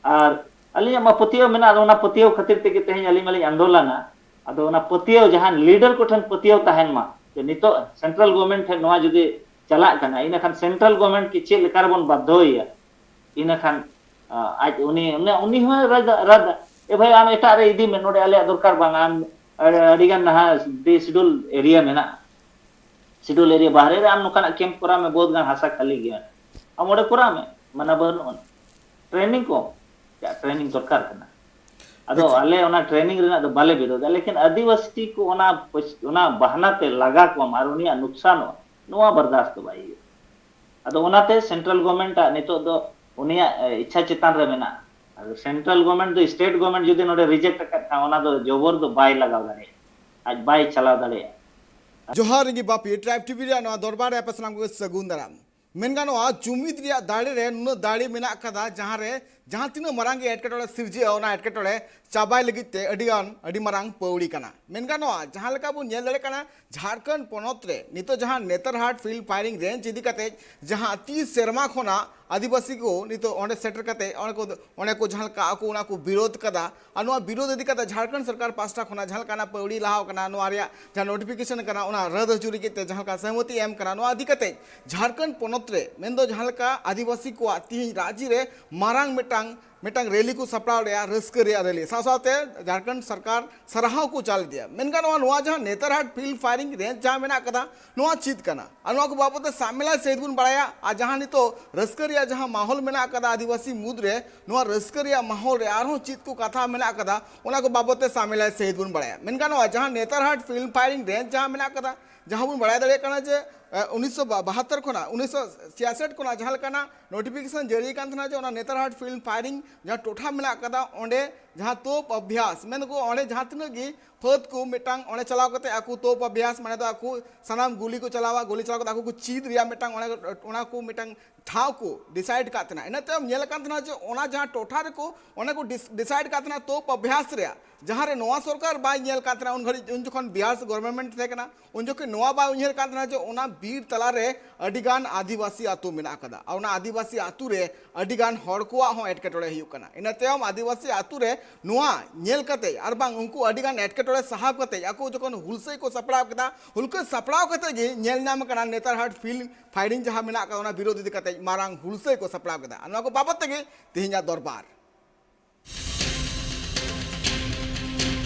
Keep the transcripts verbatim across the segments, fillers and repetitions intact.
ᱟᱨ ᱟᱹᱞᱤᱧᱟᱜ ᱢᱟ ᱯᱟᱹᱛᱭᱟᱹᱣ ᱢᱮᱱᱟᱜ, ᱟᱫᱚ ᱚᱱᱟ ᱯᱟᱹᱛᱭᱟᱹᱣ ᱠᱷᱟᱹᱛᱤᱨ ᱛᱮᱜᱮ ᱛᱮᱦᱮᱧ ᱟᱹᱞᱤᱧ ᱢᱟᱞᱤᱧ ᱟᱱᱫᱳᱞᱚᱱᱟ᱾ ᱟᱫᱚ ᱚᱱᱟ ᱯᱟᱹᱛᱭᱟᱹᱣ, ᱡᱟᱦᱟᱸ ᱞᱤᱰᱟᱨ ᱠᱚᱴᱷᱮᱱ ᱯᱟᱹᱛᱭᱟᱹᱣ ᱛᱟᱦᱮᱱ ᱢᱟ, ᱡᱮ ᱱᱤᱛᱚᱜ ᱥᱮᱱᱴᱨᱟᱞ ᱜᱚᱵᱷᱚᱨᱱᱢᱮᱱᱴ ᱴᱷᱮᱱ ᱱᱚᱣᱟ ᱡᱩᱫᱤ ᱪᱟᱞᱟᱜ ᱠᱟᱱᱟ, ᱤᱱᱟᱹᱠᱷᱟᱱ ᱥᱮᱱᱴᱨᱟᱞ ᱜᱚᱵᱷᱚᱨᱱᱢᱮᱱᱴ ᱠᱤ ᱪᱮᱫ ᱞᱮᱠᱟ ᱨᱮᱵᱚᱱ ᱵᱟᱫᱽᱫᱷᱚᱭᱮᱭᱟ? ᱤᱱᱟᱹᱠᱷᱟᱱ, ᱟ, ᱟᱡ ᱩᱱᱤ, ᱩᱱᱤ, ᱩᱱᱤ ᱦᱚᱸᱭ ᱨᱟᱫᱟ, ᱨᱟᱫᱟ, "ᱮ ᱵᱷᱟᱭ, ᱟᱢ ᱮᱴᱟᱜ ᱨᱮ ᱤᱫᱤ ᱢᱮ, ᱱᱚᱰᱮ ᱟᱞᱮᱭᱟᱜ ᱫᱚᱨᱠᱟᱨ ᱵᱟᱝ, ᱟᱢ ᱟᱹᱰᱤ, ᱟᱹᱰᱤ ᱜᱟᱱ ᱱᱟᱦᱟᱜ ᱰᱤᱥᱤᱰᱩᱞ ᱮᱨᱤᱭᱟ ᱢᱮᱱᱟᱜᱼᱟ, ᱥᱤᱰᱩᱞ ᱮᱨᱤᱭᱟ ᱵᱟᱦᱨᱮ ᱨᱮ ᱟᱢ ᱱᱚᱝᱠᱟᱱᱟᱜ ᱠᱮᱢᱯ ᱠᱚᱨᱟᱣ ᱢᱮ, ᱵᱚᱦᱩᱛ ᱜᱟᱱ ᱦᱟᱥᱟ ᱠᱷᱟᱹᱞᱤ ᱜᱮᱭᱟ, ᱟᱢ ᱚᱸᱰᱮ ᱠᱚᱨᱟᱣ ᱢᱮ, ᱢᱟᱱᱟ ᱵᱟᱹᱱᱩᱜᱼᱟ, ᱴᱨᱮᱱᱤᱝ ᱠᱚ, ᱪᱮᱫ ᱴᱨᱮᱱᱤᱝ ᱫᱚᱨᱠᱟᱨ ᱠᱟᱱᱟ?" ᱟᱫᱚ ᱟᱞᱮ ᱚᱱᱟ ᱴᱨᱮᱱᱤᱝ ᱨᱮᱱᱟᱜ ᱫᱚ ᱵᱟᱞᱮ ᱵᱤᱨᱳᱫᱟ, ᱞᱮᱠᱤᱱ ᱟᱹᱫᱤᱵᱟᱹᱥᱤ ᱠᱚ ᱚᱱᱟ ᱯᱚᱭᱥ-, ᱚᱱᱟ ᱵᱟᱦᱟᱱᱟ ᱛᱮ ᱞᱟᱜᱟ ᱠᱚᱣᱟᱢ ᱟᱨ ᱩᱱᱤᱭᱟᱜ ᱱᱩᱠᱥᱟᱱᱚᱜᱼᱟ, ᱱᱚᱣᱟ ᱵᱟᱨᱫᱟᱥᱛ ᱫᱚ ᱵᱟᱭ ᱦᱩᱭᱩᱜᱼᱟ᱾ ᱟᱫᱚ ᱚᱱᱟᱛᱮ ᱥᱮᱱᱴᱨᱟᱞ ᱜᱚᱵᱷᱚᱨᱱᱢᱮᱱᱴ ᱟᱜ ᱱᱤᱛᱚᱜ ᱫᱚ ᱩᱱᱤᱭᱟᱜ, ᱮ, ᱤᱪᱪᱷᱟ ᱪᱮᱛᱟᱱ ᱨᱮ ᱢᱮᱱᱟᱜᱼᱟ᱾ ᱟᱫᱚ ᱥᱮᱱᱴᱨᱟᱞ ᱜᱚᱵᱷᱚᱨᱱᱢᱮᱱᱴ ᱫᱚ ᱥᱴᱮᱴ ᱜᱚᱵᱷᱚᱨᱱᱢᱮᱱᱴ ᱡᱩᱫᱤ ᱱᱚᱰᱮ ᱨᱤᱡᱮᱠᱴ ᱟᱠᱟᱫ ᱠᱷᱟᱱ, ᱚᱱᱟ ᱫᱚ ᱡᱚᱵᱚᱨ ᱫᱚ ᱵᱟᱭ ᱞᱟᱜᱟᱣ ᱫᱟᱲᱮᱭᱟᱜᱼᱟ, ᱟᱡ ᱵᱟᱭ ᱪᱟᱞᱟᱣ ᱫᱟᱲᱮᱭᱟᱜᱼᱟ᱾ ᱡᱚᱦᱟᱨ ᱨᱮᱸᱜᱮ ᱵᱟᱯᱤ, ᱴᱨᱟᱭᱤᱵᱽ ᱴᱤᱵᱷᱤ ᱨᱮᱭᱟᱜ ᱱᱚᱣᱟ ᱫᱚᱨᱵᱟᱨ ᱨᱮ ᱟᱯᱮ ᱥᱟᱱᱟᱢ ᱠᱚᱜᱮ ᱥᱟᱹᱜᱩᱱ ᱫᱟᱨᱟᱢ᱾ ᱢᱮᱱ ᱜᱟᱱᱚᱜᱼᱟ, ᱡᱩᱢᱤᱫ ᱨᱮᱭᱟᱜ ᱫᱟᱲᱮ ᱨᱮ ᱱᱩᱱᱟᱹᱜ ᱫᱟᱲᱮ ᱢᱮᱱᱟᱜ ᱟᱠᱟᱫᱟ, ᱡᱟᱦᱟᱸ ᱨᱮ ᱡᱟᱦᱟᱸ ᱛᱤᱱᱟᱹᱜ ᱢᱟᱨᱟᱝ ᱜᱮ ᱮᱴᱠᱮᱴᱚᱬᱮ ᱥᱤᱨᱡᱟᱹᱜᱼᱟ, ᱚᱱᱟ ᱮᱴᱠᱮᱴᱚᱬᱮ ᱪᱟᱵᱟᱭ ᱞᱟᱹᱜᱤᱫ ᱛᱮ ᱟᱹᱰᱤ ᱜᱟᱱ, ᱟᱹᱰᱤ ᱢᱟᱨᱟᱝ ᱯᱟᱹᱣᱲᱤ ᱠᱟᱱᱟ᱾ ᱢᱮᱱ ᱜᱟᱱᱚᱜᱼᱟ, ᱡᱟᱦᱟᱸ ᱞᱮᱠᱟ ᱵᱚᱱ ᱧᱮᱞ ᱫᱟᱲᱮᱭᱟᱜ ᱠᱟᱱᱟ, ᱡᱷᱟᱲᱠᱷᱚᱸᱰ ᱯᱚᱱᱚᱛ ᱨᱮ ᱱᱤᱛᱚᱜ ᱡᱟᱦᱟᱸ ᱱᱮᱛᱟᱨᱦᱟᱴ ᱯᱷᱤᱞᱰ ᱯᱷᱟᱭᱨᱤᱝ ᱨᱮᱧᱡᱽ ᱤᱫᱤ ᱠᱟᱛᱮ ᱡᱟᱦᱟᱸ ᱛᱤᱥ ᱥᱮᱨᱢᱟ ᱠᱷᱚᱱᱟᱜ ᱟᱹᱫᱤᱵᱟᱹᱥᱤ ᱠᱚ ᱱᱤᱛᱚᱜ ᱚᱸᱰᱮ ᱥᱮᱴᱮᱨ ᱠᱟᱛᱮ ᱚᱸᱰᱮ ᱠᱚ, ᱚᱸᱰᱮ ᱠᱚ ᱡᱟᱦᱟᱸ ᱞᱮᱠᱟ ᱟᱠᱚ ᱚᱱᱟ ᱠᱚ ᱵᱤᱨᱳᱫᱷ ᱠᱟᱫᱟ, ᱟᱨ ᱱᱚᱣᱟ ᱵᱤᱨᱳᱫᱷ ᱤᱫᱤ ᱠᱟᱛᱮ ᱡᱷᱟᱲᱠᱷᱚᱸᱰ ᱥᱚᱨᱠᱟᱨ ᱯᱟᱥᱴᱟ ᱠᱷᱚᱱᱟᱜ ᱡᱟᱦᱟᱸ ᱞᱮᱠᱟᱱᱟᱜ ᱯᱟᱹᱣᱲᱤ ᱞᱟᱦᱟᱣ ᱠᱟᱱᱟ, ᱱᱚᱣᱟ ᱨᱮᱭᱟᱜ ᱡᱟᱦᱟᱸ ᱱᱳᱴᱤᱯᱷᱤᱠᱮᱥᱚᱱ ᱠᱟᱱᱟ, ᱚᱱᱟ ᱨᱟᱹᱫ ᱦᱚᱪᱚ ᱞᱟᱹᱜᱤᱫ ᱛᱮ ᱡᱟᱦᱟᱸ ᱞᱮᱠᱟ ᱥᱚᱦᱢᱚᱛᱤ ᱮᱢ ᱠᱟᱱᱟ, ᱱᱚᱣᱟ ᱤᱫᱤ ᱠᱟᱛᱮ ᱡᱷᱟᱲᱠᱷᱚᱸᱰ ᱯᱚᱱᱚᱛ ᱨᱮ ᱢᱮᱱᱫᱚ ᱡᱟᱦᱟᱸ ᱞᱮᱠᱟ ᱟᱹᱫᱤᱵᱟᱹᱥᱤ ᱠᱚᱣᱟᱜ ᱛᱤᱦᱤᱧ ᱨᱟᱸᱪᱤ ᱨᱮ ᱢᱟᱨᱟᱝ ᱢᱤᱫᱴᱟᱝ, ᱢᱤᱫᱴᱟᱝ ᱨᱮᱞᱤ ᱠᱚ ᱥᱟᱯᱲᱟᱣ ᱞᱮᱫᱼᱟ, ᱨᱟᱹᱥᱠᱟᱹ ᱨᱮᱭᱟᱜ ᱨᱮᱞᱤ, ᱥᱟᱶ ᱥᱟᱶᱛᱮ ᱡᱷᱟᱲᱠᱷᱚᱸᱰ ᱥᱚᱨᱠᱟᱨ ᱥᱟᱨᱦᱟᱣ ᱠᱚ ᱪᱟᱞ ᱤᱫᱤᱭᱟ᱾ ᱢᱮᱱ ᱜᱟᱱᱚᱜᱼᱟ, ᱱᱚᱣᱟ ᱡᱟᱦᱟᱸ ᱱᱮᱛᱟᱨᱦᱟᱴ ᱯᱷᱤᱞᱰ ᱯᱷᱟᱭᱨᱤᱝ ᱨᱮᱧᱡᱽ ᱡᱟᱦᱟᱸ ᱢᱮᱱᱟᱜ ᱠᱟᱫᱟ, ᱱᱚᱣᱟ ᱪᱮᱫ ᱠᱟᱱᱟ? ᱟᱨ ᱱᱚᱣᱟ ᱠᱚ ᱵᱟᱵᱚᱛ ᱛᱮ ᱥᱟᱢᱮᱞᱟᱭ ᱥᱟᱹᱦᱤᱛ ᱵᱚᱱ ᱵᱟᱲᱟᱭᱟ᱾ ᱟᱨ ᱡᱟᱦᱟᱸ ᱱᱤᱛᱚᱜ ᱨᱟᱹᱥᱠᱟᱹ ᱨᱮᱭᱟᱜ ᱡᱟᱦᱟᱸ ᱢᱟᱦᱚᱞ ᱢᱮᱱᱟᱜ ᱠᱟᱫᱟ ᱟᱹᱫᱤᱵᱟᱹᱥᱤ ᱢᱩᱫᱽ ᱨᱮ, ᱱᱚᱣᱟ ᱨᱟᱹᱥᱠᱟᱹ ᱨᱮᱭᱟᱜ ᱢᱟᱦᱚᱞ ᱨᱮ ᱟᱨᱦᱚᱸ ᱪᱮᱫ ᱠᱚ ᱠᱟᱛᱷᱟ ᱢᱮᱱᱟᱜ ᱠᱟᱫᱟ, ᱚᱱᱟ ᱠᱚ ᱵᱟᱵᱚᱛ ᱛᱮ ᱥᱟᱢᱮᱞᱟᱭ ᱥᱟᱹᱦᱤᱛ ᱵᱚᱱ ᱵᱟᱲᱟᱭᱟ᱾ ᱢᱮᱱ ᱜᱟᱱᱚᱜᱼᱟ, ᱡᱟᱦᱟᱸ ᱱᱮᱛᱟᱨᱦᱟᱴ ᱯᱷᱤᱞᱰ ᱯᱷᱟᱭᱨᱤᱝ ᱨᱮᱧᱡᱽ ᱡᱟᱦᱟᱸ ᱢᱮᱱᱟᱜ ᱠᱟᱫᱟ, ᱡᱟᱦᱟᱸ ᱵᱚᱱ ᱵᱟᱲᱟᱭ ᱫᱟᱲᱮᱭᱟᱜ ᱠᱟᱱᱟ ᱡᱮ, ᱮ, ᱩᱱᱤᱥᱥᱚ ᱵᱟᱦᱟᱛᱛᱚᱨ ᱠᱷᱚᱱᱟᱜ, ᱩᱱᱤᱥᱥᱚ ᱪᱷᱤᱭᱟᱥᱚᱴ ᱠᱷᱚᱱᱟᱜ ᱡᱟᱦᱟᱸ ᱞᱮᱠᱟᱱᱟᱜ ᱱᱳᱴᱤᱯᱷᱤᱠᱮᱥᱚᱱ ᱡᱟᱹᱨᱤ ᱠᱟᱱ ᱛᱟᱦᱮᱱᱟ ᱡᱮ ᱚᱱᱟ ᱱᱮᱛᱟᱨᱦᱟᱴ ᱯᱷᱤᱞᱰ ᱯᱷᱟᱭᱨᱤᱝ ᱡᱟᱦᱟᱸ ᱴᱚᱴᱷᱟ ᱢᱮᱱᱟᱜ ᱠᱟᱫᱟ, ᱚᱸᱰᱮ ᱡᱟᱦᱟᱸ ᱛᱳᱯ ᱚᱵᱷᱭᱟᱥ, ᱢᱮᱱ ᱫᱚᱠᱚ ᱚᱸᱰᱮ ᱡᱟᱦᱟᱸ ᱛᱤᱱᱟᱹᱜ ᱜᱮ ᱯᱷᱟᱹᱫ ᱠᱚ ᱢᱤᱫᱴᱟᱝ ᱚᱸᱰᱮ ᱪᱟᱞᱟᱣ ᱠᱟᱛᱮ ᱟᱠᱚ ᱛᱳᱯ ᱚᱵᱷᱭᱟᱥ, ᱢᱟᱱᱮ ᱫᱚ ᱟᱠᱚ ᱥᱟᱱᱟᱢ ᱜᱩᱞᱤ ᱠᱚ ᱪᱟᱞᱟᱣᱟ, ᱜᱩᱞᱤ ᱪᱟᱞᱟᱣ ᱠᱟᱛᱮ ᱟᱠᱚ ᱠᱚ ᱪᱮᱫ ᱨᱮᱭᱟᱜ ᱢᱤᱫᱴᱟᱝ ᱚᱱᱟ, ᱚᱱᱟ ᱠᱚ ᱢᱤᱫᱴᱟᱝ ᱴᱷᱟᱶ ᱠᱚ ᱰᱤᱥᱟᱭᱤᱰ ᱠᱟᱜ ᱛᱟᱦᱮᱱᱟ᱾ ᱤᱱᱟᱹ ᱛᱟᱭᱚᱢ ᱧᱮᱞ ᱟᱠᱟᱱ ᱛᱟᱦᱮᱱᱟ ᱡᱮ ᱚᱱᱟ ᱡᱟᱦᱟᱸ ᱴᱚᱴᱷᱟ ᱨᱮᱠᱚ ᱚᱸᱰᱮ ᱠᱚ ᱰᱤᱥ-, ᱰᱤᱥᱟᱭᱤᱰ ᱠᱟᱜ ᱛᱟᱦᱮᱱᱟ ᱛᱳᱯ ᱚᱵᱷᱭᱟᱥ ᱨᱮᱭᱟᱜ, ᱡᱟᱦᱟᱸ ᱨᱮ ᱱᱚᱣᱟ ᱥᱚᱨᱠᱟᱨ ᱵᱟᱭ ᱧᱮᱞ ᱠᱟᱜ ᱛᱟᱦᱮᱱᱟ ᱩᱱ ᱜᱷᱟᱹᱲᱤᱡ, ᱩᱱ ᱡᱚᱠᱷᱚᱱ ᱵᱤᱦᱟᱨ ᱜᱚᱵᱷᱚᱨᱱᱢᱮᱱᱴ ᱛᱟᱦᱮᱸ ᱠᱟᱱᱟ, ᱩᱱ ᱡᱚᱠᱷᱚᱱ ᱱᱚᱣᱟ ᱵᱟᱭ ᱩᱭᱦᱟᱹᱨ ᱠᱟᱜ ᱛᱟᱦᱮᱱᱟ ᱡᱮ ᱚᱱᱟ ᱵᱤᱨ ᱛᱟᱞᱟᱨᱮ ᱟᱹᱰᱤᱜᱟᱱ ᱟᱹᱫᱤᱵᱟᱹᱥᱤ ᱟᱹᱛᱩ ᱢᱮᱱᱟᱜ ᱟᱠᱟᱫᱟ᱾ ᱟᱨ ᱚᱱᱟ ᱟᱹᱫᱤᱵᱟᱹᱥᱤ ᱟᱹᱛᱩ ᱨᱮ ᱟᱹᱰᱤᱜᱟᱱ ᱦᱚᱲ ᱠᱚᱣᱟᱜ ᱦᱚᱸ ᱮᱴᱠᱮᱴᱚᱬᱮ ᱦᱩᱭᱩᱜ ᱠᱟᱱᱟ᱾ ᱤᱱᱟᱹ ᱛᱟᱭᱚᱢ ᱟᱹᱫᱤᱵᱟᱹᱥᱤ ᱟᱹᱛᱩ ᱨᱮ ᱱᱚᱣᱟ ᱧᱮᱞ ᱠᱟᱛᱮ ᱟᱨ ᱵᱟᱝ ᱩᱱᱠᱩ ᱟᱹᱰᱤᱜᱟᱱ ᱮᱴᱠᱮᱴᱚᱬᱮ ᱥᱟᱦᱟᱣ ᱠᱟᱛᱮ ᱟᱠᱚ ᱡᱚᱠᱷᱚᱱ ᱦᱩᱞᱥᱟᱹᱭ ᱠᱚ ᱥᱟᱯᱲᱟᱣ ᱠᱮᱫᱟ, ᱦᱩᱞᱥᱟᱹᱭ ᱥᱟᱯᱲᱟᱣ ᱠᱟᱛᱮ ᱜᱮ ᱧᱮᱞ ᱧᱟᱢ ᱟᱠᱟᱱᱟ ᱱᱮᱛᱟᱨ ᱦᱟᱴ ᱯᱷᱤᱞᱰ ᱯᱷᱟᱭᱨᱤᱝ ᱡᱟᱦᱟᱸ ᱢᱮᱱᱟᱜ ᱟᱠᱟᱫᱟ, ᱚᱱᱟ ᱵᱤᱨᱳᱫᱷ ᱤᱫᱤ ᱠᱟᱛᱮ ᱢᱟᱨᱟᱝ ᱦᱩᱞᱥᱟᱹᱭ ᱠᱚ ᱥᱟᱯᱲᱟᱣ ᱠᱮᱫᱟ᱾ ᱟᱨ ᱱᱚᱣᱟ ᱠᱚ ᱵᱟᱵᱚᱫ ᱛᱮᱜᱮ ᱛᱮᱦᱮᱧᱟᱜ ᱫᱚᱨᱵᱟᱨ᱾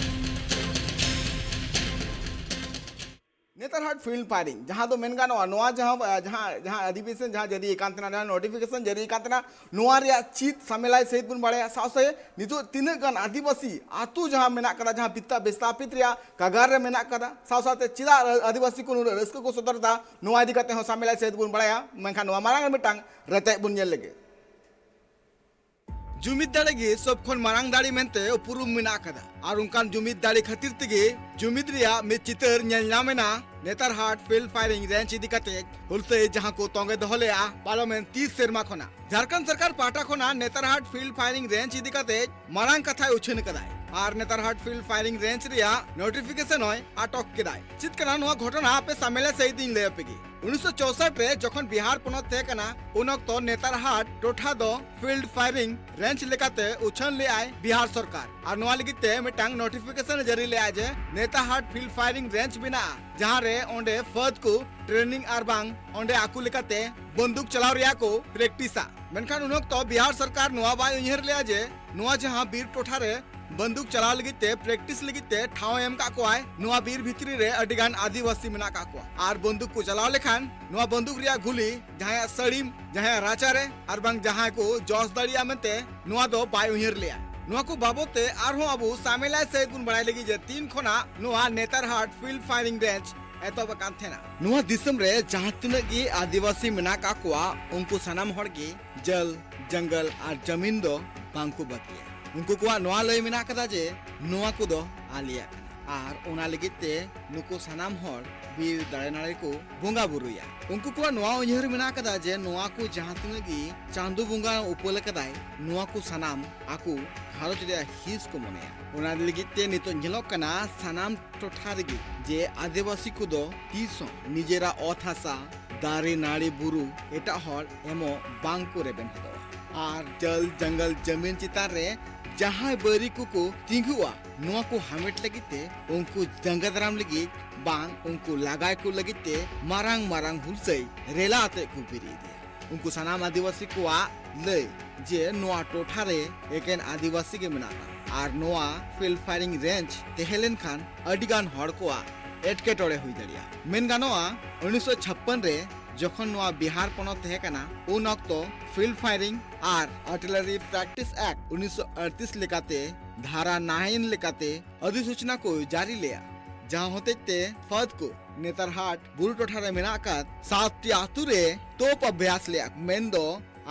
ᱱᱮᱛᱟᱨ ᱦᱟᱴ ᱯᱷᱤᱞᱰ ᱯᱷᱟᱭᱨᱤᱝ, ᱡᱟᱦᱟᱸ ᱫᱚ ᱢᱮᱱ ᱜᱟᱱᱚᱜᱼᱟ, ᱱᱚᱣᱟ ᱡᱟᱦᱟᱸ, ᱡᱟᱦᱟᱸ, ᱡᱟᱦᱟᱸ ᱟᱹᱫᱤᱵᱟᱹᱥᱤ ᱡᱟᱦᱟᱸ ᱡᱟᱹᱨᱤ ᱟᱠᱟᱱ ᱛᱟᱦᱮᱱᱟ, ᱡᱟᱦᱟᱸ ᱱᱳᱴᱤᱯᱷᱤᱠᱮᱥᱚᱱ ᱡᱟᱹᱨᱤ ᱟᱠᱟᱱ ᱛᱟᱦᱮᱱᱟ, ᱱᱚᱣᱟ ᱨᱮᱭᱟᱜ ᱪᱮᱫ ᱥᱟᱢᱮᱞᱟᱭ ᱥᱟᱹᱦᱤᱛ ᱵᱚᱱ ᱵᱟᱲᱟᱭᱟ, ᱥᱟᱶ ᱥᱟᱶ ᱱᱤᱛᱚᱜ ᱛᱤᱱᱟᱹᱜ ᱜᱟᱱ ᱟᱹᱫᱤᱵᱟᱹᱥᱤ ᱟᱹᱛᱩ ᱡᱟᱦᱟᱸ ᱢᱮᱱᱟᱜ ᱠᱟᱫᱟ, ᱡᱟᱦᱟᱸ ᱵᱤᱛᱟ-, ᱵᱤᱥᱛᱟᱯᱤᱛ ᱨᱮᱭᱟᱜ ᱠᱟᱜᱟᱨ ᱨᱮ ᱢᱮᱱᱟᱜ ᱠᱟᱫᱟ, ᱥᱟᱶ ᱥᱟᱶᱛᱮ ᱪᱮᱫᱟᱜ ᱟᱹᱫᱤᱵᱟᱹᱥᱤ ᱠᱚ ᱱᱩᱱᱟᱹᱜ ᱨᱟᱹᱥᱠᱟᱹ ᱠᱚ ᱥᱚᱫᱚᱨ ᱮᱫᱟ, ᱱᱚᱣᱟ ᱤᱫᱤ ᱠᱟᱛᱮ ᱦᱚᱸ ᱥᱟᱢᱮᱞᱟᱭ ᱥᱟᱹᱦᱤᱛ ᱵᱚᱱ ᱵᱟᱲᱟᱭᱟ᱾ ᱢᱮᱱᱠᱷᱟᱱ ᱱᱚᱣᱟ ᱢᱟᱲᱟᱝ ᱨᱮ ᱢᱤᱫᱴᱟᱝ ᱨᱮᱛᱮᱫ ᱵᱚᱱ ᱧᱮᱞ ᱞᱮᱜᱮ᱾ ᱡᱩᱢᱤᱫ ᱫᱟᱲᱮ ᱜᱮ ᱥᱚᱵ ᱠᱷᱚᱱ ᱢᱟᱨᱟᱝ ᱫᱟᱲᱮ ᱢᱮᱱᱛᱮ ᱩᱯᱨᱩᱢ ᱢᱮᱱᱟᱜ ᱟᱠᱟᱫᱟ᱾ ᱟᱨ ᱚᱱᱠᱟᱱ ᱡᱩᱢᱤᱫ ᱫᱟᱲᱮ ᱠᱷᱟᱹᱛᱤᱨ ᱛᱮᱜᱮ ᱡᱩᱢᱤᱫ ᱨᱮᱭᱟᱜ ᱢᱤᱫ ᱪᱤᱛᱟᱹᱨ ᱧᱮᱞ ᱧᱟᱢ ᱮᱱᱟ ᱱᱮᱛᱟᱨ ᱦᱟᱴ ᱯᱷᱤᱞᱰ ᱯᱷᱟᱭᱨᱤᱝ ᱨᱮᱧᱡᱽ ᱤᱫᱤ ᱠᱟᱛᱮ ᱦᱩᱞᱥᱟᱹᱭ ᱡᱟᱦᱟᱸ ᱠᱚ ᱛᱚᱸᱜᱮ ᱫᱚᱦᱚ ᱞᱮᱫᱼᱟ ᱯᱟᱨᱚᱢᱮᱱ ᱛᱤᱥ ᱥᱮᱨᱢᱟ ᱠᱷᱚᱱᱟᱜ᱾ ᱡᱷᱟᱲᱠᱷᱚᱸᱰ ᱥᱚᱨᱠᱟᱨ ᱯᱟᱦᱴᱟ ᱠᱷᱚᱱᱟᱜ ᱱᱮᱛᱟᱨ ᱦᱟᱴ ᱯᱷᱤᱞᱰ ᱯᱷᱟᱭᱨᱤᱝ ᱨᱮᱧᱡᱽ ᱤᱫᱤ ᱠᱟᱛᱮ ᱢᱟᱨᱟᱝ ᱠᱟᱛᱷᱟᱭ ᱩᱪᱷᱟᱹᱱ ᱟᱠᱟᱫᱟᱭ᱾ ᱟᱨ ᱱᱮᱛᱟᱨ ᱦᱟᱴ ᱯᱷᱤᱞᱰ ᱯᱷᱟᱭᱨᱤᱝ ᱨᱮᱧᱡᱽ ᱨᱮᱭᱟᱜ ᱱᱳᱴᱤᱯᱷᱤᱠᱮᱥᱚᱱ ᱦᱚᱸᱭ ᱟᱴᱚᱠ ᱠᱮᱫᱟᱭ᱾ ᱪᱮᱫ ᱠᱟᱱᱟ ᱱᱚᱣᱟ ᱜᱷᱚᱴᱚᱱᱟ, ᱟᱯᱮ ᱥᱟᱢᱮᱞᱟ ᱥᱟᱹᱦᱤᱡ ᱤᱧ ᱞᱟᱹᱭ ᱟᱯᱮ ᱜᱮ᱾ ᱩᱱᱤᱥᱥᱚ ᱪᱳᱥᱚᱴ ᱨᱮ ᱡᱚᱠᱷᱚᱱ ᱵᱤᱦᱟᱨ ᱯᱚᱱᱚᱛ ᱛᱟᱦᱮᱸ ᱠᱟᱱᱟ, ᱩᱱ ᱚᱠᱛᱚ ᱱᱮᱛᱟᱨ ᱦᱟᱴ ᱴᱚᱴᱷᱟ ᱫᱚ ᱯᱷᱤᱞᱰ ᱯᱷᱟᱭᱨᱤᱝ ᱨᱮᱧᱡᱽ ᱞᱮᱠᱟᱛᱮ ᱩᱪᱷᱟᱹᱱ ᱞᱮᱫᱟᱭ ᱵᱤᱦᱟᱨ ᱥᱚᱨᱠᱟᱨ᱾ ᱟᱨ ᱱᱚᱣᱟ ᱞᱟᱹᱜᱤᱫ ᱛᱮ ᱢᱤᱫᱴᱟᱝ ᱱᱳᱴᱤᱯᱷᱤᱠᱮᱥᱚᱱ ᱮ ᱡᱟᱹᱨᱤ ᱞᱮᱫᱼᱟ ᱡᱮ ᱱᱮᱛᱟᱨ ᱦᱟᱴ ᱯᱷᱤᱞᱰ ᱯᱷᱟᱭᱨᱤᱝ ᱨᱮᱧᱡᱽ ᱢᱮᱱᱟᱜᱼᱟ, ᱡᱟᱦᱟᱸ ᱨᱮ ᱚᱸᱰᱮ ᱯᱷᱟᱹᱫ ᱠᱚ ᱴᱨᱮᱱᱤᱝ ᱟᱨ ᱵᱟᱝ ᱚᱸᱰᱮ ᱟᱠᱚ ᱞᱮᱠᱟᱛᱮ ᱵᱚᱱᱫᱩᱠ ᱪᱟᱞᱟᱣ ᱨᱮᱭᱟᱜ ᱠᱚ ᱯᱨᱮᱠᱴᱤᱥᱟ᱾ ᱢᱮᱱᱠᱷᱟᱱ ᱩᱱ ᱚᱠᱛᱚ ᱵᱤᱦᱟᱨ ᱥᱚᱨᱠᱟᱨ ᱱᱚᱣᱟ ᱵᱟᱭ ᱩᱭᱦᱟᱹᱨ ᱞᱮᱫᱼᱟ ᱡᱮ ᱱᱚᱣᱟ ᱡᱟᱦᱟᱸ ᱵᱤᱨ ᱴᱚᱴᱷᱟ ᱨᱮ ᱵᱚᱱᱫᱩᱠ ᱪᱟᱞᱟᱣ ᱞᱟᱹᱜᱤᱫ ᱛᱮ, ᱯᱨᱮᱠᱴᱤᱥ ᱞᱟᱹᱜᱤᱫ ᱛᱮ ᱴᱷᱟᱶ ᱮ ᱮᱢ ᱠᱟᱜ ᱠᱚᱣᱟᱭ, ᱱᱚᱣᱟ ᱵᱤᱨ ᱵᱷᱤᱛᱨᱤ ᱨᱮ ᱟᱹᱰᱤ ᱜᱟᱱ ᱟᱹᱫᱤᱵᱟᱹᱥᱤ ᱢᱮᱱᱟᱜ ᱠᱟᱜ ᱠᱚᱣᱟ᱾ ᱟᱨ ᱵᱚᱱᱫᱩᱠ ᱠᱚ ᱪᱟᱞᱟᱣ ᱞᱮᱠᱷᱟᱱ ᱱᱚᱣᱟ ᱵᱚᱱᱫᱩᱠ ᱨᱮᱭᱟᱜ ᱜᱩᱞᱤ ᱡᱟᱦᱟᱸᱭᱟᱜ ᱥᱟᱹᱲᱤᱢ, ᱡᱟᱦᱟᱸᱭᱟᱜ ᱨᱟᱪᱟᱨᱮ ᱟᱨ ᱵᱟᱝ ᱡᱟᱦᱟᱸᱭ ᱠᱚ ᱡᱚᱥ ᱫᱟᱲᱮᱭᱟᱜᱼᱟ ᱢᱮᱱᱛᱮ ᱱᱚᱣᱟ ᱫᱚ ᱵᱟᱭ ᱩᱭᱦᱟᱹᱨ ᱞᱮᱜᱼᱟ᱾ ᱱᱚᱣᱟ ᱠᱚ ᱵᱟᱵᱚᱫ ᱛᱮ ᱟᱨᱦᱚᱸ ᱟᱵᱚ ᱥᱟᱢᱮᱞᱟᱭ ᱥᱟᱹᱦᱤᱡ ᱵᱚᱱ ᱵᱟᱲᱟᱭ ᱞᱟᱹᱜᱤᱫ ᱡᱮ ᱛᱤᱱ ᱠᱷᱚᱱᱟᱜ ᱱᱚᱣᱟ ᱱᱮᱛᱟᱨ ᱦᱟᱴ ᱯᱷᱤᱞᱰ ᱯᱷᱟᱭᱨᱤᱝ ᱨᱮᱧᱡᱽ ᱮᱛᱚᱦᱚᱵ ᱟᱠᱟᱱ ᱛᱟᱦᱮᱱᱟ᱾ ᱱᱚᱣᱟ ᱫᱤᱥᱚᱢ ᱨᱮ ᱡᱟᱦᱟᱸ ᱛᱤᱱᱟᱹᱜ ᱜᱮ ᱟᱹᱫᱤᱵᱟᱹᱥᱤ ᱢᱮᱱᱟᱜ ᱠᱟᱜ ᱠᱚᱣᱟ, ᱩᱱᱠᱩ ᱥᱟᱱᱟᱢ ᱦᱚᱲ ᱜᱮ ᱡᱚᱞ, ᱡᱚᱝᱜᱚᱞ ᱟᱨ ᱡᱟᱢᱤᱱ ᱫᱚ ᱵᱟᱝ ᱠᱚ ᱵᱟᱹᱜᱤᱭᱟ᱾ ᱩᱱᱠᱩ ᱠᱚᱣᱟᱜ ᱱᱚᱣᱟ ᱞᱟᱹᱭ ᱢᱮᱱᱟᱜ ᱠᱟᱫᱟ ᱡᱮ ᱱᱚᱣᱟ ᱠᱚᱫᱚ ᱟᱞᱮᱭᱟᱜ ᱠᱟᱱᱟ᱾ ᱟᱨ ᱚᱱᱟ ᱞᱟᱹᱜᱤᱫ ᱛᱮ ᱱᱩᱠᱩ ᱥᱟᱱᱟᱢ ᱦᱚᱲ ᱵᱤᱨ ᱫᱟᱨᱮ ᱱᱟᱹᱲᱤ ᱠᱚ ᱵᱚᱸᱜᱟ ᱵᱩᱨᱩᱭᱟ᱾ ᱩᱱᱠᱩ ᱠᱚᱣᱟᱜ ᱱᱚᱣᱟ ᱩᱭᱦᱟᱹᱨ ᱢᱮᱱᱟᱜ ᱟᱠᱟᱫᱟ ᱡᱮ ᱱᱚᱣᱟ ᱠᱚ ᱡᱟᱦᱟᱸ ᱛᱤᱱᱟᱹᱜ ᱜᱮ ᱪᱟᱸᱫᱚ ᱵᱚᱸᱜᱟ ᱩᱯᱟᱹᱞ ᱟᱠᱟᱫᱟᱭ, ᱱᱚᱣᱟ ᱠᱚ ᱥᱟᱱᱟᱢ ᱟᱠᱚ ᱜᱷᱟᱨᱚᱸᱡᱽ ᱨᱮᱭᱟᱜ ᱦᱤᱸᱥ ᱠᱚ ᱢᱚᱱᱮᱭᱟ᱾ ᱚᱱᱟ ᱞᱟᱹᱜᱤᱫ ᱛᱮ ᱱᱤᱛᱚᱜ ᱧᱮᱞᱚᱜ ᱠᱟᱱᱟ ᱥᱟᱱᱟᱢ ᱴᱚᱴᱷᱟ ᱨᱮᱜᱮ ᱡᱮ ᱟᱹᱫᱤᱵᱟᱹᱥᱤ ᱠᱚᱫᱚ ᱛᱤᱥ ᱦᱚᱸ ᱱᱤᱡᱮᱨᱟᱜ ᱚᱛ ᱦᱟᱥᱟ, ᱫᱟᱨᱮ ᱱᱟᱹᱲᱤ ᱵᱩᱨᱩ ᱮᱴᱟᱜ ᱦᱚᱲ ᱮᱢᱚᱜ ᱵᱟᱝ ᱠᱚ ᱨᱮᱵᱮᱱ ᱦᱚᱫᱚᱜᱼᱟ᱾ ᱟᱨ ᱡᱚᱞ ᱡᱟᱝᱜᱟᱞ ᱡᱟᱢᱤᱱ ᱪᱮᱛᱟᱱ ᱨᱮ ᱡᱟᱦᱟᱸᱭ ᱵᱟᱹᱭᱨᱤ ᱠᱚᱠᱚ ᱛᱤᱸᱜᱩᱜᱼᱟ, ᱱᱚᱣᱟ ᱠᱚ ᱦᱟᱢᱮᱴ ᱞᱟᱹᱜᱤᱫ ᱛᱮ ᱩᱱᱠᱩ ᱡᱟᱸᱜᱟ ᱫᱟᱨᱟᱢ ᱞᱟᱹᱜᱤᱫ ᱵᱟᱝ ᱩᱱᱠᱩ ᱞᱟᱜᱟᱭ ᱠᱚ ᱞᱟᱹᱜᱤᱫ ᱛᱮ ᱢᱟᱨᱟᱝ ᱢᱟᱨᱟᱝ ᱦᱩᱞᱥᱟᱹᱭ ᱨᱮᱞᱟ ᱟᱛᱮ ᱠᱚ ᱵᱮᱨᱮᱫ ᱮᱫᱟ᱾ ᱩᱱᱠᱩ ᱥᱟᱱᱟᱢ ᱟᱹᱫᱤᱵᱟᱹᱥᱤ ᱠᱚᱣᱟᱜ ᱞᱟᱹᱭ ᱡᱮ ᱱᱚᱣᱟ ᱴᱚᱴᱷᱟ ᱨᱮ ᱮᱠᱮᱱ ᱟᱹᱫᱤᱵᱟᱹᱥᱤ ᱜᱮ ᱢᱮᱱᱟᱜ ᱠᱚᱣᱟ ᱟᱨ ᱱᱚᱣᱟ ᱯᱷᱤᱞᱰ ᱯᱷᱟᱭᱨᱤᱝ ᱨᱮᱧᱡᱽ ᱛᱟᱦᱮᱸ ᱞᱮᱱᱠᱷᱟᱱ ᱟᱹᱰᱤᱜᱟᱱ ᱦᱚᱲ ᱠᱚᱣᱟᱜ ᱮᱴᱠᱮᱴᱚᱬᱮ ᱦᱩᱭ ᱫᱟᱲᱮᱭᱟᱜᱼᱟ᱾ ᱢᱮᱱ ᱜᱟᱱᱚᱜᱼᱟ, ᱩᱱᱤᱥᱥᱚ ᱪᱷᱟᱯᱯᱟᱱ ᱨᱮ ᱡᱚᱠᱷᱚᱱ ᱱᱚᱣᱟ ᱵᱤᱦᱟᱨ ᱯᱚᱱᱚᱛ ᱛᱟᱦᱮᱸ ᱠᱟᱱᱟ, ᱩᱱ ᱚᱠᱛᱚ ᱯᱷᱤᱞᱰ ᱯᱷᱟᱭᱨᱤᱝ ᱟᱨ ᱟᱨᱴᱤᱞᱟᱨᱤ ᱯᱨᱮᱠᱴᱤᱥ ᱮᱠᱴ ᱩᱱᱤᱥᱥᱚ ᱟᱴᱛᱨᱤᱥ ᱞᱮᱠᱟᱛᱮ ᱫᱷᱟᱨᱟ ᱱᱟᱭᱤᱱ ᱞᱮᱠᱟᱛᱮ ᱚᱫᱷᱤᱥᱩᱪᱱᱟ ᱠᱚ ᱡᱟᱹᱨᱤ ᱞᱮᱫᱼᱟ, ᱡᱟᱦᱟᱸ ᱦᱚᱛᱮᱡ ᱛᱮ ᱯᱷᱟᱹᱫ ᱠᱚ ᱱᱮᱛᱟᱨᱦᱟᱴ ᱵᱩᱨᱩ ᱴᱚᱴᱷᱟ ᱨᱮ ᱢᱮᱱᱟᱜ ᱟᱠᱟᱫ ᱥᱟᱛᱴᱤ ᱟᱛᱳ ᱨᱮ ᱛᱳᱯ ᱟᱵᱷᱭᱟᱥ ᱞᱮᱫᱼᱟ, ᱢᱮᱱᱫᱚ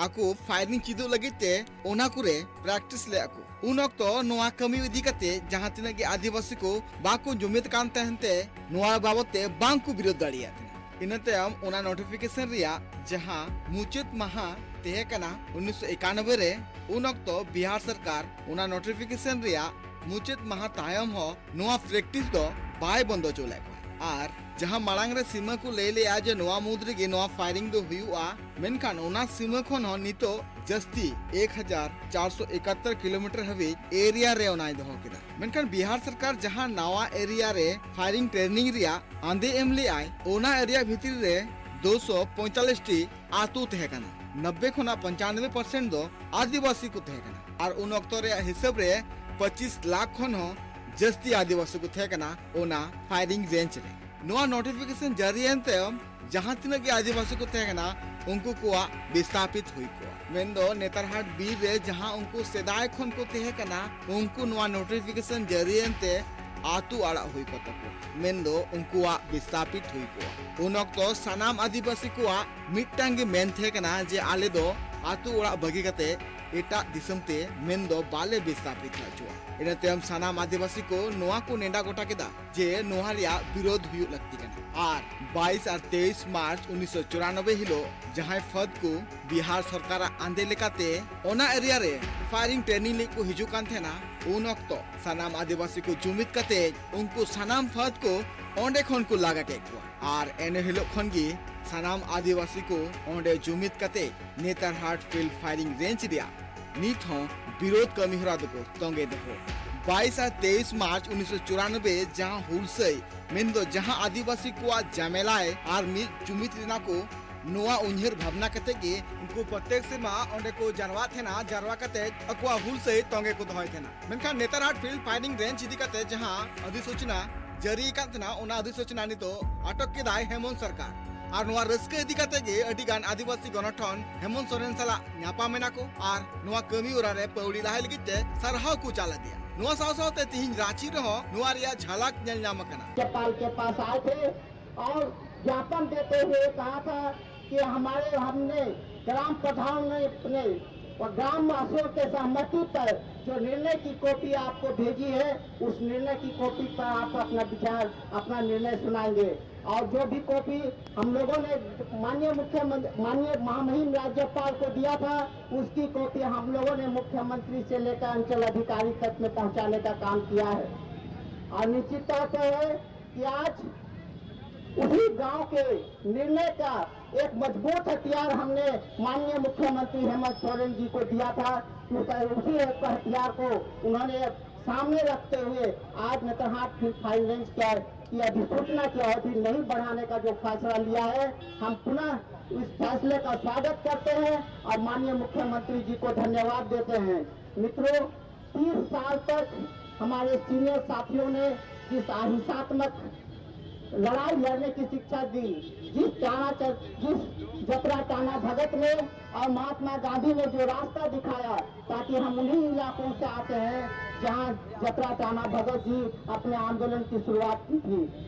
ᱟᱠᱚ ᱯᱷᱟᱭᱨᱤᱝ ᱪᱮᱫᱚᱜ ᱞᱟᱹᱜᱤᱫ ᱛᱮ ᱚᱱᱟ ᱠᱚᱨᱮ ᱯᱨᱮᱠᱴᱤᱥ ᱞᱮᱫᱼᱟ ᱠᱚ᱾ ᱩᱱ ᱚᱠᱛᱚ ᱱᱚᱣᱟ ᱠᱟᱹᱢᱤ ᱤᱫᱤ ᱠᱟᱛᱮ ᱡᱟᱦᱟᱸ ᱛᱤᱱᱟᱹᱜ ᱜᱮ ᱟᱹᱫᱤᱵᱟᱹᱥᱤ ᱠᱚ ᱵᱟᱠᱚ ᱡᱩᱢᱤᱫ ᱠᱟᱱ ᱛᱟᱦᱮᱱ ᱛᱮ ᱱᱚᱣᱟ ᱵᱟᱵᱚᱛ ᱛᱮ ᱵᱟᱝ ᱠᱚ ᱵᱤᱨᱳᱫ ᱫᱟᱲᱮᱭᱟᱜ ᱛᱟᱦᱮᱱᱟ᱾ ᱤᱱᱟᱹ ᱛᱟᱭᱚᱢ ᱚᱱᱟ ᱱᱳᱴᱤᱯᱷᱤᱠᱮᱥᱚᱱ ᱨᱮᱭᱟᱜ ᱡᱟᱦᱟᱸ ᱢᱩᱪᱟᱹᱫ ᱢᱟᱦᱟ ᱛᱟᱦᱮᱸ ᱠᱟᱱᱟ ᱩᱱᱤᱥᱥᱚ ᱮᱠᱟᱱᱚᱵᱵᱳᱭ ᱨᱮ, ᱩᱱ ᱚᱠᱛᱚ ᱵᱤᱦᱟᱨ ᱥᱚᱨᱠᱟᱨ ᱚᱱᱟ ᱱᱳᱴᱤᱯᱷᱤᱠᱮᱥᱚᱱ ᱨᱮᱭᱟᱜ ᱢᱩᱪᱟᱹᱫ ᱢᱟᱦᱟ ᱛᱟᱭᱚᱢ ᱦᱚᱸ ᱱᱚᱣᱟ ᱯᱨᱮᱠᱴᱤᱥ ᱫᱚ ᱵᱟᱭ ᱵᱚᱱᱫᱚ ᱦᱚᱪᱚ ᱞᱮᱫ ᱠᱚᱣᱟ᱾ ᱟᱨ ᱡᱟᱦᱟᱸ ᱢᱟᱲᱟᱝ ᱨᱮ ᱥᱤᱢᱟᱹ ᱠᱚ ᱞᱟᱹᱭ ᱞᱮᱜᱼᱟ ᱡᱮ ᱱᱚᱣᱟ ᱢᱩᱫᱽ ᱨᱮᱜᱮ ᱱᱚᱣᱟ ᱯᱷᱟᱭᱨᱤᱝ ᱫᱚ ᱦᱩᱭᱩᱜᱼᱟ, ᱢᱮᱱᱠᱷᱟᱱ ᱚᱱᱟ ᱥᱤᱢᱟᱹ ᱠᱷᱚᱱ ᱦᱚᱸ ᱱᱤᱛᱚᱜ ᱡᱟᱹᱥᱛᱤ ᱮᱠ ᱦᱟᱡᱟᱨ ᱪᱟᱨᱥᱚ ᱮᱠᱟᱛᱛᱳᱨ ᱠᱤᱞᱳᱢᱤᱴᱟᱨ ᱦᱟᱹᱵᱤᱡ ᱮᱨᱤᱭᱟ ᱨᱮ ᱚᱱᱟᱭ ᱫᱚᱦᱚ ᱠᱮᱫᱟ᱾ ᱢᱮᱱᱠᱷᱟᱱ ᱵᱤᱦᱟᱨ ᱥᱚᱨᱠᱟᱨ ᱡᱟᱦᱟᱸ ᱱᱟᱣᱟ ᱮᱨᱤᱭᱟ ᱨᱮ ᱯᱷᱟᱭᱨᱤᱝ ᱴᱨᱮᱱᱤᱝ ᱨᱮᱭᱟᱜ ᱟᱸᱫᱮ ᱮᱢ ᱞᱮᱜᱼᱟᱭ, ᱚᱱᱟ ᱮᱨᱤᱭᱟ ᱵᱷᱤᱛᱨᱤ ᱨᱮ ᱫᱩᱥᱚ ᱯᱚᱸᱭᱛᱟᱞᱞᱤᱥ ᱴᱤ ᱟᱛᱳ ᱛᱟᱦᱮᱸ ᱠᱟᱱᱟ᱾ ᱱᱚᱵᱵᱳᱭ ᱠᱷᱚᱱᱟᱜ ᱯᱚᱧᱪᱟᱱᱚᱵᱵᱳᱭ ᱯᱟᱨᱥᱮᱱᱴ ᱫᱚ ᱟᱹᱫᱤᱵᱟᱹᱥᱤ ᱠᱚ ᱛᱟᱦᱮᱸ ᱠᱟᱱᱟ᱾ ᱟᱨ ᱩᱱ ᱚᱠᱛᱚ ᱨᱮᱭᱟᱜ ᱦᱤᱥᱟᱹᱵ ᱨᱮ ᱯᱚᱸᱪᱤᱥ ᱞᱟᱠᱷ ᱠᱷᱚᱱ ᱦᱚᱸ ᱡᱟᱹᱥᱛᱤ ᱟᱹᱫᱤᱵᱟᱹᱥᱤ ᱠᱚ ᱛᱟᱦᱮᱸ ᱠᱟᱱᱟ ᱚᱱᱟ ᱯᱷᱟᱭᱨᱤᱝ ᱨᱮᱧᱡᱽ ᱨᱮ᱾ ᱱᱚᱣᱟ ᱱᱳᱴᱤᱯᱷᱤᱠᱮᱥᱚᱱ ᱡᱟᱹᱨᱤᱭᱮᱱ ᱛᱟᱭᱚᱢ ᱡᱟᱦᱟᱸ ᱛᱤᱱᱟᱹᱜ ᱜᱮ ᱟᱹᱫᱤᱵᱟᱹᱥᱤ ᱠᱚ ᱛᱟᱦᱮᱸ ᱠᱟᱱᱟ, ᱩᱱᱠᱩ ᱠᱚᱣᱟᱜ ᱵᱤᱥᱛᱟᱯᱤᱛ ᱦᱩᱭ ᱠᱚᱜᱼᱟ᱾ ᱢᱮᱱᱫᱚ ᱱᱮᱛᱟᱨᱦᱟᱴ ᱵᱤᱨ ᱨᱮ ᱡᱟᱦᱟᱸ ᱩᱱᱠᱩ ᱥᱮᱫᱟᱭ ᱠᱷᱚᱱ ᱠᱚ ᱛᱟᱦᱮᱸ ᱠᱟᱱᱟ, ᱩᱱᱠᱩ ᱱᱚᱣᱟ ᱱᱳᱴᱤᱯᱷᱤᱠᱮᱥᱚᱱ ᱡᱟᱹᱨᱤᱭᱮᱱ ᱛᱮ ᱟᱹᱛᱩ ᱟᱲᱟᱜ ᱦᱩᱭ ᱠᱚᱜ ᱛᱟᱠᱚᱣᱟ, ᱢᱮᱱᱫᱚ ᱩᱱᱠᱩᱣᱟᱜ ᱵᱤᱥᱛᱟᱯᱤᱛ ᱦᱩᱭ ᱠᱚᱜᱼᱟ᱾ ᱩᱱ ᱚᱠᱛᱚ ᱥᱟᱱᱟᱢ ᱟᱹᱫᱤᱵᱟᱹᱥᱤ ᱠᱚᱣᱟᱜ ᱢᱤᱫᱴᱟᱝ ᱜᱮ ᱢᱮᱱ ᱛᱟᱦᱮᱸ ᱠᱟᱱᱟ ᱡᱮ ᱟᱞᱮ ᱫᱚ ᱟᱹᱛᱩ ᱚᱲᱟᱜ ᱵᱟᱹᱜᱤ ᱠᱟᱛᱮ ᱮᱴᱟᱜ ᱫᱤᱥᱚᱢ ᱛᱮ ᱢᱮᱱᱫᱚ ᱵᱟᱞᱮ ᱵᱤᱥᱛᱟᱯᱤᱛ ᱦᱚᱪᱚᱣᱟ᱾ ᱤᱱᱟᱹ ᱛᱟᱭᱚᱢ ᱥᱟᱱᱟᱢ ᱟᱹᱫᱤᱵᱟᱹᱥᱤ ᱠᱚ ᱱᱚᱣᱟ ᱠᱚ ᱱᱮᱰᱟ ᱜᱚᱴᱟ ᱠᱮᱫᱟ ᱡᱮ ᱱᱚᱣᱟ ᱨᱮᱭᱟᱜ ᱵᱤᱨᱳᱫᱷ ᱦᱩᱭᱩᱜ ᱞᱟᱹᱠᱛᱤ ᱠᱟᱱᱟ᱾ ᱟᱨ ᱵᱟᱭᱤᱥ ᱟᱨ ᱛᱮᱭᱤᱥ ᱢᱟᱨᱪ ᱩᱱᱤᱥᱥᱚ ᱪᱩᱨᱟᱱᱚᱵᱵᱳᱭ ᱦᱤᱞᱳᱜ ᱡᱟᱦᱟᱸᱭ ᱯᱷᱟᱹᱫ ᱠᱚ ᱵᱤᱦᱟᱨ ᱥᱚᱨᱠᱟᱨᱟᱜ ᱟᱸᱫᱮ ᱞᱮᱠᱟᱛᱮ ᱚᱱᱟ ᱮᱨᱤᱭᱟ ᱨᱮ ᱯᱷᱟᱭᱨᱤᱝ ᱴᱨᱮᱱᱤᱝ ᱞᱟᱹᱜᱤᱫ ᱠᱚ ᱦᱤᱡᱩᱜ ᱠᱟᱱ ᱛᱟᱦᱮᱱᱟ, ᱩᱱ ᱚᱠᱛᱚ ᱥᱟᱱᱟᱢ ᱟᱹᱫᱤᱵᱟᱹᱥᱤ ᱠᱚ ᱡᱩᱢᱤᱫ ᱠᱟᱛᱮ ᱩᱱᱠᱩ ᱥᱟᱱᱟᱢ ᱯᱷᱟᱹᱫ ᱠᱚ ᱚᱸᱰᱮ ᱠᱷᱚᱱ ᱠᱚ ᱞᱟᱜᱟ ᱠᱮᱫ ᱠᱚᱣᱟ᱾ ᱟᱨ ᱮᱱ ᱦᱤᱞᱳᱜ ᱠᱷᱚᱱ ᱜᱮ ᱥᱟᱱᱟᱢ ᱟᱹᱫᱤᱵᱟᱹᱥᱤ ᱠᱚ ᱚᱸᱰᱮ ᱡᱩᱢᱤᱫ ᱠᱟᱛᱮ ᱱᱮᱛᱟᱨᱦᱟᱴ ᱯᱷᱤᱞᱰ ᱯᱷᱟᱭᱨᱤᱝ ᱨᱮᱧᱡᱽ ᱨᱮᱭᱟᱜ ᱱᱤᱛ ᱦᱚᱸ ᱵᱤᱨᱳᱫᱷ ᱠᱟᱹᱢᱤ ᱦᱚᱨᱟ ᱫᱚᱠᱚ ᱛᱚᱸᱜᱮ ᱫᱚᱦᱚ᱾ ᱵᱟᱭᱤᱥ ᱟᱨ ᱛᱮᱭᱤᱥ ᱢᱟᱨᱪ ᱩᱱᱤᱥᱥᱚ ᱪᱩᱨᱟᱱᱚᱵᱵᱳᱭ ᱡᱟᱦᱟᱸ ᱦᱩᱞᱥᱟᱹᱭ ᱢᱮᱱᱫᱚ ᱡᱟᱦᱟᱸ ᱟᱹᱫᱤᱵᱟᱹᱥᱤ ᱠᱚᱣᱟᱜ ᱡᱟᱢᱮᱞᱟᱭ ᱟᱨ ᱢᱤᱫ ᱡᱩᱢᱤᱫ ᱞᱮᱱᱟ ᱠᱚ, ᱱᱚᱣᱟ ᱩᱭᱦᱟᱹᱨ ᱵᱷᱟᱵᱽᱱᱟ ᱠᱟᱛᱮ ᱜᱮ ᱩᱱᱠᱩ ᱯᱨᱚᱛᱮᱠ ᱥᱮᱨᱢᱟ ᱚᱸᱰᱮ ᱠᱚ ᱡᱟᱨᱣᱟᱜ ᱛᱟᱦᱮᱱᱟ᱾ ᱡᱟᱨᱣᱟ ᱠᱟᱛᱮ ᱟᱠᱚᱣᱟᱜ ᱦᱩᱞᱥᱟᱹᱭ ᱛᱚᱸᱜᱮ ᱠᱚ ᱫᱚᱦᱚᱭ ᱛᱟᱦᱮᱱᱟ᱾ ᱢᱮᱱᱠᱷᱟᱱ ᱱᱮᱛᱟᱨᱦᱟᱴ ᱯᱷᱤᱞᱰ ᱯᱷᱟᱭᱨᱤᱝ ᱨᱮᱧᱡᱽ ᱤᱫᱤ ᱠᱟᱛᱮ ᱡᱟᱦᱟᱸ ᱚᱫᱷᱤᱥᱩᱪᱱᱟ ᱡᱟᱹᱨᱤ ᱟᱠᱟᱫ ᱛᱟᱦᱮᱱᱟ, ᱚᱱᱟ ᱚᱫᱷᱤᱥᱩᱪᱱᱟ ᱱᱤᱛᱚᱜ ᱟᱴᱚᱠ ᱠᱮᱫᱟᱭ ᱦᱮᱢᱚᱱᱛ ᱥᱚᱨᱠᱟᱨ᱾ ᱟᱨ ᱱᱚᱣᱟ ᱨᱟᱹᱥᱠᱟᱹ ᱤᱫᱤ ᱠᱟᱛᱮ ᱜᱮ ᱟᱹᱰᱤ ᱜᱟᱱ ᱟᱹᱫᱤᱵᱟᱹᱥᱤ ᱜᱚᱱᱚᱴᱷᱚᱱ ᱦᱮᱢᱚᱱᱛ ᱥᱚᱨᱮᱱ ᱥᱟᱞᱟᱜ ᱧᱟᱯᱟᱢ ᱮᱱᱟ ᱠᱚ ᱟᱨ ᱱᱚᱣᱟ ᱠᱟᱹᱢᱤ ᱦᱚᱨᱟ ᱨᱮ ᱯᱟᱹᱣᱲᱤ ᱞᱟᱦᱟᱭ ᱞᱟᱹᱜᱤᱫ ᱛᱮ ᱥᱟᱨᱦᱟᱣ ᱠᱚ ᱪᱟᱞ ᱟᱫᱮᱭᱟ᱾ ᱱᱚᱣᱟ ᱥᱟᱶ ᱥᱟᱶᱛᱮ ᱛᱤᱦᱤᱧ ᱨᱟᱸᱪᱤ ᱨᱮᱦᱚᱸ ᱱᱚᱣᱟ ᱨᱮᱭᱟᱜ ᱡᱷᱟᱞᱟᱠ ᱧᱮᱞ ᱧᱟᱢ ᱟᱠᱟᱱᱟ᱾ राज्यपाल के पास आए थे और ज्ञापन देते हुए कहा था कि हमारे, हमने ग्राम प्रधान ने अपने और ग्राम वासियों के सहमति पर जो निर्णय की कॉपी आपको भेजी है, उस निर्णय की कॉपी पर आप अपना विचार, अपना निर्णय सुनाएंगे। और जो भी कॉपी हम लोगों ने माननीय मुख्यमंत्री, माननीय महामहिम राज्यपाल को दिया था, उसकी कॉपी हम लोगों ने मुख्यमंत्री से लेकर अंचल अधिकारी तक में पहुंचाने का काम किया है। और निश्चित तौर पर है कि आज उसी गांव के निर्णय का एक मजबूत हथियार हमने माननीय मुख्यमंत्री हेमंत सोरेन जी को दिया था। उस, उसी एक हथियार को उन्होंने सामने रखते हुए आज नेतरहाट फील्ड फाइनेंस का की अधिसूचना की अवधि नहीं बढ़ाने का जो फैसला लिया है, हम पुनः इस फैसले का स्वागत करते हैं और माननीय मुख्यमंत्री जी को धन्यवाद देते हैं। मित्रों, तीस साल तक हमारे सीनियर साथियों ने जिस अहिंसात्मक लड़ाई लड़ने की शिक्षा दी, जिस टाना च-, जिस जतरा टाना भगत ने और महात्मा गांधी ने जो रास्ता दिखाया, ताकि हम उन्हीं इलाकों से आते हैं जहां जतरा टाना भगत जी अपने आंदोलन की शुरुआत की थी।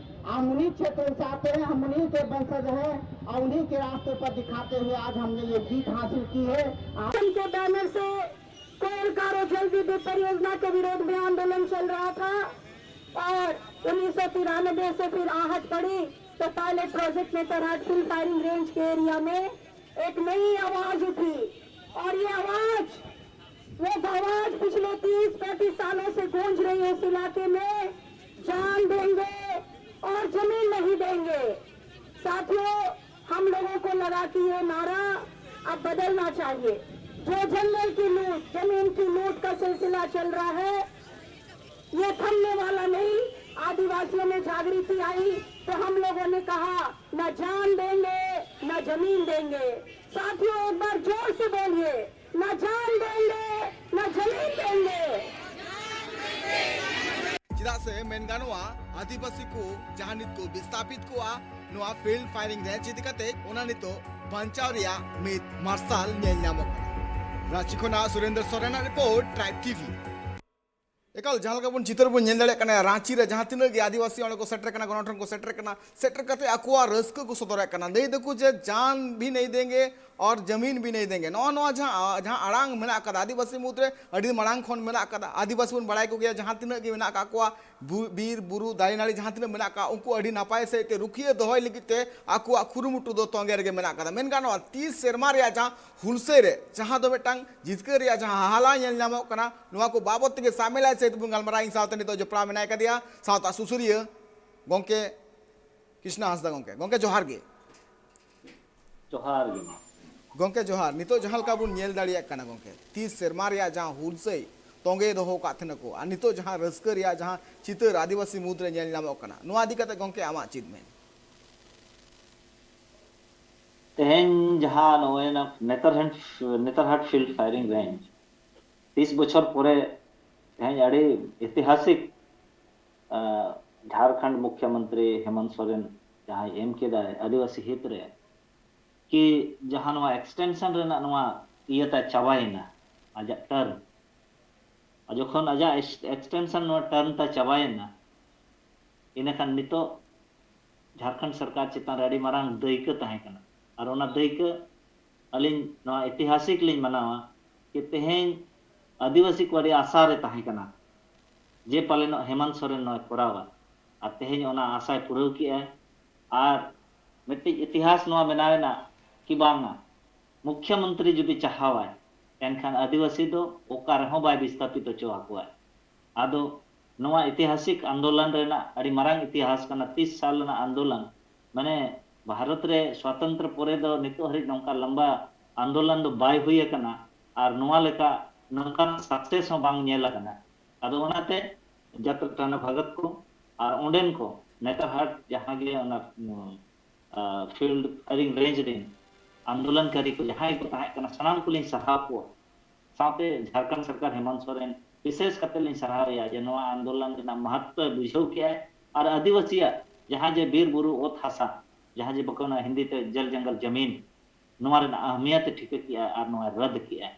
हम उन्हीं क्षेत्रों से आते हैं, हम उन्हीं के वंशज हैं और उन्हीं के रास्ते पर दिखाते हुए आज हमने ये जीत हासिल की है। आप उनके बैनर से कोयल का और जल विद्युत परियोजना के विरोध में आंदोलन चल रहा था और उन्नीस सौ तिरानबे से फिर आहट पड़ी तो pilot project Netarhat field firing range के एरिया में एक नई आवाज उठी और ये आवाज, वो आवाज पिछले तीस पैंतीस सालों से गूंज रही है इस इलाके में, जान देंगे और जमीन नहीं देंगे। साथियों, हम लोगों को लगा कि ये नारा अब बदलना चाहिए। जो जंगल की लूट, जमीन की लूट का सिलसिला चल रहा है, ये थमने वाला नहीं। आदिवासियों में जागृति आई तो हम लोगों ने कहा, न जान देंगे, न जमीन देंगे। साथियों, एक बार जोर से बोलिए, न जान देंगे, न जमीन देंगे। ᱪᱮᱫᱟᱜ ᱥᱮ ᱢᱮᱱ ᱜᱟᱱᱚᱜᱼᱟ, ᱟᱹᱫᱤᱵᱟᱹᱥᱤ ᱠᱚ ᱡᱟᱦᱟᱸ ᱱᱤᱛ ᱠᱚ ᱵᱤᱥᱛᱟᱯᱤᱛ ᱠᱚᱜᱼᱟ ᱱᱚᱣᱟ ᱯᱷᱤᱞᱰ ᱯᱷᱟᱭᱨᱤᱝ ᱨᱮᱧᱡᱽ ᱤᱫᱤ ᱠᱟᱛᱮ, ᱚᱱᱟ ᱱᱤᱛᱚᱜ ᱵᱟᱧᱪᱟᱣ ᱨᱮᱭᱟᱜ ᱢᱤᱫ ᱢᱟᱨᱥᱟᱞ ᱧᱮᱞ ᱧᱟᱢᱚᱜ ᱠᱟᱱᱟ᱾ ᱨᱟᱸᱪᱤ ᱠᱷᱚᱱᱟᱜ ᱥᱩᱨᱮᱱᱫᱨᱚ ᱥᱚᱨᱮᱱᱟᱜ ᱨᱤᱯᱳᱨᱴ, ᱴᱨᱟᱭᱤᱵᱽ ᱴᱤᱵᱷᱤ᱾ ᱮᱠᱟᱞ, ᱡᱟᱦᱟᱸ ᱞᱮᱠᱟ ᱵᱚᱱ ᱪᱤᱛᱟᱹᱨ ᱵᱚᱱ ᱧᱮᱞ ᱫᱟᱲᱮᱭᱟᱜ ᱠᱟᱱᱟ, ᱨᱟᱸᱪᱤ ᱨᱮ ᱡᱟᱦᱟᱸ ᱛᱤᱱᱟᱹᱜ ᱜᱮ ᱟᱹᱫᱤᱵᱟᱹᱥᱤ ᱚᱸᱰᱮ ᱠᱚ ᱥᱮᱴᱮᱨ ᱠᱟᱱᱟ, ᱜᱚᱱᱚᱴᱷᱚᱱ ᱠᱚ ᱥᱮᱴᱮᱨ ᱠᱟᱱᱟ, ᱥᱮᱴᱮᱨ ᱠᱟᱛᱮ ᱟᱠᱚᱣᱟᱜ ᱨᱟᱹᱥᱠᱟᱹ ᱠᱚ ᱥᱚᱫᱚᱨᱮᱫ ᱠᱟᱱᱟ᱾ ᱞᱟᱹᱭ ᱫᱟᱠᱚ ᱡᱮ ᱡᱟᱱ ᱵᱷᱤ ᱱᱟᱦᱤᱸ ᱫᱮᱸᱜᱮ ᱟᱨ ᱡᱟᱢᱤᱱ ᱵᱷᱤ ᱱᱟᱦᱤᱸ ᱫᱮᱸᱜᱮ, ᱱᱚᱜᱼᱚ ᱱᱚᱣᱟ ᱡᱟᱦᱟᱸ, ᱡᱟᱦᱟᱸ ᱟᱲᱟᱝ ᱢᱮᱱᱟᱜ ᱟᱠᱟᱫᱟ ᱟᱹᱫᱤᱵᱟᱹᱥᱤ ᱢᱩᱫᱽᱨᱮ, ᱟᱹᱰᱤ ᱢᱟᱲᱟᱝ ᱠᱷᱚᱱ ᱢᱮᱱᱟᱜ ᱟᱠᱟᱫᱟ᱾ ᱟᱹᱫᱤᱵᱟᱹᱥᱤ ᱵᱚᱱ ᱵᱟᱲᱟᱭ ᱠᱚᱜᱮᱭᱟ, ᱡᱟᱦᱟᱸ ᱛᱤᱱᱟᱹᱜ ᱜᱮ ᱢᱮᱱᱟᱜ ᱟᱠᱟᱫ ᱠᱚᱣᱟ, ᱵᱩ-, ᱵᱤᱨ, ᱵᱩᱨᱩ, ᱫᱟᱨᱮ, ᱱᱟᱹᱲᱤ ᱡᱟᱦᱟᱸ ᱛᱤᱱᱟᱹᱜ ᱢᱮᱱᱟᱜ ᱟᱠᱟᱫ, ᱩᱱᱠᱩ ᱟᱹᱰᱤ ᱱᱟᱯᱟᱭ ᱥᱟᱺᱦᱤᱡ ᱛᱮ ᱨᱩᱠᱷᱤᱭᱟᱹ ᱫᱚᱦᱚᱭ ᱞᱟᱹᱜᱤᱫ ᱛᱮ ᱟᱠᱚᱣᱟᱜ ᱠᱩᱨᱩᱢᱩᱴᱩ ᱫᱚ ᱛᱚᱸᱜᱮ ᱨᱮᱜᱮ ᱢᱮᱱᱟᱜ ᱟᱠᱟᱫᱟ᱾ ᱢᱮᱱ ᱜᱟᱱᱚᱜᱼᱟ, ᱛᱤᱥ ᱥᱮᱨᱢᱟ ᱨᱮᱭᱟᱜ ᱡᱟᱦᱟᱸ ᱦᱩᱞᱥᱟᱹᱭ ᱨᱮ, ᱡᱟᱦᱟᱸ ᱫᱚ ᱢᱤᱫᱴᱟᱝ ᱡᱤᱛᱠᱟᱹᱨ ᱨᱮᱭᱟᱜ ᱡᱟᱦᱟᱸ ᱦᱟᱦᱟᱞᱟ ᱧᱮᱞ ᱧᱟᱢᱚᱜ ᱠᱟᱱᱟ, ᱱᱚᱣᱟ ᱠᱚ ᱵᱟᱵᱚᱛ ᱛᱮᱜᱮ ᱥᱟᱢᱮᱞᱟᱭ ᱥᱟᱹᱦᱤᱛ ᱵᱚᱱ ᱜᱟᱞᱢᱟᱨᱟᱣᱟ᱾ ᱤᱧ ᱥᱟᱶᱛᱮ ᱱᱤᱛᱚᱜ ᱡᱚᱯᱲᱟᱣ ᱢᱮᱱᱟᱭ ᱠᱟᱫᱮᱭᱟ ᱥᱟᱶᱛᱟ ᱥᱩᱥᱟᱹᱨᱤᱭᱟᱹ ᱜᱚᱢᱠᱮ ᱠᱨᱤᱥᱱᱟ ᱦᱟᱸᱥᱫᱟ᱾ ᱜᱚᱢᱠᱮ, ᱜᱚᱢᱠᱮ, ᱡᱚᱦᱟᱨ ᱜᱮ᱾ ᱡᱚᱦᱟᱨ ᱜᱮ᱾ ᱜᱚᱢᱠᱮ, ᱡᱚᱦᱟᱨ᱾ ᱱᱤᱛᱚᱜ ᱡᱟᱦᱟᱸ ᱞᱮᱠᱟ ᱵᱚᱱ ᱧᱮᱞ ᱫᱟᱲᱮᱭᱟᱜ ᱠᱟᱱᱟ, ᱜᱚᱢᱠᱮ, ᱛᱤᱥ ᱥᱮᱨᱢᱟ ᱨᱮᱭᱟᱜ ᱡᱟᱦᱟᱸ ᱦᱩᱞᱥᱟᱹᱭ ᱛᱚᱸᱜᱮ ᱫᱚᱦᱚ ᱟᱠᱟᱫ ᱛᱟᱦᱮᱱᱟ ᱠᱚ, ᱟᱨ ᱱᱤᱛᱚᱜ ᱡᱟᱦᱟᱸ ᱨᱟᱹᱥᱠᱟᱹ ᱨᱮᱭᱟᱜ ᱡᱟᱦᱟᱸ ᱪᱤᱛᱟᱹᱨ ᱟᱹᱫᱤᱵᱟᱹᱥᱤ ᱢᱩᱫᱽᱨᱮ ᱧᱮᱞ ᱧᱟᱢᱚᱜ ᱠᱟᱱᱟ, ᱱᱚᱣᱟ ᱤᱫᱤ ᱠᱟᱛᱮ, ᱜᱚᱢᱠᱮ, ᱟᱢᱟᱜ ᱪᱮᱫ ᱢᱮᱱ? ᱛᱮᱦᱮᱧ ᱡᱟᱦᱟᱸ ᱱᱚᱜᱼᱚᱭ ᱱᱟ ᱱᱮᱛᱟᱨᱦᱟᱴ, ᱱᱮᱛᱟᱨᱦᱟᱴ ᱯᱷᱤᱞᱰ ᱯᱷᱟᱭᱨᱤᱝ ᱨᱮᱧᱡᱽ ᱛᱤᱥ ᱵᱚᱪᱷᱚᱨ ᱯᱚᱨᱮ ᱛᱮᱦᱮᱧ ᱟᱹᱰᱤ ᱤᱛᱤᱦᱟᱥᱤᱠ, ᱟᱸ, ᱡᱷᱟᱲᱠᱷᱚᱸᱰ ᱢᱩᱠᱷᱭᱚᱢᱚᱱᱛᱨᱤ ᱦᱮᱢᱚᱱᱛ ᱥᱚᱨᱮᱱ ᱡᱟᱦᱟᱸᱭ ᱮᱢ ᱠᱮᱫᱟᱭ ᱟᱹᱫᱤᱵᱟᱹᱥᱤ ᱦᱤᱛ ᱨᱮ, ᱠᱤ ᱡᱟᱦᱟᱸ ᱱᱚᱣᱟ ᱮᱠᱥᱴᱮᱱᱥᱚᱱ ᱨᱮᱱᱟᱜ ᱱᱚᱣᱟ ᱤᱭᱟᱹ ᱛᱟᱭ ᱪᱟᱵᱟᱭᱮᱱᱟ, ᱟᱡᱟᱜ ᱴᱟᱨᱢ᱾ ᱟᱨ ᱡᱚᱠᱷᱚᱱ ᱟᱡᱟᱜ ᱮᱠᱥ-, ᱮᱠᱥᱴᱮᱱᱥᱚᱱ ᱱᱚᱣᱟ ᱴᱟᱨᱢ ᱛᱟᱭ ᱪᱟᱵᱟᱭᱮᱱᱟ, ᱤᱱᱟᱹᱠᱷᱟᱱ ᱱᱤᱛᱚᱜ ᱡᱷᱟᱲᱠᱷᱚᱸᱰ ᱥᱚᱨᱠᱟᱨ ᱪᱮᱛᱟᱱ ᱨᱮ ᱟᱹᱰᱤ ᱢᱟᱨᱟᱝ ᱫᱟᱹᱭᱠᱟᱹ ᱛᱟᱦᱮᱸ ᱠᱟᱱᱟ᱾ ᱟᱨ ᱚᱱᱟ ᱫᱟᱹᱭᱠᱟᱹ ᱟᱹᱞᱤᱧ ᱱᱚᱣᱟ ᱤᱛᱤᱦᱟᱥᱤᱠ ᱞᱤᱧ ᱢᱟᱱᱟᱣᱟ ᱡᱮ ᱛᱮᱦᱮᱧ ᱟᱹᱫᱤᱵᱟᱹᱥᱤ ᱠᱚ ᱟᱹᱰᱤ ᱟᱥᱟ ᱨᱮ ᱛᱟᱦᱮᱸ ᱠᱟᱱᱟ ᱡᱮ ᱯᱟᱞᱮᱱᱚᱜ ᱦᱮᱢᱟᱱᱛ ᱥᱚᱨᱮᱱ ᱱᱚᱣᱟᱭ ᱠᱚᱨᱟᱣᱟ᱾ ᱟᱨ ᱛᱮᱦᱮᱧ ᱚᱱᱟ ᱟᱥᱟᱭ ᱯᱩᱨᱟᱹᱣ ᱠᱮᱜᱼᱟ᱾ ᱟᱨ ᱢᱤᱫᱴᱤᱡ ᱤᱛᱤᱦᱟᱥ ᱱᱚᱣᱟ ᱵᱮᱱᱟᱣ ᱮᱱᱟ ᱠᱤ ᱵᱟᱝᱟ, ᱢᱩᱠᱷᱭᱚᱢᱚᱱᱛᱨᱤ ᱡᱩᱫᱤ ᱪᱟᱦᱟᱣᱟᱭ, ᱮᱱᱠᱷᱟᱱ ᱟᱹᱫᱤᱵᱟᱹᱥᱤ ᱫᱚ ᱚᱠᱟ ᱨᱮᱦᱚᱸ ᱵᱟᱭ ᱵᱤᱥᱛᱟᱯᱤᱛ ᱦᱚᱪᱚ ᱟᱠᱚᱣᱟ᱾ ᱟᱫᱚ ᱱᱚᱣᱟ ᱤᱛᱤᱦᱟᱥᱤᱠ ᱟᱱᱫᱳᱞᱚᱱ ᱨᱮᱱᱟᱜ ᱟᱹᱰᱤ ᱢᱟᱨᱟᱝ ᱤᱛᱤᱦᱟᱥ ᱠᱟᱱᱟ, ᱛᱤᱥ ᱥᱟᱞ ᱨᱮᱱᱟᱜ ᱟᱱᱫᱳᱞᱚᱱ᱾ ᱢᱟᱱᱮ ᱵᱷᱟᱨᱚᱛ ᱨᱮ ᱥᱣᱟᱛᱚᱱᱛᱨᱚ ᱯᱚᱨᱮ ᱫᱚ ᱱᱤᱛᱚᱜ ᱦᱟᱹᱨᱤᱡ ᱱᱚᱝᱠᱟ ᱞᱟᱢᱵᱟ ᱟᱱᱫᱳᱞᱚᱱ ᱫᱚ ᱵᱟᱭ ᱦᱩᱭ ᱟᱠᱟᱱᱟ, ᱟᱨ ᱱᱚᱣᱟ ᱞᱮᱠᱟ ᱱᱚᱝᱠᱟᱱ ᱥᱟᱠᱥᱮᱥ ᱦᱚᱸ ᱵᱟᱝ ᱧᱮᱞ ᱟᱠᱟᱱᱟ᱾ ᱟᱫᱚ ᱚᱱᱟᱛᱮ ᱡᱟᱛᱨᱟ ᱴᱟᱱᱟ ᱵᱷᱟᱜᱚᱛ ᱠᱚ ᱟᱨ ᱚᱸᱰᱮᱱ ᱠᱚ ᱱᱮᱛᱟᱨ ᱦᱟᱴ ᱡᱟᱦᱟᱸ ᱜᱮ ᱚᱱᱟ ᱯᱷᱤᱞᱰ ᱯᱷᱟᱭᱨᱤᱝ ᱨᱮᱧᱡᱽ ᱨᱮᱱ ᱟᱱᱫᱳᱞᱚᱱᱠᱟᱨᱤ ᱠᱚ ᱡᱟᱦᱟᱸᱭ ᱠᱚ ᱛᱟᱦᱮᱸ ᱠᱟᱱᱟ, ᱥᱟᱱᱟᱢ ᱠᱚᱞᱤᱧ ᱥᱟᱨᱦᱟᱣ ᱠᱚᱣᱟ᱾ ᱥᱟᱶᱛᱮ ᱡᱷᱟᱲᱠᱷᱚᱸᱰ ᱥᱚᱨᱠᱟᱨ ᱦᱮᱢᱚᱱᱛ ᱥᱚᱨᱮᱱ ᱵᱤᱥᱮᱥ ᱠᱟᱛᱮ ᱞᱤᱧ ᱥᱟᱨᱦᱟᱣᱮᱭᱟ ᱡᱮ ᱱᱚᱣᱟ ᱟᱱᱫᱳᱞᱚᱱ ᱨᱮᱱᱟᱜ ᱢᱟᱦᱟᱛᱛᱚᱭ ᱵᱩᱡᱷᱟᱹᱣ ᱠᱮᱜᱼᱟᱭ ᱟᱨ ᱟᱹᱫᱤᱵᱟᱹᱥᱤᱭᱟᱜ ᱡᱟᱦᱟᱸ ᱡᱮ ᱵᱤᱨ ᱵᱩᱨᱩ ᱚᱛ ᱦᱟᱥᱟ, ᱡᱟᱦᱟᱸ ᱡᱮ ᱵᱟᱠᱚ ᱚᱱᱟ ᱦᱤᱱᱫᱤ ᱛᱮ ᱡᱚᱞ ᱡᱚᱝᱜᱚᱞ ᱡᱟᱢᱤᱱ, ᱱᱚᱣᱟ ᱨᱮᱱᱟᱜ ᱟᱦᱢᱤᱭᱟᱛ ᱮ ᱴᱷᱤᱠᱟᱹ ᱠᱮᱜᱼᱟ ᱟᱨ ᱱᱚᱣᱟᱭ ᱨᱟᱫ ᱠᱮᱜᱼᱟ᱾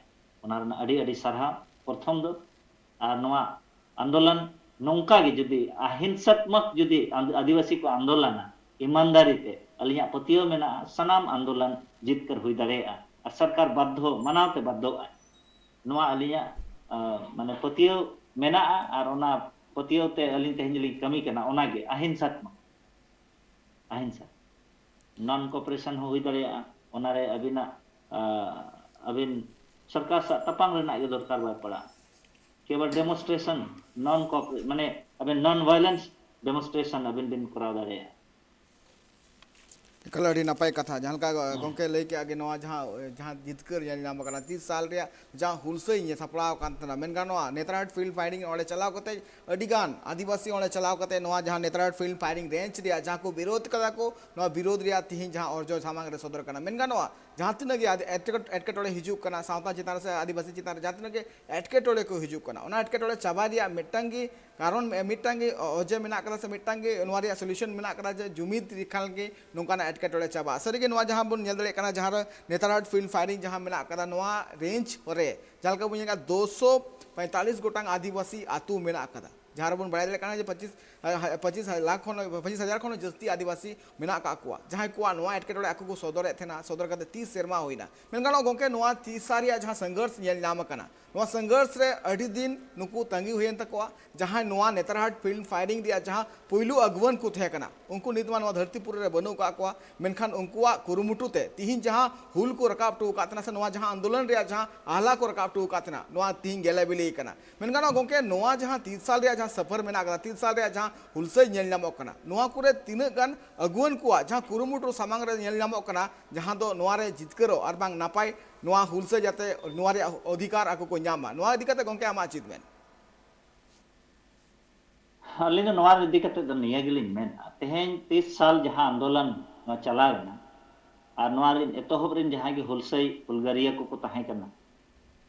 ᱚᱱᱟ ᱨᱮᱱᱟᱜ ᱟᱹᱰᱤ ᱟᱹᱰᱤ ᱥᱟᱨᱦᱟᱣ ᱯᱨᱚᱛᱷᱚᱢ ᱫᱚ᱾ ᱟᱨ ᱱᱚᱣᱟ ᱟᱱᱫᱳᱞᱚᱱ ᱱᱚᱝᱠᱟ ᱜᱮ ᱡᱩᱫᱤ ᱟᱦᱤᱝᱥᱟᱛᱢᱚᱠ ᱡᱩᱫᱤ ᱟᱫ- ᱟᱹᱫᱤᱵᱟᱹᱥᱤ ᱠᱚ ᱟᱱᱫᱳᱞᱚᱱᱟ ᱤᱢᱟᱱᱫᱟᱨᱤ ᱛᱮ, ᱟᱹᱞᱤᱧᱟᱜ ᱯᱟᱹᱛᱭᱟᱹᱣ ᱢᱮᱱᱟᱜᱼᱟ ᱥᱟᱱᱟᱢ ᱟᱱᱫᱳᱞᱚᱱ ᱡᱤᱛᱠᱟᱹᱨ ᱦᱩᱭ ᱫᱟᱲᱮᱭᱟᱜᱼᱟ ᱟᱨ ᱥᱚᱨᱠᱟᱨ ᱵᱟᱫᱽᱫᱷᱚ ᱢᱟᱱᱟᱣ ᱛᱮ ᱵᱟᱫᱽᱫᱷᱚᱜᱼᱟ᱾ ᱱᱚᱣᱟ ᱟᱹᱞᱤᱧᱟᱜ ᱟ, ᱢᱟᱱᱮ ᱯᱟᱹᱛᱭᱟᱹᱣ ᱢᱮᱱᱟᱜᱼᱟ ᱟᱨ ᱚᱱᱟ ᱯᱟᱹᱛᱭᱟᱹᱣ ᱛᱮ ᱟᱹᱞᱤᱧ ᱛᱮᱦᱮᱧ ᱞᱤᱧ ᱠᱟᱹᱢᱤ ᱠᱟᱱᱟ, ᱚᱱᱟᱜᱮ ᱟᱦᱤᱝᱥᱟᱛᱢᱚᱠ᱾ ᱟᱦᱤᱝᱥᱟ ᱱᱚᱱ ᱠᱚᱯᱟᱨᱮᱥᱚᱱ ᱦᱚᱸ ᱦᱩᱭ ᱫᱟᱲᱮᱭᱟᱜᱼᱟ᱾ ᱚᱱᱟᱨᱮ ᱟᱹᱵᱤᱱᱟᱜ ᱟ, ᱟᱹᱵᱤᱱ ᱥᱚᱨᱠᱟᱨ ᱥᱟᱶ ᱛᱟᱯᱟᱢ ᱨᱮᱱᱟᱜ ᱜᱮ ᱫᱚᱨᱠᱟᱨ ᱵᱟᱭ ᱯᱟᱲᱟᱜᱼᱟ᱾ ᱠᱮᱵᱚᱞ ᱰᱮᱢᱚᱱᱥᱴᱨᱮᱥᱚᱱ, ᱱᱚᱱ ᱠᱚᱯᱟᱨᱮ ᱢᱟᱱᱮ ᱟᱵᱤᱱ ᱱᱚᱱ ᱵᱷᱟᱭᱞᱮᱱᱥ ᱰᱮᱢᱚᱱᱥᱴᱨᱮᱥᱚᱱ ᱟᱵᱤᱱ ᱵᱤᱱ ᱠᱚᱨᱟᱣ ᱫᱟᱲᱮᱭᱟᱜᱼᱟ᱾ ᱮᱠᱟᱞ ᱟᱹᱰᱤ ᱱᱟᱯᱟᱭ ᱠᱟᱛᱷᱟ᱾ ᱡᱟᱦᱟᱸ ᱞᱮᱠᱟ ᱜᱚᱢᱠᱮ ᱞᱟᱹᱭ ᱠᱮᱜᱼᱟ ᱜᱮ, ᱱᱚᱣᱟ ᱡᱟᱦᱟᱸ ᱡᱟᱦᱟᱸ ᱡᱤᱛᱠᱟᱹᱨ ᱧᱮᱞ ᱧᱟᱢ ᱟᱠᱟᱱᱟ ᱛᱤᱥ ᱥᱟᱞ ᱨᱮᱭᱟᱜ ᱡᱟᱦᱟᱸ ᱦᱩᱞᱥᱟᱹᱭ ᱥᱟᱯᱲᱟᱣ ᱟᱠᱟᱱ ᱛᱟᱦᱮᱱᱟ, ᱢᱮᱱ ᱜᱟᱱᱚᱜᱼᱟ ᱱᱮᱛᱨᱟᱦᱟᱴ ᱯᱷᱤᱞᱰ ᱯᱷᱟᱭᱨᱤᱝ ᱚᱸᱰᱮ ᱪᱟᱞᱟᱣ ᱠᱟᱛᱮ ᱟᱹᱰᱤ ᱜᱟᱱ ᱟᱹᱫᱤᱵᱟᱹᱥᱤ ᱚᱸᱰᱮ ᱪᱟᱞᱟᱣ ᱠᱟᱛᱮ ᱱᱚᱣᱟ ᱡᱟᱦᱟᱸ ᱱᱮᱛᱨᱟᱦᱟᱴ ᱯᱷᱤᱞᱰ ᱯᱷᱟᱭᱨᱤᱝ ᱨᱮᱧᱡᱽ ᱨᱮᱭᱟᱜ ᱡᱟᱦᱟᱸ ᱠᱚ ᱵᱤᱨᱳᱫ ᱠᱟᱫᱟ ᱠᱚ, ᱱᱚᱣᱟ ᱵᱤᱨᱳᱫ ᱨᱮᱭᱟᱜ ᱛᱤᱦᱤᱧ ᱡᱟᱦᱟᱸ ᱚᱨᱡᱚ ᱥᱟᱢᱟᱝ ᱨᱮ ᱥᱚᱫᱚᱨ ᱠᱟᱱᱟ, ᱢᱮᱱ ᱜᱟᱱᱚᱜᱼᱟ ᱡᱟᱦᱟᱸ ᱛᱤᱱᱟᱹᱜ ᱜᱮ ᱟᱫ- ᱮᱴᱠᱮᱴ- ᱮᱴᱠᱮᱴᱚᱬᱮ ᱦᱤᱡᱩᱜ ᱠᱟᱱᱟ ᱥᱟᱶᱛᱟ ᱪᱮᱛᱟᱱ ᱨᱮ ᱥᱮ ᱟᱹᱫᱤᱵᱟᱹᱥᱤ ᱪᱮᱛᱟᱱ ᱨᱮ ᱡᱟᱦᱟᱸ ᱛᱤᱱᱟᱹᱜ ᱜᱮ ᱮᱴᱠᱮᱴᱚᱬᱮ ᱠᱚ ᱦᱤᱡᱩᱜ ᱠᱟᱱᱟ, ᱚᱱᱟ ᱮᱴᱠᱮᱴᱚᱬᱮ ᱪᱟᱵᱟᱭ ᱨᱮᱭᱟᱜ ᱢᱤᱫᱴᱟᱝ ᱜᱮ ᱠᱟᱨᱚᱱ, ᱢᱤᱫᱴᱟᱝ ᱜᱮ ᱚᱡᱮ ᱢᱮᱱᱟᱜ ᱠᱟᱫᱟ ᱥᱮ ᱢᱤᱫᱴᱟᱝ ᱜᱮ ᱱᱚᱣᱟ ᱨᱮᱭᱟᱜ ᱥᱚᱞᱩᱥᱚᱱ ᱢᱮᱱᱟᱜ ᱠᱟᱫᱟ ᱡᱮ ᱡᱩᱢᱤᱫ ᱞᱮᱠᱷᱟᱱ ᱜᱮ ᱱᱚᱝᱠᱟᱱᱟᱜ ᱮᱴᱠᱮᱴᱚᱬᱮ ᱪᱟᱵᱟᱜᱼᱟ᱾ ᱥᱟᱹᱨᱤᱜᱮ ᱱᱚᱣᱟ ᱡᱟᱦᱟᱸ ᱵᱚᱱ ᱧᱮᱞ ᱫᱟᱲᱮᱭᱟᱜ ᱠᱟᱱᱟ, ᱡᱟᱦᱟᱸ ᱨᱮ ᱱᱮᱛᱟᱨ ᱯᱷᱤᱞᱰ ᱯᱷᱟᱭᱨᱤᱝ ᱡᱟᱦᱟᱸ ᱢᱮᱱᱟᱜ ᱠᱟᱫᱟ, ᱱᱚᱣᱟ ᱨᱮᱧᱡᱽ ᱨᱮ ᱡᱟᱦᱟᱸ ᱞᱮᱠᱟ ᱵᱚᱱ ᱧᱮᱞ ᱠᱟᱫᱟ ᱫᱩᱥᱚ ᱯᱚᱸᱭᱛᱟᱞᱤᱥ ᱜᱚᱴᱟᱝ ᱟᱹᱫᱤᱵᱟᱹᱥᱤ ᱟᱹᱛᱩ ᱢᱮᱱᱟᱜ ᱠᱟᱫᱟ᱾ ᱡᱟᱦᱟᱸ ᱨᱮᱵᱚᱱ ᱵᱟᱲᱟᱭ ᱫᱟᱲᱮᱭᱟᱜ ᱠᱟᱱᱟ ᱡᱮ ᱯᱚᱸᱪᱤᱥ ᱯᱚᱸᱪᱤᱥ ᱞᱟᱠᱷ ᱠᱷᱚᱱ, ᱯᱚᱸᱪᱤᱥ ᱦᱟᱡᱟᱨ ᱠᱷᱚᱱ ᱦᱚᱸ ᱡᱟᱹᱥᱛᱤ ᱟᱹᱫᱤᱵᱟᱹᱥᱤ ᱢᱮᱱᱟᱜ ᱟᱠᱟᱫ ᱠᱚᱣᱟ, ᱡᱟᱦᱟᱸᱭ ᱠᱚᱣᱟᱜ ᱱᱚᱣᱟ ᱮᱴᱠᱮᱴᱚᱬᱮ ᱟᱠᱚ ᱠᱚ ᱥᱚᱫᱚᱨᱮᱫ ᱛᱟᱦᱮᱱᱟ, ᱥᱚᱫᱚᱨ ᱠᱟᱛᱮ ᱛᱤᱥ ᱥᱮᱨᱢᱟ ᱦᱩᱭᱱᱟ᱾ ᱢᱮᱱ ᱜᱟᱱᱚᱜᱼᱟ ᱜᱚᱢᱠᱮ, ᱱᱚᱣᱟ ᱛᱤᱥ ᱥᱟᱞ ᱨᱮᱭᱟᱜ ᱡᱟᱦᱟᱸ ᱥᱚᱝᱜᱷᱚᱨᱥ ᱧᱮᱞ ᱧᱟᱢ ᱟᱠᱟᱱᱟ, ᱱᱚᱣᱟ ᱥᱚᱝᱜᱷᱚᱨᱥ ᱨᱮ ᱟᱹᱰᱤ ᱫᱤᱱ ᱱᱩᱠᱩ ᱛᱟᱺᱜᱤ ᱦᱩᱭᱮᱱ ᱛᱟᱠᱚᱣᱟ, ᱡᱟᱦᱟᱸᱭ ᱱᱚᱣᱟ ᱱᱮᱛᱟᱨᱦᱟᱴ ᱯᱷᱤᱞᱢ ᱯᱷᱟᱭᱨᱤᱝ ᱨᱮᱭᱟᱜ ᱡᱟᱦᱟᱸ ᱯᱩᱭᱞᱩ ᱟᱹᱜᱩᱣᱟᱹᱱ ᱠᱚ ᱛᱟᱦᱮᱸ ᱠᱟᱱᱟ, ᱩᱱᱠᱩ ᱱᱤᱛ ᱢᱟ ᱱᱚᱣᱟ ᱫᱷᱟᱹᱨᱛᱤ ᱯᱩᱨᱤ ᱨᱮ ᱵᱟᱹᱱᱩᱜ ᱟᱠᱟᱫ ᱠᱚᱣᱟ᱾ ᱢᱮᱱᱠᱷᱟᱱ ᱩᱱᱠᱩᱣᱟᱜ ᱠᱩᱨᱩᱢᱩᱴᱩ ᱛᱮ ᱛᱤᱦᱤᱧ ᱡᱟᱦᱟᱸ ᱦᱩᱞ ᱠᱚ ᱨᱟᱠᱟᱵ ᱦᱚᱴᱚ ᱟᱠᱟᱫ ᱛᱟᱦᱮᱱᱟ ᱥᱮ ᱱᱚᱣᱟ ᱡᱟᱦᱟᱸ ᱟᱱᱫᱳᱞᱚᱱ ᱨᱮᱭᱟᱜ ᱡᱟᱦᱟᱸ ᱟᱦᱞᱟ ᱠᱚ ᱨᱟᱠᱟᱵ ᱦᱚᱴᱚ ᱟᱠᱟᱫ ᱛᱟᱦᱮᱱᱟ, ᱱᱚᱣᱟ ᱛᱤᱦᱤᱧ ᱜᱮᱞᱮ ᱵᱤᱞᱤ ᱟᱠᱟᱱᱟ᱾ ᱢᱮᱱ ᱜᱟᱱᱚᱜᱼᱟ ᱜᱚᱢᱠᱮ, ᱱᱚᱣᱟ ᱡᱟᱦᱟᱸ ᱛᱤᱥ ᱥᱟᱞ ᱨᱮᱭᱟᱜ ᱡᱟᱦᱟᱸ ᱥᱟᱯᱷᱟᱨ ᱢᱮᱱᱟᱜ ᱟᱠᱟᱫᱟ, ᱛᱤᱥ ᱥᱟᱞ ᱨᱮᱭᱟᱜ ᱡᱟᱦᱟᱸ ᱦᱩᱞᱥᱟᱹᱭ ᱧᱮᱞ ᱧᱟᱢᱚᱜ ᱠᱟᱱᱟ, ᱱᱚᱣᱟ ᱠᱚᱨᱮ ᱛᱤᱱᱟᱹᱜ ᱜᱟᱱ ᱟᱹᱜᱩᱣᱟᱹᱱ ᱠᱚᱣᱟᱜ ᱡᱟᱦᱟᱸ ᱠᱩᱨᱩᱢᱩᱴᱩ ᱥᱟᱢᱟᱝ ᱨᱮ ᱧᱮᱞ ᱧᱟᱢᱚᱜ ᱠᱟᱱᱟ, ᱡᱟᱦᱟᱸ ᱫᱚ ᱱᱚᱣᱟ ᱨᱮ ᱡᱤᱛᱠᱟᱹᱨᱚᱜ ᱟᱨ ᱵᱟᱝ ᱱᱟᱯᱟᱭ ᱱᱚᱣᱟ ᱦᱩᱞᱥᱟᱹᱭ ᱡᱟᱛᱮ ᱱᱚᱣᱟ ᱨᱮᱭᱟᱜ ᱚᱫᱷᱤᱠᱟᱨ ᱟᱠᱚ ᱠᱚ ᱧᱟᱢ ᱢᱟ, ᱱᱚᱣᱟ ᱤᱫᱤ ᱠᱟᱛᱮ ᱜᱚᱢᱠᱮ ᱟᱢᱟᱜ ᱪᱮᱫ ᱢᱮᱱ? ᱟᱹᱞᱤᱧ ᱫᱚ ᱱᱚᱣᱟ ᱤᱫᱤ ᱠᱟᱛᱮ ᱫᱚ ᱱᱤᱭᱟᱹ ᱜᱮᱞᱤᱧ ᱢᱮᱱᱟ, ᱛᱮᱦᱮᱧ ᱛᱤᱥ ᱥᱟᱞ ᱡᱟᱦᱟᱸ ᱟᱱᱫᱳᱞᱚᱱ ᱱᱚᱣᱟ ᱪᱟᱞᱟᱣ ᱮᱱᱟ, ᱟᱨ ᱱᱚᱣᱟ ᱨᱮᱱ ᱮᱛᱚᱦᱚᱵ ᱨᱮᱱ ᱡᱟᱦᱟᱸᱭ ᱜᱮ ᱦᱩᱞᱥᱟᱹᱭ ᱦᱩᱞᱜᱟᱹᱨᱤᱭᱟᱹ ᱠᱚᱠᱚ ᱛᱟᱦᱮᱸ ᱠᱟᱱᱟ,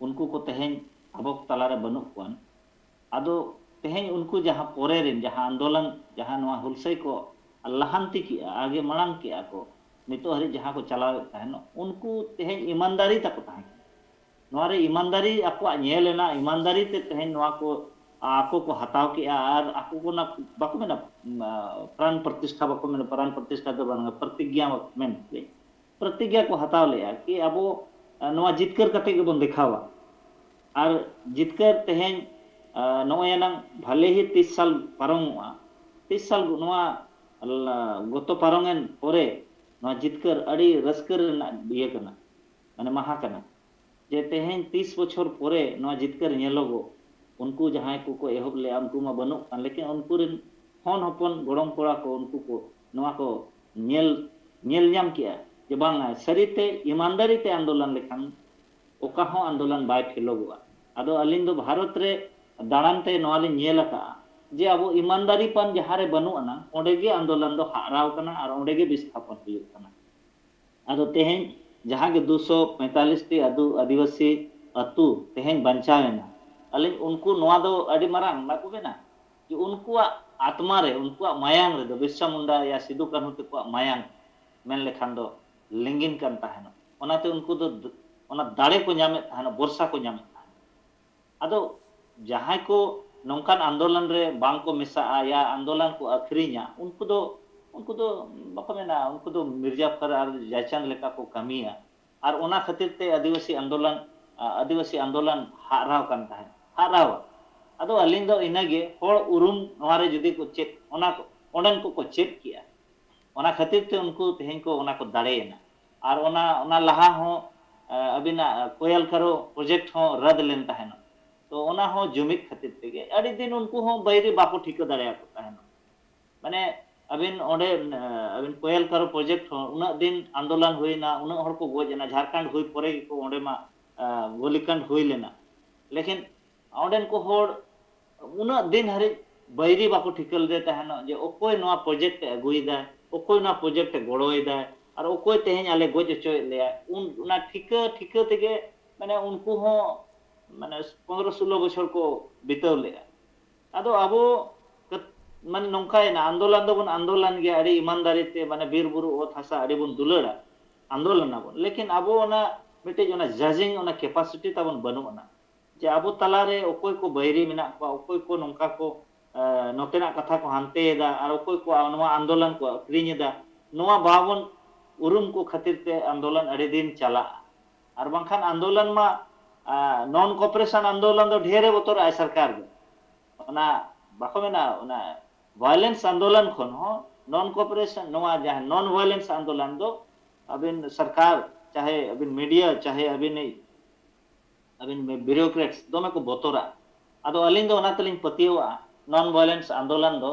ᱩᱱᱠᱩ ᱠᱚ ᱛᱮᱦᱮᱧ ᱟᱵᱚ ᱠᱚ ᱛᱟᱞᱟᱨᱮ ᱵᱟᱹᱱᱩᱜ ᱠᱚᱣᱟ᱾ ᱟᱫᱚ ᱛᱮᱦᱮᱧ ᱩᱱᱠᱩ ᱡᱟᱦᱟᱸ ᱯᱚᱨᱮ ᱨᱮᱱ ᱡᱟᱦᱟᱸ ᱟᱱᱫᱳᱞᱚᱱ, ᱡᱟᱦᱟᱸ ᱱᱚᱣᱟ ᱦᱩᱞᱥᱟᱹᱭ ᱠᱚ ᱞᱟᱦᱟᱱᱛᱤ ᱠᱮᱜᱼᱟ, ᱟᱜᱮ ᱢᱟᱲᱟᱝ ᱠᱮᱜᱼᱟ ᱠᱚ, ᱱᱤᱛᱚᱜ ᱦᱟᱹᱨᱤᱡ ᱡᱟᱦᱟᱸ ᱠᱚ ᱪᱟᱞᱟᱣᱮᱫ ᱛᱟᱦᱮᱱ, ᱩᱱᱠᱩ ᱛᱮᱦᱮᱧ ᱤᱢᱟᱱᱫᱟᱨᱤ ᱛᱟᱠᱚ ᱛᱟᱦᱮᱸ ᱠᱟᱱᱟ᱾ ᱱᱚᱣᱟ ᱨᱮ ᱤᱢᱟᱱᱫᱟᱨᱤ ᱟᱠᱚᱣᱟᱜ ᱧᱮᱞ ᱮᱱᱟ, ᱤᱢᱟᱱᱫᱟᱨᱤ ᱛᱮ ᱛᱮᱦᱮᱧ ᱱᱚᱣᱟ ᱠᱚ ᱟᱠᱚ ᱠᱚ ᱦᱟᱛᱟᱣ ᱠᱮᱜᱼᱟ᱾ ᱟᱨ ᱟᱠᱚ ᱠᱚ ᱚᱱᱟ ᱵᱟᱠᱚ ᱢᱮᱱᱟ, ᱟᱸ, ᱯᱨᱟᱱ ᱯᱨᱚᱛᱤᱥᱴᱷᱟ ᱵᱟᱠᱚ ᱢᱮᱱᱟ, ᱯᱨᱟᱱ ᱯᱨᱚᱛᱤᱥᱴᱷᱟ ᱫᱚ ᱵᱟᱝᱟ, ᱯᱨᱚᱛᱤᱜᱽᱧᱟ ᱢᱮᱱ ᱯᱨᱚᱛᱤᱜᱽᱧᱟ ᱠᱚ ᱦᱟᱛᱟᱣ ᱞᱮᱜᱼᱟ ᱠᱤ ᱟᱵᱚ, ᱟᱸ, ᱱᱚᱣᱟ ᱡᱤᱛᱠᱟᱹᱨ ᱠᱟᱛᱮ ᱜᱮᱵᱚᱱ ᱫᱮᱠᱷᱟᱣᱟ᱾ ᱟᱨ ᱡᱤᱛᱠᱟᱹᱨ ᱛᱮᱦᱮᱧ, ᱟᱸ, ᱱᱚᱜᱼᱚᱭ ᱮᱱᱟᱝ ᱵᱷᱟᱞᱮ ᱦᱤ ᱛᱤᱥ ᱥᱟᱞ ᱯᱟᱨᱚᱢᱚᱜᱼᱟ, ᱛᱤᱥ ᱥᱟᱞ ᱱᱚᱣᱟ ᱞᱟ-, ᱜᱚᱛᱚ ᱯᱟᱨᱚᱢᱮᱱ ᱯᱚᱨᱮ ᱱᱚᱣᱟ ᱡᱤᱛᱠᱟᱹᱨ ᱟᱹᱰᱤ ᱨᱟᱹᱥᱠᱟᱹ ᱨᱮᱱᱟᱜ ᱤᱭᱟᱹ ᱠᱟᱱᱟ, ᱢᱟᱱᱮ ᱢᱟᱦᱟ ᱠᱟᱱᱟ᱾ ᱡᱮ ᱛᱮᱦᱮᱧ ᱛᱤᱥ ᱵᱚᱪᱷᱚᱨ ᱯᱚᱨᱮ ᱱᱚᱣᱟ ᱡᱤᱛᱠᱟᱹᱨ ᱧᱮᱞᱚᱜᱚᱜ, ᱩᱱᱠᱩ ᱡᱟᱦᱟᱸᱭ ᱠᱚᱠᱚ ᱮᱦᱚᱵ ᱞᱮᱜᱼᱟ, ᱩᱱᱠᱩ ᱢᱟ ᱵᱟᱹᱱᱩᱜ ᱠᱟᱱ, ᱞᱮᱠᱤᱱ ᱩᱱᱠᱩ ᱨᱮᱱ ᱦᱚᱱ ᱦᱚᱯᱚᱱ, ᱜᱚᱲᱚᱢ ᱠᱚᱲᱟ ᱠᱚ, ᱩᱱᱠᱩ ᱠᱚ ᱱᱚᱣᱟ ᱠᱚ ᱧᱮᱞ, ᱧᱮᱞ ᱧᱟᱢ ᱠᱮᱜᱼᱟ ᱡᱮ ᱵᱟᱝ, ᱥᱟᱹᱨᱤᱛᱮ ᱤᱢᱟᱱᱫᱟᱨᱤ ᱛᱮ ᱟᱱᱫᱳᱞᱚᱱ ᱞᱮᱠᱷᱟᱱ ᱚᱠᱟ ᱦᱚᱸ ᱟᱱᱫᱳᱞᱚᱱ ᱵᱟᱭ ᱯᱷᱮᱞᱚᱜᱚᱜᱼᱟ᱾ ᱟᱫᱚ ᱟᱹᱞᱤᱧ ᱫᱚ ᱵᱷᱟᱨᱚᱛ ᱨᱮ ᱫᱟᱬᱟᱱ ᱛᱮ ᱱᱚᱣᱟ ᱞᱤᱧ ᱧᱮᱞ ᱟᱠᱟᱜᱼᱟ ᱡᱮ ᱟᱵᱚ ᱤᱢᱟᱱᱫᱟᱨᱤ ᱯᱟᱱ ᱡᱟᱦᱟᱸ ᱨᱮ ᱵᱟᱹᱱᱩᱜ ᱟᱱᱟ, ᱚᱸᱰᱮ ᱜᱮ ᱟᱱᱫᱳᱞᱚᱱ ᱫᱚ ᱦᱟᱜᱨᱟᱣ ᱠᱟᱱᱟ ᱟᱨ ᱚᱸᱰᱮ ᱜᱮ ᱵᱤᱥᱛᱷᱟᱯᱚᱱ ᱦᱩᱭᱩᱜ ᱠᱟᱱᱟ᱾ ᱟᱫᱚ ᱛᱮᱦᱮᱧ ᱡᱟᱦᱟᱸ ᱜᱮ ᱫᱩᱥᱚ ᱯᱚᱸᱭᱛᱟᱞᱤᱥ ᱴᱤ ᱟᱫᱩ-, ᱟᱹᱫᱤᱵᱟᱹᱥᱤ ᱟᱹᱛᱩ ᱛᱮᱦᱮᱧ ᱵᱟᱧᱪᱟᱣ ᱮᱱᱟ, ᱟᱹᱞᱤᱧ ᱩᱱᱠᱩ ᱱᱚᱣᱟ ᱫᱚ ᱟᱹᱰᱤ ᱢᱟᱨᱟᱝ, ᱵᱟᱠᱚ ᱢᱮᱱᱟ ᱡᱮ ᱩᱱᱠᱩᱣᱟᱜ ᱟᱛᱢᱟ ᱨᱮ, ᱩᱱᱠᱩᱣᱟᱜ ᱢᱟᱭᱟᱝ ᱨᱮᱫᱚ ᱵᱤᱨᱥᱟ ᱢᱩᱱᱰᱟ ᱭᱟ ᱥᱤᱫᱩ ᱠᱟᱹᱱᱦᱩ ᱛᱟᱠᱚᱣᱟᱜ ᱢᱟᱭᱟᱝ ᱢᱮᱱ ᱞᱮᱠᱷᱟᱱ ᱫᱚ ᱞᱤᱸᱜᱤᱱ ᱠᱟᱱ ᱛᱟᱦᱮᱱᱟ᱾ ᱚᱱᱟᱛᱮ ᱩᱱᱠᱩ ᱫᱚ ᱫ-, ᱚᱱᱟ ᱫᱟᱲᱮ ᱠᱚ ᱧᱟᱢᱮᱫ ᱛᱟᱦᱮᱱᱟ, ᱵᱷᱚᱨᱥᱟ ᱠᱚ ᱧᱟᱢᱮᱫ ᱛᱟᱦᱮᱱᱟ᱾ ᱟᱫᱚ ᱡᱟᱦᱟᱸᱭ ᱠᱚ ᱱᱚᱝᱠᱟᱱ ᱟᱱᱫᱳᱞᱚᱱ ᱨᱮ ᱵᱟᱝ ᱠᱚ ᱢᱮᱥᱟᱜᱼᱟ, ᱭᱟ ᱟᱱᱫᱳᱞᱚᱱ ᱠᱚ ᱟᱹᱠᱷᱨᱤᱧᱟ, ᱩᱱᱠᱩ ᱫᱚ, ᱩᱱᱠᱩ ᱫᱚ ᱵᱟᱠᱚ ᱢᱮᱱᱟ, ᱩᱱᱠᱩ ᱫᱚ ᱢᱤᱨᱡᱟᱯᱷᱚᱨ ᱟᱨ ᱡᱟᱭᱪᱟᱸᱫᱽ ᱞᱮᱠᱟ ᱠᱚ ᱠᱟᱹᱢᱤᱭᱟ᱾ ᱟᱨ ᱚᱱᱟ ᱠᱷᱟᱹᱛᱤᱨ ᱛᱮ ᱟᱹᱫᱤᱵᱟᱹᱥᱤ ᱟᱱᱫᱳᱞᱚᱱ, ᱟ, ᱟᱹᱫᱤᱵᱟᱹᱥᱤ ᱟᱱᱫᱳᱞᱚᱱ ᱦᱟᱜ ᱨᱟᱣ ᱠᱟᱱ ᱛᱟᱦᱮᱸᱫ, ᱦᱟᱜ ᱨᱟᱣ᱾ ᱟᱫᱚ ᱟᱹᱞᱤᱧ ᱫᱚ ᱤᱱᱟᱹᱜᱮ, ᱦᱚᱲ ᱩᱨᱩᱢ ᱱᱚᱣᱟ ᱨᱮ ᱡᱩᱫᱤ ᱠᱚ ᱪᱮᱫ, ᱚᱱᱟ ᱠᱚ, ᱚᱸᱰᱮᱱ ᱠᱚᱠᱚ ᱪᱮᱫ ᱠᱮᱜᱼᱟ, ᱚᱱᱟ ᱠᱷᱟᱹᱛᱤᱨ ᱛᱮ ᱩᱱᱠᱩ ᱛᱮᱦᱮᱧ ᱠᱚ ᱚᱱᱟ ᱠᱚ ᱫᱟᱲᱮᱭᱮᱱᱟ᱾ ᱟᱨ ᱚᱱᱟ, ᱚᱱᱟ ᱞᱟᱦᱟ ᱦᱚᱸ, ᱟ, ᱟᱹᱵᱤᱱᱟᱜ ᱠᱚᱭᱟᱞ ᱠᱟᱨᱚ ᱯᱨᱚᱡᱮᱠᱴ ᱦᱚᱸ ᱨᱟᱫ ᱞᱮᱱ ᱛᱟᱦᱮᱱᱟ᱾ ᱛᱚ ᱚᱱᱟ ᱦᱚᱸ ᱡᱩᱢᱤᱫ ᱠᱷᱟᱹᱛᱤᱨ ᱛᱮᱜᱮ᱾ ᱟᱹᱰᱤ ᱫᱤᱱ ᱩᱱᱠᱩ ᱦᱚᱸ ᱵᱟᱹᱭᱨᱤ ᱵᱟᱠᱚ ᱴᱷᱤᱠᱟᱹ ᱫᱟᱲᱮᱭᱟᱠᱚ ᱛᱟᱦᱮᱱᱟ᱾ ᱢᱟᱱᱮ ᱟᱹᱵᱤᱱ ᱚᱸᱰᱮ, ᱟ, ᱟᱹᱵᱤᱱ ᱠᱚᱭᱟᱞ ᱠᱟᱨᱚ ᱯᱨᱚᱡᱮᱠᱴ ᱦᱚᱸ ᱩᱱᱟᱹᱜ ᱫᱤᱱ ᱟᱱᱫᱳᱞᱚᱱ ᱦᱩᱭᱱᱟ, ᱩᱱᱟᱹᱜ ᱦᱚᱲ ᱠᱚ ᱜᱚᱡ ᱮᱱᱟ, ᱡᱷᱟᱲᱠᱷᱚᱸᱰ ᱦᱩᱭ ᱯᱚᱨᱮ ᱜᱮᱠᱚ ᱚᱸᱰᱮ ᱢᱟ, ᱟ, ᱜᱚᱞᱤᱠᱟᱱᱰ ᱦᱩᱭ ᱞᱮᱱᱟ᱾ ᱞᱮᱠᱤᱱ ᱚᱸᱰᱮᱱ ᱠᱚ ᱦᱚᱲ ᱩᱱᱟᱹᱜ ᱫᱤᱱ ᱦᱟᱹᱨᱤᱡ ᱵᱟᱹᱭᱨᱤ ᱵᱟᱠᱚ ᱴᱷᱤᱠᱟᱹ ᱞᱮᱫᱮ ᱛᱟᱦᱮᱱᱚᱜ ᱡᱮ ᱚᱠᱚᱭ ᱱᱚᱣᱟ ᱯᱨᱚᱡᱮᱠᱴ ᱮ ᱟᱹᱜᱩᱭᱮᱫᱟᱭ, ᱚᱠᱚᱭ ᱱᱚᱣᱟ ᱯᱨᱚᱡᱮᱠᱴ ᱮ ᱜᱚᱲᱚᱭᱮᱫᱟᱭ, ᱟᱨ ᱚᱠᱚᱭ ᱛᱮᱦᱮᱧ ᱟᱞᱮ ᱜᱚᱡ ᱦᱚᱪᱚᱭᱮᱫ ᱞᱮᱭᱟ᱾ ᱩᱱ, ᱚᱱᱟ ᱴᱷᱤᱠᱟᱹ, ᱴᱷᱤᱠᱟᱹ ᱛᱮᱜᱮ, ᱢᱟᱱᱮ, ᱩᱱᱠᱩ ᱦᱚᱸ, ᱢᱟᱱᱮ, ᱯᱚᱱᱨᱚ ᱥᱳᱞᱳ ᱵᱚᱪᱷᱚᱨ ᱠᱚ ᱵᱤᱛᱟᱹᱣ ᱞᱮᱫᱼᱟ᱾ ᱟᱫᱚ ᱟᱵᱚ ᱠᱟᱹᱛ-, ᱢᱟᱱᱮ, ᱱᱚᱝᱠᱟᱭᱮᱱᱟ, ᱟᱱᱫᱳᱞᱚᱱ ᱫᱚᱵᱚᱱ ᱟᱱᱫᱳᱞᱚᱱ ᱜᱮᱭᱟ, ᱟᱹᱰᱤ ᱤᱢᱟᱱᱫᱟᱨᱤ ᱛᱮ, ᱢᱟᱱᱮ, ᱵᱤᱨ ᱵᱩᱨᱩ, ᱚᱛ ᱦᱟᱥᱟ ᱟᱹᱰᱤ ᱵᱚᱱ ᱫᱩᱞᱟᱹᱲᱟ, ᱟᱱᱫᱳᱞᱚᱱ ᱟᱵᱚᱱ, ᱞᱮᱠᱤᱱ ᱟᱵᱚ ᱚᱱᱟ ᱢᱤᱫᱴᱤᱡ ᱚᱱᱟ ᱡᱟᱡᱤᱝ, ᱚᱱᱟ ᱠᱮᱯᱟᱥᱤᱴᱤ ᱛᱟᱵᱚᱱ ᱵᱟᱹᱱᱩᱜ ᱟᱱᱟ᱾ ᱡᱮ ᱟᱵᱚ ᱛᱟᱞᱟᱨᱮ ᱚᱠᱚᱭ ᱠᱚ ᱵᱟᱹᱭᱨᱤ ᱢᱮᱱᱟᱜ ᱠᱚᱣᱟ, ᱚᱠᱚᱭ ᱠᱚ ᱱᱚᱝᱠᱟ ᱠᱚ, ᱮ, ᱱᱚᱛᱮᱱᱟᱜ ᱠᱟᱛᱷᱟ ᱠᱚ ᱦᱟᱱᱛᱮᱭᱮᱫᱟ, ᱟᱨ ᱚᱠᱚᱭ ᱠᱚ ᱱᱚᱣᱟ ᱟᱱᱫᱳᱞᱚᱱ ᱠᱚ ᱟᱹᱠᱷᱨᱤᱧ ᱮᱫᱟ, ᱱᱚᱣᱟ ᱵᱟᱵᱚᱱ ᱩᱨᱩᱢ ᱠᱚ ᱠᱷᱟᱹᱛᱤᱨ ᱛᱮ ᱟᱱᱫᱳᱞᱚᱱ ᱟᱹᱰᱤ ᱫᱤᱱ ᱪᱟᱞᱟᱜᱼᱟ᱾ ᱟᱨ ᱵᱟᱝᱠᱷᱟᱱ ᱟᱱᱫᱳᱞᱚᱱ ᱢᱟ, ᱟ, ᱱᱚᱱ ᱠᱚᱯᱟᱨᱮᱥᱚᱱ ᱟᱱᱫᱳᱞᱚᱱ ᱫᱚ ᱰᱷᱮᱨᱮ ᱵᱚᱛᱚᱨᱟᱜᱼᱟ ᱥᱚᱨᱠᱟᱨ ᱫᱚ᱾ ᱚᱱᱟ ᱵᱟᱠᱚ ᱢᱮᱱᱟ, ᱚᱱᱟ ᱵᱷᱟᱭᱞᱮᱱᱥ ᱟᱱᱫᱳᱞᱚᱱ ᱠᱷᱚᱱ ᱦᱚᱸ ᱱᱚᱱ ᱠᱚᱯᱟᱨᱮᱥᱚᱱ, ᱱᱚᱣᱟ ᱡᱟᱦᱟᱸ ᱱᱚᱱ ᱵᱷᱟᱭᱞᱮᱱᱥ ᱟᱱᱫᱳᱞᱚᱱ ᱫᱚ ᱟᱹᱵᱤᱱ ᱥᱚᱨᱠᱟᱨ, ᱪᱟᱦᱮ ᱟᱹᱵᱤᱱ ᱢᱤᱰᱤᱭᱟ, ᱪᱟᱦᱮ ᱟᱹᱵᱤᱱ, ᱟᱹᱵᱤᱱ ᱵᱤᱭᱩᱨᱳᱠᱨᱮᱴᱥ ᱫᱚᱢᱮ ᱠᱚ ᱵᱚᱛᱚᱨᱟ᱾ ᱟᱫᱚ ᱟᱹᱞᱤᱧ ᱫᱚ ᱚᱱᱟ ᱛᱮᱞᱤᱧ ᱯᱟᱹᱛᱭᱟᱹᱣᱟᱜᱼᱟ, ᱱᱚᱱ ᱵᱷᱟᱭᱞᱮᱱᱥ ᱟᱱᱫᱳᱞᱚᱱ ᱫᱚ,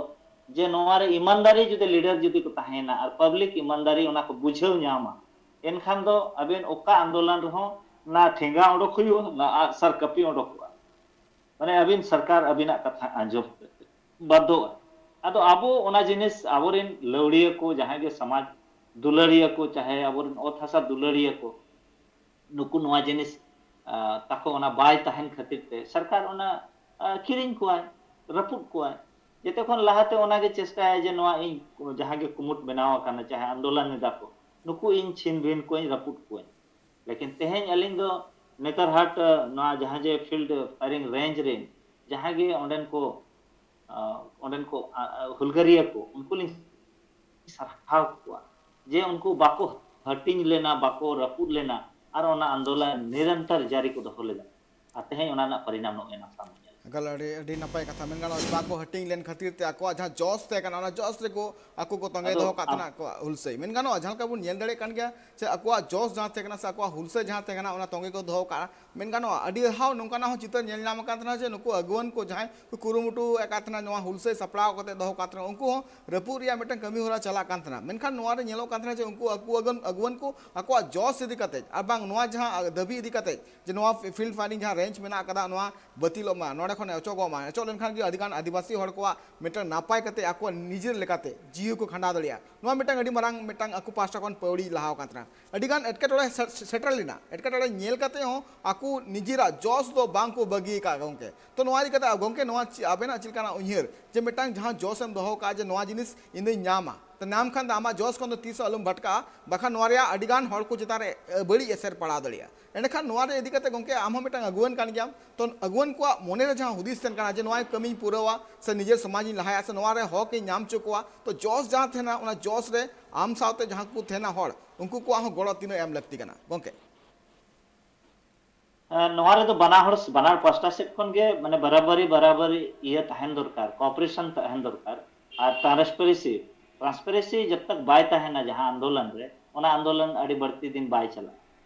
ᱡᱮ ᱱᱚᱣᱟ ᱨᱮ ᱤᱢᱟᱱᱫᱟᱨᱤ ᱡᱩᱫᱤ ᱞᱤᱰᱟᱨ ᱡᱩᱫᱤ ᱠᱚ ᱛᱟᱦᱮᱸᱭᱮᱱᱟ ᱟᱨ ᱯᱟᱵᱽᱞᱤᱠ ᱤᱢᱟᱱᱫᱟᱨᱤ ᱚᱱᱟ ᱠᱚ ᱵᱩᱡᱷᱟᱹᱣ ᱧᱟᱢᱟ, ᱮᱱᱠᱷᱟᱱ ᱫᱚ ᱟᱹᱵᱤᱱ ᱚᱠᱟ ᱟᱱᱫᱳᱞᱚᱱ ᱨᱮᱦᱚᱸ ᱱᱟ ᱴᱷᱮᱸᱜᱟ ᱚᱰᱚᱠ ᱦᱩᱭᱩᱜᱼᱟ, ᱱᱟ ᱟᱜᱼᱥᱟᱨ ᱠᱟᱹᱯᱤ ᱚᱰᱚᱠᱚᱜᱼᱟ᱾ ᱢᱟᱱᱮ ᱟᱹᱵᱤᱱ ᱥᱚᱨᱠᱟᱨ ᱟᱹᱵᱤᱱᱟᱜ ᱠᱟᱛᱷᱟ ᱟᱸᱡᱚᱢ ᱵᱟᱫᱽᱫᱷᱚᱜᱼᱟ᱾ ᱟᱫᱚ ᱟᱵᱚ ᱚᱱᱟ ᱡᱤᱱᱤᱥ ᱟᱵᱚᱨᱮᱱ ᱞᱟᱹᱣᱲᱤᱭᱟᱹ ᱠᱚ, ᱡᱟᱦᱟᱸᱭ ᱜᱮ ᱥᱚᱢᱟᱡᱽ ᱫᱩᱞᱟᱹᱲᱤᱭᱟᱹ ᱠᱚ, ᱪᱟᱦᱮ ᱟᱵᱚᱨᱮᱱ ᱚᱛ ᱦᱟᱥᱟ ᱫᱩᱞᱟᱹᱲᱤᱭᱟᱹ ᱠᱚ, ᱱᱩᱠᱩ ᱱᱚᱣᱟ ᱡᱤᱱᱤᱥ, ᱟ, ᱛᱟᱠᱚ ᱚᱱᱟ ᱵᱟᱭ ᱛᱟᱦᱮᱱ ᱠᱷᱟᱹᱛᱤᱨ ᱛᱮ ᱥᱚᱨᱠᱟᱨ ᱚᱱᱟ, ᱟ, ᱠᱤᱨᱤᱧ ᱠᱚᱣᱟᱭ, ᱨᱟᱹᱯᱩᱫ ᱠᱚᱣᱟᱭ᱾ ᱡᱮᱛᱮ ᱠᱷᱚᱱ ᱞᱟᱦᱟᱛᱮ ᱚᱱᱟᱜᱮ ᱪᱮᱥᱴᱟᱭᱟ ᱡᱮ ᱱᱚᱣᱟ ᱤᱧ ᱡᱟᱦᱟᱸ ᱜᱮ ᱠᱩᱢᱩᱴ ᱵᱮᱱᱟᱣ ᱟᱠᱟᱱᱟ, ᱪᱟᱦᱮ ᱟᱱᱫᱳᱞᱚᱱ ᱮᱫᱟ ᱠᱚ, ᱱᱩᱠᱩ ᱤᱧ ᱪᱷᱤᱱ ᱵᱷᱤᱱ ᱠᱚᱣᱟᱧ, ᱨᱟᱹᱯᱩᱫ ᱠᱚᱣᱟᱧ᱾ ᱞᱮᱠᱤᱱ ᱛᱮᱦᱮᱧ ᱟᱹᱞᱤᱧ ᱫᱚ ᱱᱮᱛᱟᱨᱦᱟᱴ, ᱟ, ᱱᱚᱣᱟ ᱡᱟᱦᱟᱸ ᱡᱮ ᱯᱷᱤᱞᱰ ᱯᱷᱟᱭᱨᱤᱝ ᱨᱮᱧᱡᱽ ᱨᱮ ᱡᱟᱦᱟᱸ ᱜᱮ ᱚᱸᱰᱮᱱ ᱠᱚ, ᱟ, ᱚᱸᱰᱮᱱ ᱠᱚ, ᱟ, ᱟ, ᱦᱩᱞᱜᱟᱹᱨᱤᱭᱟᱹ ᱠᱚ, ᱩᱱᱠᱩ ᱞᱤᱧ ᱥᱟᱨᱦᱟᱣ ᱠᱚᱣᱟ ᱡᱮ ᱩᱱᱠᱩ ᱵᱟᱠᱚ ᱦᱟᱹᱴᱤᱧ ᱞᱮᱱᱟ, ᱵᱟᱠᱚ ᱨᱟᱹᱯᱩᱫ ᱞᱮᱱᱟ, ᱟᱨ ᱚᱱᱟ ᱟᱱᱫᱳᱞᱚᱱ ᱱᱤᱨᱚᱱᱛᱚᱨ ᱡᱟᱹᱨᱤ ᱠᱚ ᱫᱚᱦᱚ ᱞᱮᱫᱟ᱾ ᱟᱨ ᱛᱮᱦᱮᱧ ᱚᱱᱟ ᱨᱮᱱᱟᱜ ᱯᱚᱨᱤᱱᱟᱢ ᱱᱚᱜᱼᱚᱭ ᱱᱟᱝᱥᱟ ᱵᱚᱱ ᱧᱮᱞ ᱮᱫᱟ᱾ ᱮᱠᱟᱞ ᱟᱹᱰᱤ, ᱟᱹᱰᱤ ᱱᱟᱯᱟᱭ ᱠᱟᱛᱷᱟ᱾ ᱢᱮᱱ ᱜᱟᱱᱚᱜᱼᱟ, ᱵᱟᱠᱚ ᱦᱟᱹᱴᱤᱧ ᱞᱮᱱ ᱠᱷᱟᱹᱛᱤᱨ ᱛᱮ ᱟᱠᱚᱣᱟᱜ ᱡᱟᱦᱟᱸ ᱡᱚᱥ ᱛᱟᱦᱮᱸ ᱠᱟᱱᱟ, ᱚᱱᱟ ᱡᱚᱥ ᱨᱮᱠᱚ ᱟᱠᱚ ᱠᱚ ᱛᱚᱸᱜᱮ ᱟᱫᱚ ᱫᱚᱦᱚ ᱠᱟᱜ ᱟᱢ ᱛᱟᱦᱮᱱᱟ ᱟᱠᱚᱣᱟᱜ ᱦᱩᱞᱥᱟᱹᱭ᱾ ᱢᱮᱱ ᱜᱟᱱᱚᱜᱼᱟ, ᱡᱟᱦᱟᱸ ᱞᱮᱠᱟ ᱵᱚᱱ ᱧᱮᱞ ᱫᱟᱲᱮᱭᱟᱜ ᱠᱟᱱ ᱜᱮᱭᱟ ᱥᱮ, ᱟᱠᱚᱣᱟᱜ ᱡᱚᱥ ᱡᱟᱦᱟᱸ ᱛᱟᱦᱮᱸ ᱠᱟᱱᱟ ᱥᱮ ᱟᱠᱚᱣᱟᱜ ᱦᱩᱞᱥᱟᱹᱭ ᱡᱟᱦᱟᱸ ᱛᱟᱦᱮᱸ ᱠᱟᱱᱟ, ᱚᱱᱟ ᱛᱚᱸᱜᱮ ᱠᱚ ᱫᱚᱦᱚ ᱠᱟᱜᱼᱟ᱾ ᱢᱮᱱ ᱜᱟᱱᱚᱜᱼᱟ, ᱟᱹᱰᱤ ᱫᱷᱟᱣ ᱱᱚᱝᱠᱟᱱᱟᱜ ᱦᱚᱸ ᱪᱤᱛᱟᱹᱨ ᱧᱮᱞ ᱧᱟᱢ ᱟᱠᱟᱱ ᱛᱟᱦᱮᱱᱟ ᱡᱮ ᱱᱩᱠᱩ ᱟᱹᱜᱩᱣᱟᱹᱱ ᱠᱚ ᱡᱟᱦᱟᱸᱭ ᱠᱚ ᱠᱩᱨᱩᱢᱩᱴᱩ ᱟᱠᱟᱫ ᱛᱟᱦᱮᱱᱟ, ᱱᱚᱣᱟ ᱦᱩᱞᱥᱟᱹᱭ ᱥᱟᱯᱲᱟᱣ ᱠᱟᱛᱮ ᱫᱚᱦᱚ ᱠᱟᱜ ᱛᱟᱦᱮᱱᱟ, ᱩᱱᱠᱩ ᱦᱚᱸ ᱨᱟᱹᱯᱩᱫ ᱨᱮᱭᱟᱜ ᱢᱤᱫᱴᱟᱝ ᱠᱟᱹᱢᱤ ᱦᱚᱨᱟ ᱪᱟᱞᱟᱜ ᱠᱟᱱ ᱛᱟᱦᱮᱱᱟ᱾ ᱢᱮᱱᱠᱷᱟᱱ ᱱᱚᱣᱟ ᱨᱮ ᱧᱮᱞᱚᱜ ᱠᱟᱱ ᱛᱟᱦᱮᱱᱟ ᱡᱮ ᱩᱱᱠᱩ ᱟᱹᱜᱩᱣᱟᱹᱱ, ᱟᱹᱜᱩᱣᱟᱹᱱ ᱠᱚ ᱟᱠᱚᱣᱟᱜ ᱡᱚᱥ ᱤᱫᱤ ᱠᱟᱛᱮ ᱟᱨ ᱵᱟᱝ ᱱᱚᱣᱟ ᱡᱟᱦᱟᱸ ᱫᱟᱹᱵᱤ ᱤᱫᱤ ᱠᱟᱛᱮ ᱡᱮ ᱱᱚᱣᱟ field firing ᱡᱟᱦᱟᱸ range ᱢᱮᱱᱟᱜ ᱟᱠᱟᱫᱟ, ᱱᱚᱣᱟ ᱵᱟᱹᱛᱤᱞᱚᱜ ᱢᱟ, ᱱᱚᱰᱮ ᱠᱷᱚᱱ ᱚᱪᱚᱜᱚᱜ ᱢᱟ, ᱚᱪᱚᱜ ᱞᱮᱱᱠᱷᱟᱱ ᱜᱮ ᱟᱹᱰᱤ ᱜᱟᱱ ᱟᱹᱫᱤᱵᱟᱹᱥᱤ ᱦᱚᱲ ᱠᱚᱣᱟᱜ ᱢᱤᱫᱴᱟᱝ ᱱᱟᱯᱟᱭ ᱠᱟᱛᱮ ᱟᱠᱚᱣᱟᱜ ᱱᱤᱡᱮᱨ ᱞᱮᱠᱟᱛᱮ ᱡᱤᱣᱤ ᱠᱚ ᱠᱷᱟᱸᱰᱟᱣ ᱫᱟᱲᱮᱭᱟᱜᱼᱟ᱾ ᱱᱚᱣᱟ ᱢᱤᱫᱴᱟᱝ ᱟᱹᱰᱤ ᱢᱟᱨᱟᱝ ᱢᱤᱫᱴᱟᱝ ᱟᱠᱚ ᱯᱟᱦᱴᱟ ᱠᱷᱚᱱ ᱯᱟᱹᱣᱲᱤ ᱞᱟᱦᱟ ᱟᱠᱟᱱ ᱛᱟᱦᱮᱱᱟ᱾ ᱟᱹᱰᱤ ᱜᱟᱱ ᱮᱴᱠᱮᱴᱚᱬᱮ ᱥᱮ-, ᱥᱮᱴᱮᱨ ᱞᱮᱱᱟ᱾ ᱮᱴᱠᱮᱴᱚᱬᱮ ᱧᱮᱞ ᱠᱟᱛᱮ ᱦᱚᱸ ᱟᱠᱚ ᱱᱤᱡᱮᱨᱟᱜ ᱡᱚᱥ ᱫᱚ ᱵᱟᱝ ᱠᱚ ᱵᱟᱹᱜᱤ ᱟᱠᱟᱫ ᱜᱚᱢᱠᱮ᱾ ᱛᱚ ᱱᱚᱣᱟ ᱤᱫᱤ ᱠᱟᱛᱮ ᱜᱚᱢᱠᱮ, ᱱᱚᱣᱟ ᱪᱮ-, ᱟᱵᱮᱱᱟᱜ ᱪᱮᱫ ᱞᱮᱠᱟᱱᱟᱜ ᱩᱭᱦᱟᱹᱨ ᱡᱮ ᱢᱤᱫᱴᱟᱝ ᱡᱟᱦᱟᱸ ᱡᱚᱥ ᱮᱢ ᱫᱚᱦᱚ ᱠᱟᱜᱼᱟ ᱡᱮ ᱱᱚᱣᱟ ᱡᱤᱱᱤᱥ ᱤᱧ ᱫᱚᱧ ᱧᱟᱢᱟ, ᱛᱚ ᱧᱟᱢ ᱠᱷᱟᱱ ᱫᱚ ᱟᱢᱟᱜ ᱡᱚᱥ ᱠᱷᱚᱱ ᱫᱚ ᱛᱤᱥ ᱦᱚᱸ ᱟᱞᱚᱢ ᱵᱷᱟᱴᱠᱟᱜᱼᱟ, ᱵᱟᱠᱷᱟᱱ ᱱᱚᱣᱟ ᱨᱮᱭᱟᱜ ᱟᱹᱰᱤ ᱜᱟᱱ ᱦᱚᱲ ᱠᱚ ᱪᱮᱛᱟᱱ ᱨᱮ, ᱮ, ᱵᱟᱹᱲᱤᱡ ᱮᱥᱮᱨ ᱯᱟᱲᱟᱣ ᱫᱟᱲᱮᱭᱟᱜᱼᱟ᱾ ᱮᱸᱰᱮᱠᱷᱟᱱ ᱱᱚᱣᱟ ᱨᱮ ᱤᱫᱤ ᱠᱟᱛᱮ ᱜᱚᱢᱠᱮ, ᱟᱢ ᱦᱚᱸ ᱢᱤᱫᱴᱟᱝ ᱟᱹᱜᱩᱣᱟᱹᱱ ᱠᱟᱱ ᱜᱮᱭᱟᱢ, ᱛᱚ ᱟᱹᱜᱩᱣᱟᱹᱱ ᱠᱚᱣᱟᱜ ᱢᱚᱱᱮ ᱨᱮ ᱡᱟᱦᱟᱸ ᱦᱩᱫᱤᱥ ᱛᱟᱦᱮᱱ ᱠᱟᱱᱟ ᱡᱮ ᱱᱚᱣᱟ ᱠᱟᱹᱢᱤᱧ ᱯᱩᱨᱟᱹᱣᱟ ᱥᱮ ᱱᱤᱡᱮᱨ ᱥᱚᱢᱟᱡᱽ ᱤᱧ ᱞᱟᱦᱟᱭᱟ ᱥᱮ ᱱᱚᱣᱟ ᱨᱮ ᱦᱚᱠ ᱤᱧ ᱧᱟᱢ ᱦᱚᱪᱚ ᱠᱚᱣᱟ, ᱛᱚ ᱡᱚᱥ ᱡᱟᱦᱟᱸ ᱛᱟᱦᱮᱱᱟ, ᱚᱱᱟ ᱡᱚᱥ ᱨᱮ ᱟᱢ ᱥᱟᱶᱛᱮ ᱡᱟᱦᱟᱸ ᱠᱚ ᱛᱟᱦᱮᱱᱟ ᱦᱚᱲ, ᱩᱱᱠᱩ ᱠᱚᱣᱟᱜ ᱦᱚᱸ ᱜᱚᱲᱚ ᱛᱤᱱᱟᱹᱜ ᱮᱢ ᱞᱟᱹᱠᱛᱤ ᱠᱟᱱᱟ ᱜᱚᱢᱠᱮ? ᱮᱸ, ᱱᱚᱣᱟ ᱨᱮᱫᱚ ᱵᱟᱱᱟ ᱦᱚᱲ, ᱵᱟᱱᱟᱨ ᱯᱟᱦᱴᱟ ᱥᱮᱫ ᱠᱷᱚᱱ ᱜᱮ ᱢᱟᱱᱮ ᱵᱟᱨᱟᱵᱟᱨᱤ, ᱵᱟᱨᱟᱵᱟᱨᱤ ᱤᱭᱟᱹ ᱛᱟᱦᱮᱱ ᱫᱚᱨᱠᱟᱨ, cooperation ᱛᱟᱦᱮᱱ ᱫᱚᱨᱠᱟᱨ᱾ ᱟᱨ transparency, transparency ᱡᱟᱵ ᱛᱟᱠ ᱵᱟᱭ ᱛᱟᱦᱮᱱᱟ ᱡᱟᱦᱟᱸ ᱟᱱᱫᱳᱞᱚᱱ ᱨᱮ, ᱚᱱᱟ ᱟᱱᱫᱳᱞᱚᱱ ᱟᱹᱰᱤ ᱵᱟᱹᱲᱛᱤ ᱫᱤᱱ ᱵᱟᱭ ᱪᱟᱞᱟᱜᱼᱟ᱾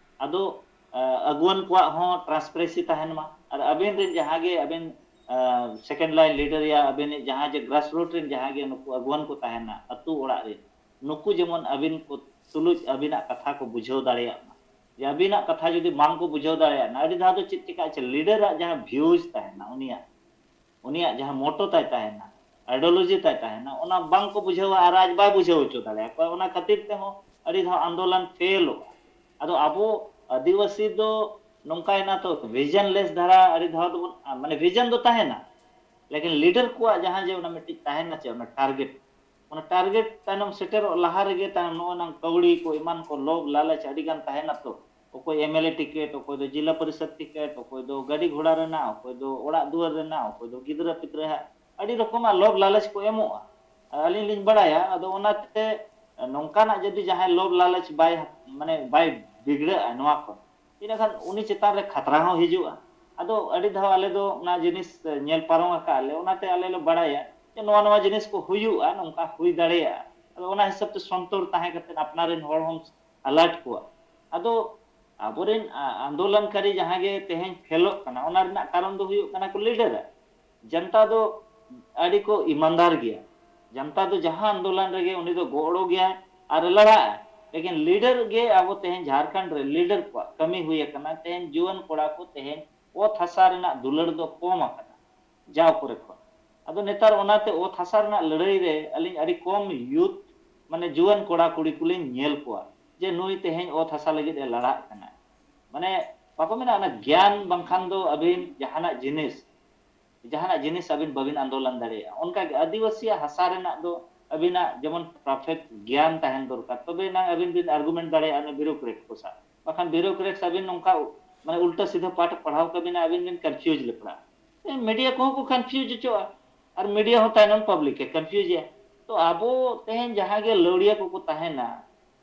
ᱟᱫᱚ, ᱮᱸ, ᱟᱹᱜᱩᱣᱟᱹᱱ ᱠᱚᱣᱟᱜ ᱦᱚᱸ transparency ᱛᱟᱦᱮᱱ ᱢᱟ᱾ ᱟᱨ ᱟᱵᱮᱱ ᱨᱮᱱ ᱡᱟᱦᱟᱸ ᱜᱮ ᱟᱵᱮᱱ, ᱮᱸ, second line leader ᱭᱟ, ᱟᱵᱮᱱ ᱡᱟᱦᱟᱸ ᱡᱮ grassroot ᱨᱮᱱ ᱡᱟᱦᱟᱸ ᱜᱮ ᱱᱩᱠᱩ ᱟᱹᱜᱩᱣᱟᱹᱱ ᱠᱚ ᱛᱟᱦᱮᱱᱟ ᱟᱹᱛᱩ ᱚᱲᱟᱜ ᱨᱮ, ᱱᱩᱠᱩ ᱡᱮᱢᱚᱱ ᱟᱹᱵᱤᱱ ᱠᱚ ᱛᱩᱞᱩᱡ ᱟᱹᱵᱤᱱᱟᱜ ᱠᱟᱛᱷᱟ ᱠᱚ ᱵᱩᱡᱷᱟᱹᱣ ᱫᱟᱲᱮᱭᱟᱜ ᱢᱟ᱾ ᱡᱮ ᱟᱹᱵᱤᱱᱟᱜ ᱠᱟᱛᱷᱟ ᱡᱩᱫᱤ ᱵᱟᱝ ᱠᱚ ᱵᱩᱡᱷᱟᱹᱣ ᱫᱟᱲᱮᱭᱟᱜᱼᱟ, ᱟᱹᱰᱤ ᱫᱷᱟᱣ ᱫᱚ ᱪᱮᱫ ᱪᱤᱠᱟᱹᱜᱼᱟ, ᱪᱮ leader ᱟᱜ ᱡᱟᱦᱟᱸ views ᱛᱟᱦᱮᱱᱟ, ᱩᱱᱤᱭᱟᱜ, ᱩᱱᱤᱭᱟᱜ ᱡᱟᱦᱟᱸ motto ᱛᱟᱭ ᱛᱟᱦᱮᱱᱟ, ideology ᱛᱟᱭ ᱛᱟᱦᱮᱱᱟ, ᱚᱱᱟ ᱵᱟᱝ ᱠᱚ ᱵᱩᱡᱷᱟᱹᱣᱟ ᱟᱨ ᱟᱡ ᱵᱟᱭ ᱵᱩᱡᱷᱟᱹᱣ ᱦᱚᱪᱚ ᱫᱟᱲᱮᱭᱟᱠᱚᱣᱟ᱾ ᱚᱱᱟ ᱠᱷᱟᱹᱛᱤᱨ ᱛᱮᱦᱚᱸ ᱟᱹᱰᱤ ᱫᱷᱟᱣ ᱟᱱᱫᱳᱞᱚᱱ ᱯᱷᱮᱞᱚᱜᱼᱟ᱾ ᱟᱫᱚ ᱟᱵᱚ ᱟᱹᱫᱤᱵᱟᱹᱥᱤ ᱫᱚ ᱱᱚᱝᱠᱟᱭᱮᱱᱟ ᱛᱚ, vision less ᱫᱷᱟᱨᱟ ᱟᱹᱰᱤ ᱫᱷᱟᱣ ᱫᱚᱵᱚᱱ, ᱢᱟᱱᱮ vision ᱫᱚ ᱛᱟᱦᱮᱱᱟ, ᱞᱮᱠᱤᱱ leader ᱠᱚᱣᱟᱜ ᱡᱟᱦᱟᱸ ᱡᱮ ᱚᱱᱟ ᱢᱤᱫᱴᱤᱡ ᱛᱟᱦᱮᱱᱟ ᱪᱮ, ᱚᱱᱟ target, ᱚᱱᱟ target ᱛᱟᱭᱱᱚᱢ ᱥᱮᱴᱮᱨᱚᱜ ᱞᱟᱦᱟ ᱨᱮᱜᱮ ᱛᱟᱭᱱᱚᱢ ᱱᱚᱜᱼᱚ ᱱᱟ ᱠᱟᱹᱣᱰᱤ ᱠᱚ ᱮᱢᱟᱱ ᱠᱚ ᱞᱳᱵᱷ ᱞᱟᱞᱚᱪ ᱟᱹᱰᱤ ᱜᱟᱱ ᱛᱟᱦᱮᱱᱟ ᱛᱚ᱾ ᱚᱠᱚᱭ ᱮᱢ ᱮᱞ ᱮ ᱴᱤᱠᱤᱴ, ᱚᱠᱚᱭ ᱫᱚ ᱡᱤᱞᱟ ᱯᱚᱨᱤᱥᱚᱫ ᱴᱤᱠᱤᱴ, ᱚᱠᱚᱭ ᱫᱚ ᱜᱟᱹᱰᱤ ᱜᱷᱚᱲᱟ ᱨᱮᱱᱟᱜ, ᱚᱠᱚᱭ ᱫᱚ ᱚᱲᱟᱜ ᱫᱩᱣᱟᱹᱨ ᱨᱮᱱᱟᱜ, ᱚᱠᱚᱭ ᱫᱚ ᱜᱤᱫᱽᱨᱟᱹ ᱯᱤᱫᱽᱨᱟᱹ ᱦᱟᱜ, ᱟᱹᱰᱤ ᱨᱚᱠᱚᱢᱟᱜ ᱞᱚᱵᱷ ᱞᱟᱞᱚᱪ ᱠᱚ ᱮᱢᱚᱜᱼᱟ᱾ ᱟᱨ ᱟᱹᱞᱤᱧ ᱞᱤᱧ ᱵᱟᱲᱟᱭᱟ, ᱟᱫᱚ ᱚᱱᱟᱛᱮ ᱱᱚᱝᱠᱟᱱᱟᱜ ᱡᱩᱫᱤ ᱡᱟᱦᱟᱸᱭ ᱞᱚᱵᱷ ᱞᱟᱞᱚᱪ ᱵᱟᱭ, ᱢᱟᱱᱮ ᱵᱟᱭ ᱵᱤᱜᱽᱲᱟᱹᱜᱼᱟ ᱱᱚᱣᱟ ᱠᱷᱚᱱ, ᱤᱱᱟᱹᱠᱷᱟᱱ ᱩᱱᱤ ᱪᱮᱛᱟᱱ ᱨᱮ ᱠᱷᱟᱛᱨᱟ ᱦᱚᱸ ᱦᱤᱡᱩᱜᱼᱟ᱾ ᱟᱫᱚ ᱟᱹᱰᱤ ᱫᱷᱟᱣ ᱟᱞᱮ ᱫᱚ ᱚᱱᱟ ᱡᱤᱱᱤᱥ ᱧᱮᱞ ᱯᱟᱨᱚᱢ ᱟᱠᱟᱫ ᱞᱮ, ᱚᱱᱟᱛᱮ ᱟᱞᱮ ᱞᱮ ᱵᱟᱲᱟᱭᱟ ᱡᱮ ᱱᱚᱣᱟ ᱱᱚᱣᱟ ᱡᱤᱱᱤᱥ ᱠᱚ ᱦᱩᱭᱩᱜᱼᱟ, ᱱᱚᱝᱠᱟ ᱦᱩᱭ ᱫᱟᱲᱮᱭᱟᱜᱼᱟ᱾ ᱟᱫᱚ ᱚᱱᱟ ᱦᱤᱥᱟᱹᱵ ᱛᱮ ᱥᱚᱱᱛᱚᱨ ᱛᱟᱦᱮᱸ ᱠᱟᱛᱮ ᱟᱯᱱᱟᱨ ᱨᱮᱱ ᱦᱚᱲ ᱦᱚᱸᱢ ᱟᱞᱟᱨᱴ ᱠᱚᱣᱟ᱾ ᱟᱫᱚ ᱟᱵᱚᱨᱮᱱ ᱟ-, ᱟᱱᱫᱳᱞᱚᱱᱠᱟᱨᱤ ᱡᱟᱦᱟᱸ ᱜᱮ ᱛᱮᱦᱮᱧ ᱯᱷᱮᱞᱚᱜ ᱠᱟᱱᱟ, ᱚᱱᱟ ᱨᱮᱱᱟᱜ ᱠᱟᱨᱚᱱ ᱫᱚ ᱦᱩᱭᱩᱜ ᱠᱟᱱᱟ ᱠᱚ ᱞᱤᱰᱟᱨ᱾ ᱡᱟᱱᱛᱟ ᱫᱚ ᱟᱹᱰᱤ ᱠᱚ ᱤᱢᱟᱱᱫᱟᱨ ᱜᱮᱭᱟ᱾ ᱡᱟᱱᱛᱟ ᱫᱚ ᱡᱟᱦᱟᱸ ᱟᱱᱫᱳᱞᱚᱱ ᱨᱮᱜᱮ ᱩᱱᱤ ᱫᱚ ᱜᱚᱲᱚ ᱜᱮᱭᱟᱭ ᱟᱨ ᱞᱟᱲᱟᱜᱼᱟᱭ᱾ ᱞᱮᱠᱤᱱ ᱞᱤᱰᱟᱨ ᱜᱮ ᱟᱵᱚ ᱛᱮᱦᱮᱧ ᱡᱷᱟᱲᱠᱷᱚᱸᱰ ᱨᱮ ᱞᱤᱰᱟᱨ ᱠᱚᱣᱟᱜ ᱠᱟᱹᱢᱤ ᱦᱩᱭ ᱟᱠᱟᱱᱟ᱾ ᱛᱮᱦᱮᱧ ᱡᱩᱣᱟᱹᱱ ᱠᱚᱲᱟ ᱠᱚ ᱛᱮᱦᱮᱧ ᱚᱛ ᱦᱟᱥᱟ ᱨᱮᱱᱟᱜ ᱫᱩᱞᱟᱹᱲ ᱫᱚ ᱠᱚᱢ ᱟᱠᱟᱱᱟ ᱡᱟᱣ ᱠᱚᱨᱮ ᱠᱷᱚᱱ᱾ ᱟᱫᱚ ᱱᱮᱛᱟᱨ ᱚᱱᱟᱛᱮ ᱚᱛ ᱦᱟᱥᱟ ᱨᱮᱱᱟᱜ ᱞᱟᱹᱲᱦᱟᱹᱭ ᱨᱮ ᱟᱹᱞᱤᱧ ᱟᱹᱰᱤ ᱠᱚᱢ ᱭᱩᱛᱷ, ᱢᱟᱱᱮ ᱡᱩᱣᱟᱹᱱ ᱠᱚᱲᱟ ᱠᱩᱲᱤ ᱠᱚᱞᱤᱧ ᱧᱮᱞ ᱠᱚᱣᱟ ᱡᱮ ᱱᱩᱭ ᱛᱮᱦᱮᱧ ᱚᱛ ᱦᱟᱥᱟ ᱞᱟᱹᱜᱤᱫ ᱮ ᱞᱟᱲᱟᱜ ᱠᱟᱱᱟ᱾ ᱢᱟᱱᱮ ᱵᱟᱠᱚ ᱢᱮᱱᱟ, ᱚᱱᱟ ᱜᱮᱭᱟᱱ ᱵᱟᱝᱠᱷᱟᱱ ᱫᱚ ᱟᱹᱵᱤᱱ ᱡᱟᱦᱟᱱᱟᱜ ᱡᱤᱱᱤᱥ, ᱡᱟᱦᱟᱱᱟᱜ ᱡᱤᱱᱤᱥ ᱟᱹᱵᱤᱱ ᱵᱟᱹᱵᱤᱱ ᱟᱱᱫᱳᱞᱚᱱ ᱫᱟᱲᱮᱭᱟᱜᱼᱟ᱾ ᱚᱱᱠᱟᱜᱮ ᱟᱹᱫᱤᱵᱟᱹᱥᱤᱭᱟᱜ ᱦᱟᱥᱟ ᱨᱮᱱᱟᱜ ᱫᱚ ᱟᱹᱵᱤᱱᱟᱜ ᱡᱮᱢᱚᱱ ᱯᱟᱨᱯᱷᱮᱠᱴ ᱜᱮᱭᱟᱱ ᱛᱟᱦᱮᱱ ᱫᱚᱨᱠᱟᱨ, ᱛᱚᱵᱮ ᱮᱱᱟᱝ ᱟᱹᱵᱤᱱ ᱵᱤᱱ ᱟᱨᱜᱩᱢᱮᱱᱴ ᱫᱟᱲᱮᱭᱟᱜᱼᱟ ᱚᱱᱟ ᱵᱤᱨᱳᱠᱨᱮᱴ ᱠᱚ ᱥᱟᱶ᱾ ᱵᱟᱠᱷᱟᱱ ᱵᱤᱨᱳᱠᱨᱮᱴ ᱟᱹᱵᱤᱱ ᱱᱚᱝᱠᱟ, ᱢᱟᱱᱮ ᱩᱞᱴᱟᱹ ᱥᱤᱫᱷᱟᱹ ᱯᱟᱴ ᱯᱟᱲᱦᱟᱣ ᱠᱟᱵᱤᱱᱟ, ᱟᱹᱵᱤᱱ ᱵᱤᱱ ᱠᱚᱱᱯᱷᱤᱭᱩᱡᱽ ᱞᱮᱯᱲᱟ᱾ ᱢᱤᱰᱤᱭᱟ ᱠᱚᱦᱚᱸ ᱠᱚ ᱠᱚᱱᱯᱷᱤᱭᱩᱡᱽ ᱦᱚᱪᱚᱜᱼᱟ, ᱟᱨ ᱢᱤᱰᱤᱭᱟ ᱦᱚᱸ ᱛᱟᱭᱱᱚᱢ ᱯᱟᱵᱽᱞᱤᱠ ᱮ ᱠᱚᱱᱯᱷᱤᱭᱩᱡᱽ ᱮᱭᱟ᱾ ᱛᱚ ᱟᱵᱚ ᱛᱮᱦᱮᱧ ᱡᱟᱦᱟᱸ ᱜᱮ ᱞᱟᱹᱣᱲᱤᱭᱟᱹ ᱠᱚᱠᱚ ᱛᱟᱦᱮᱱᱟ,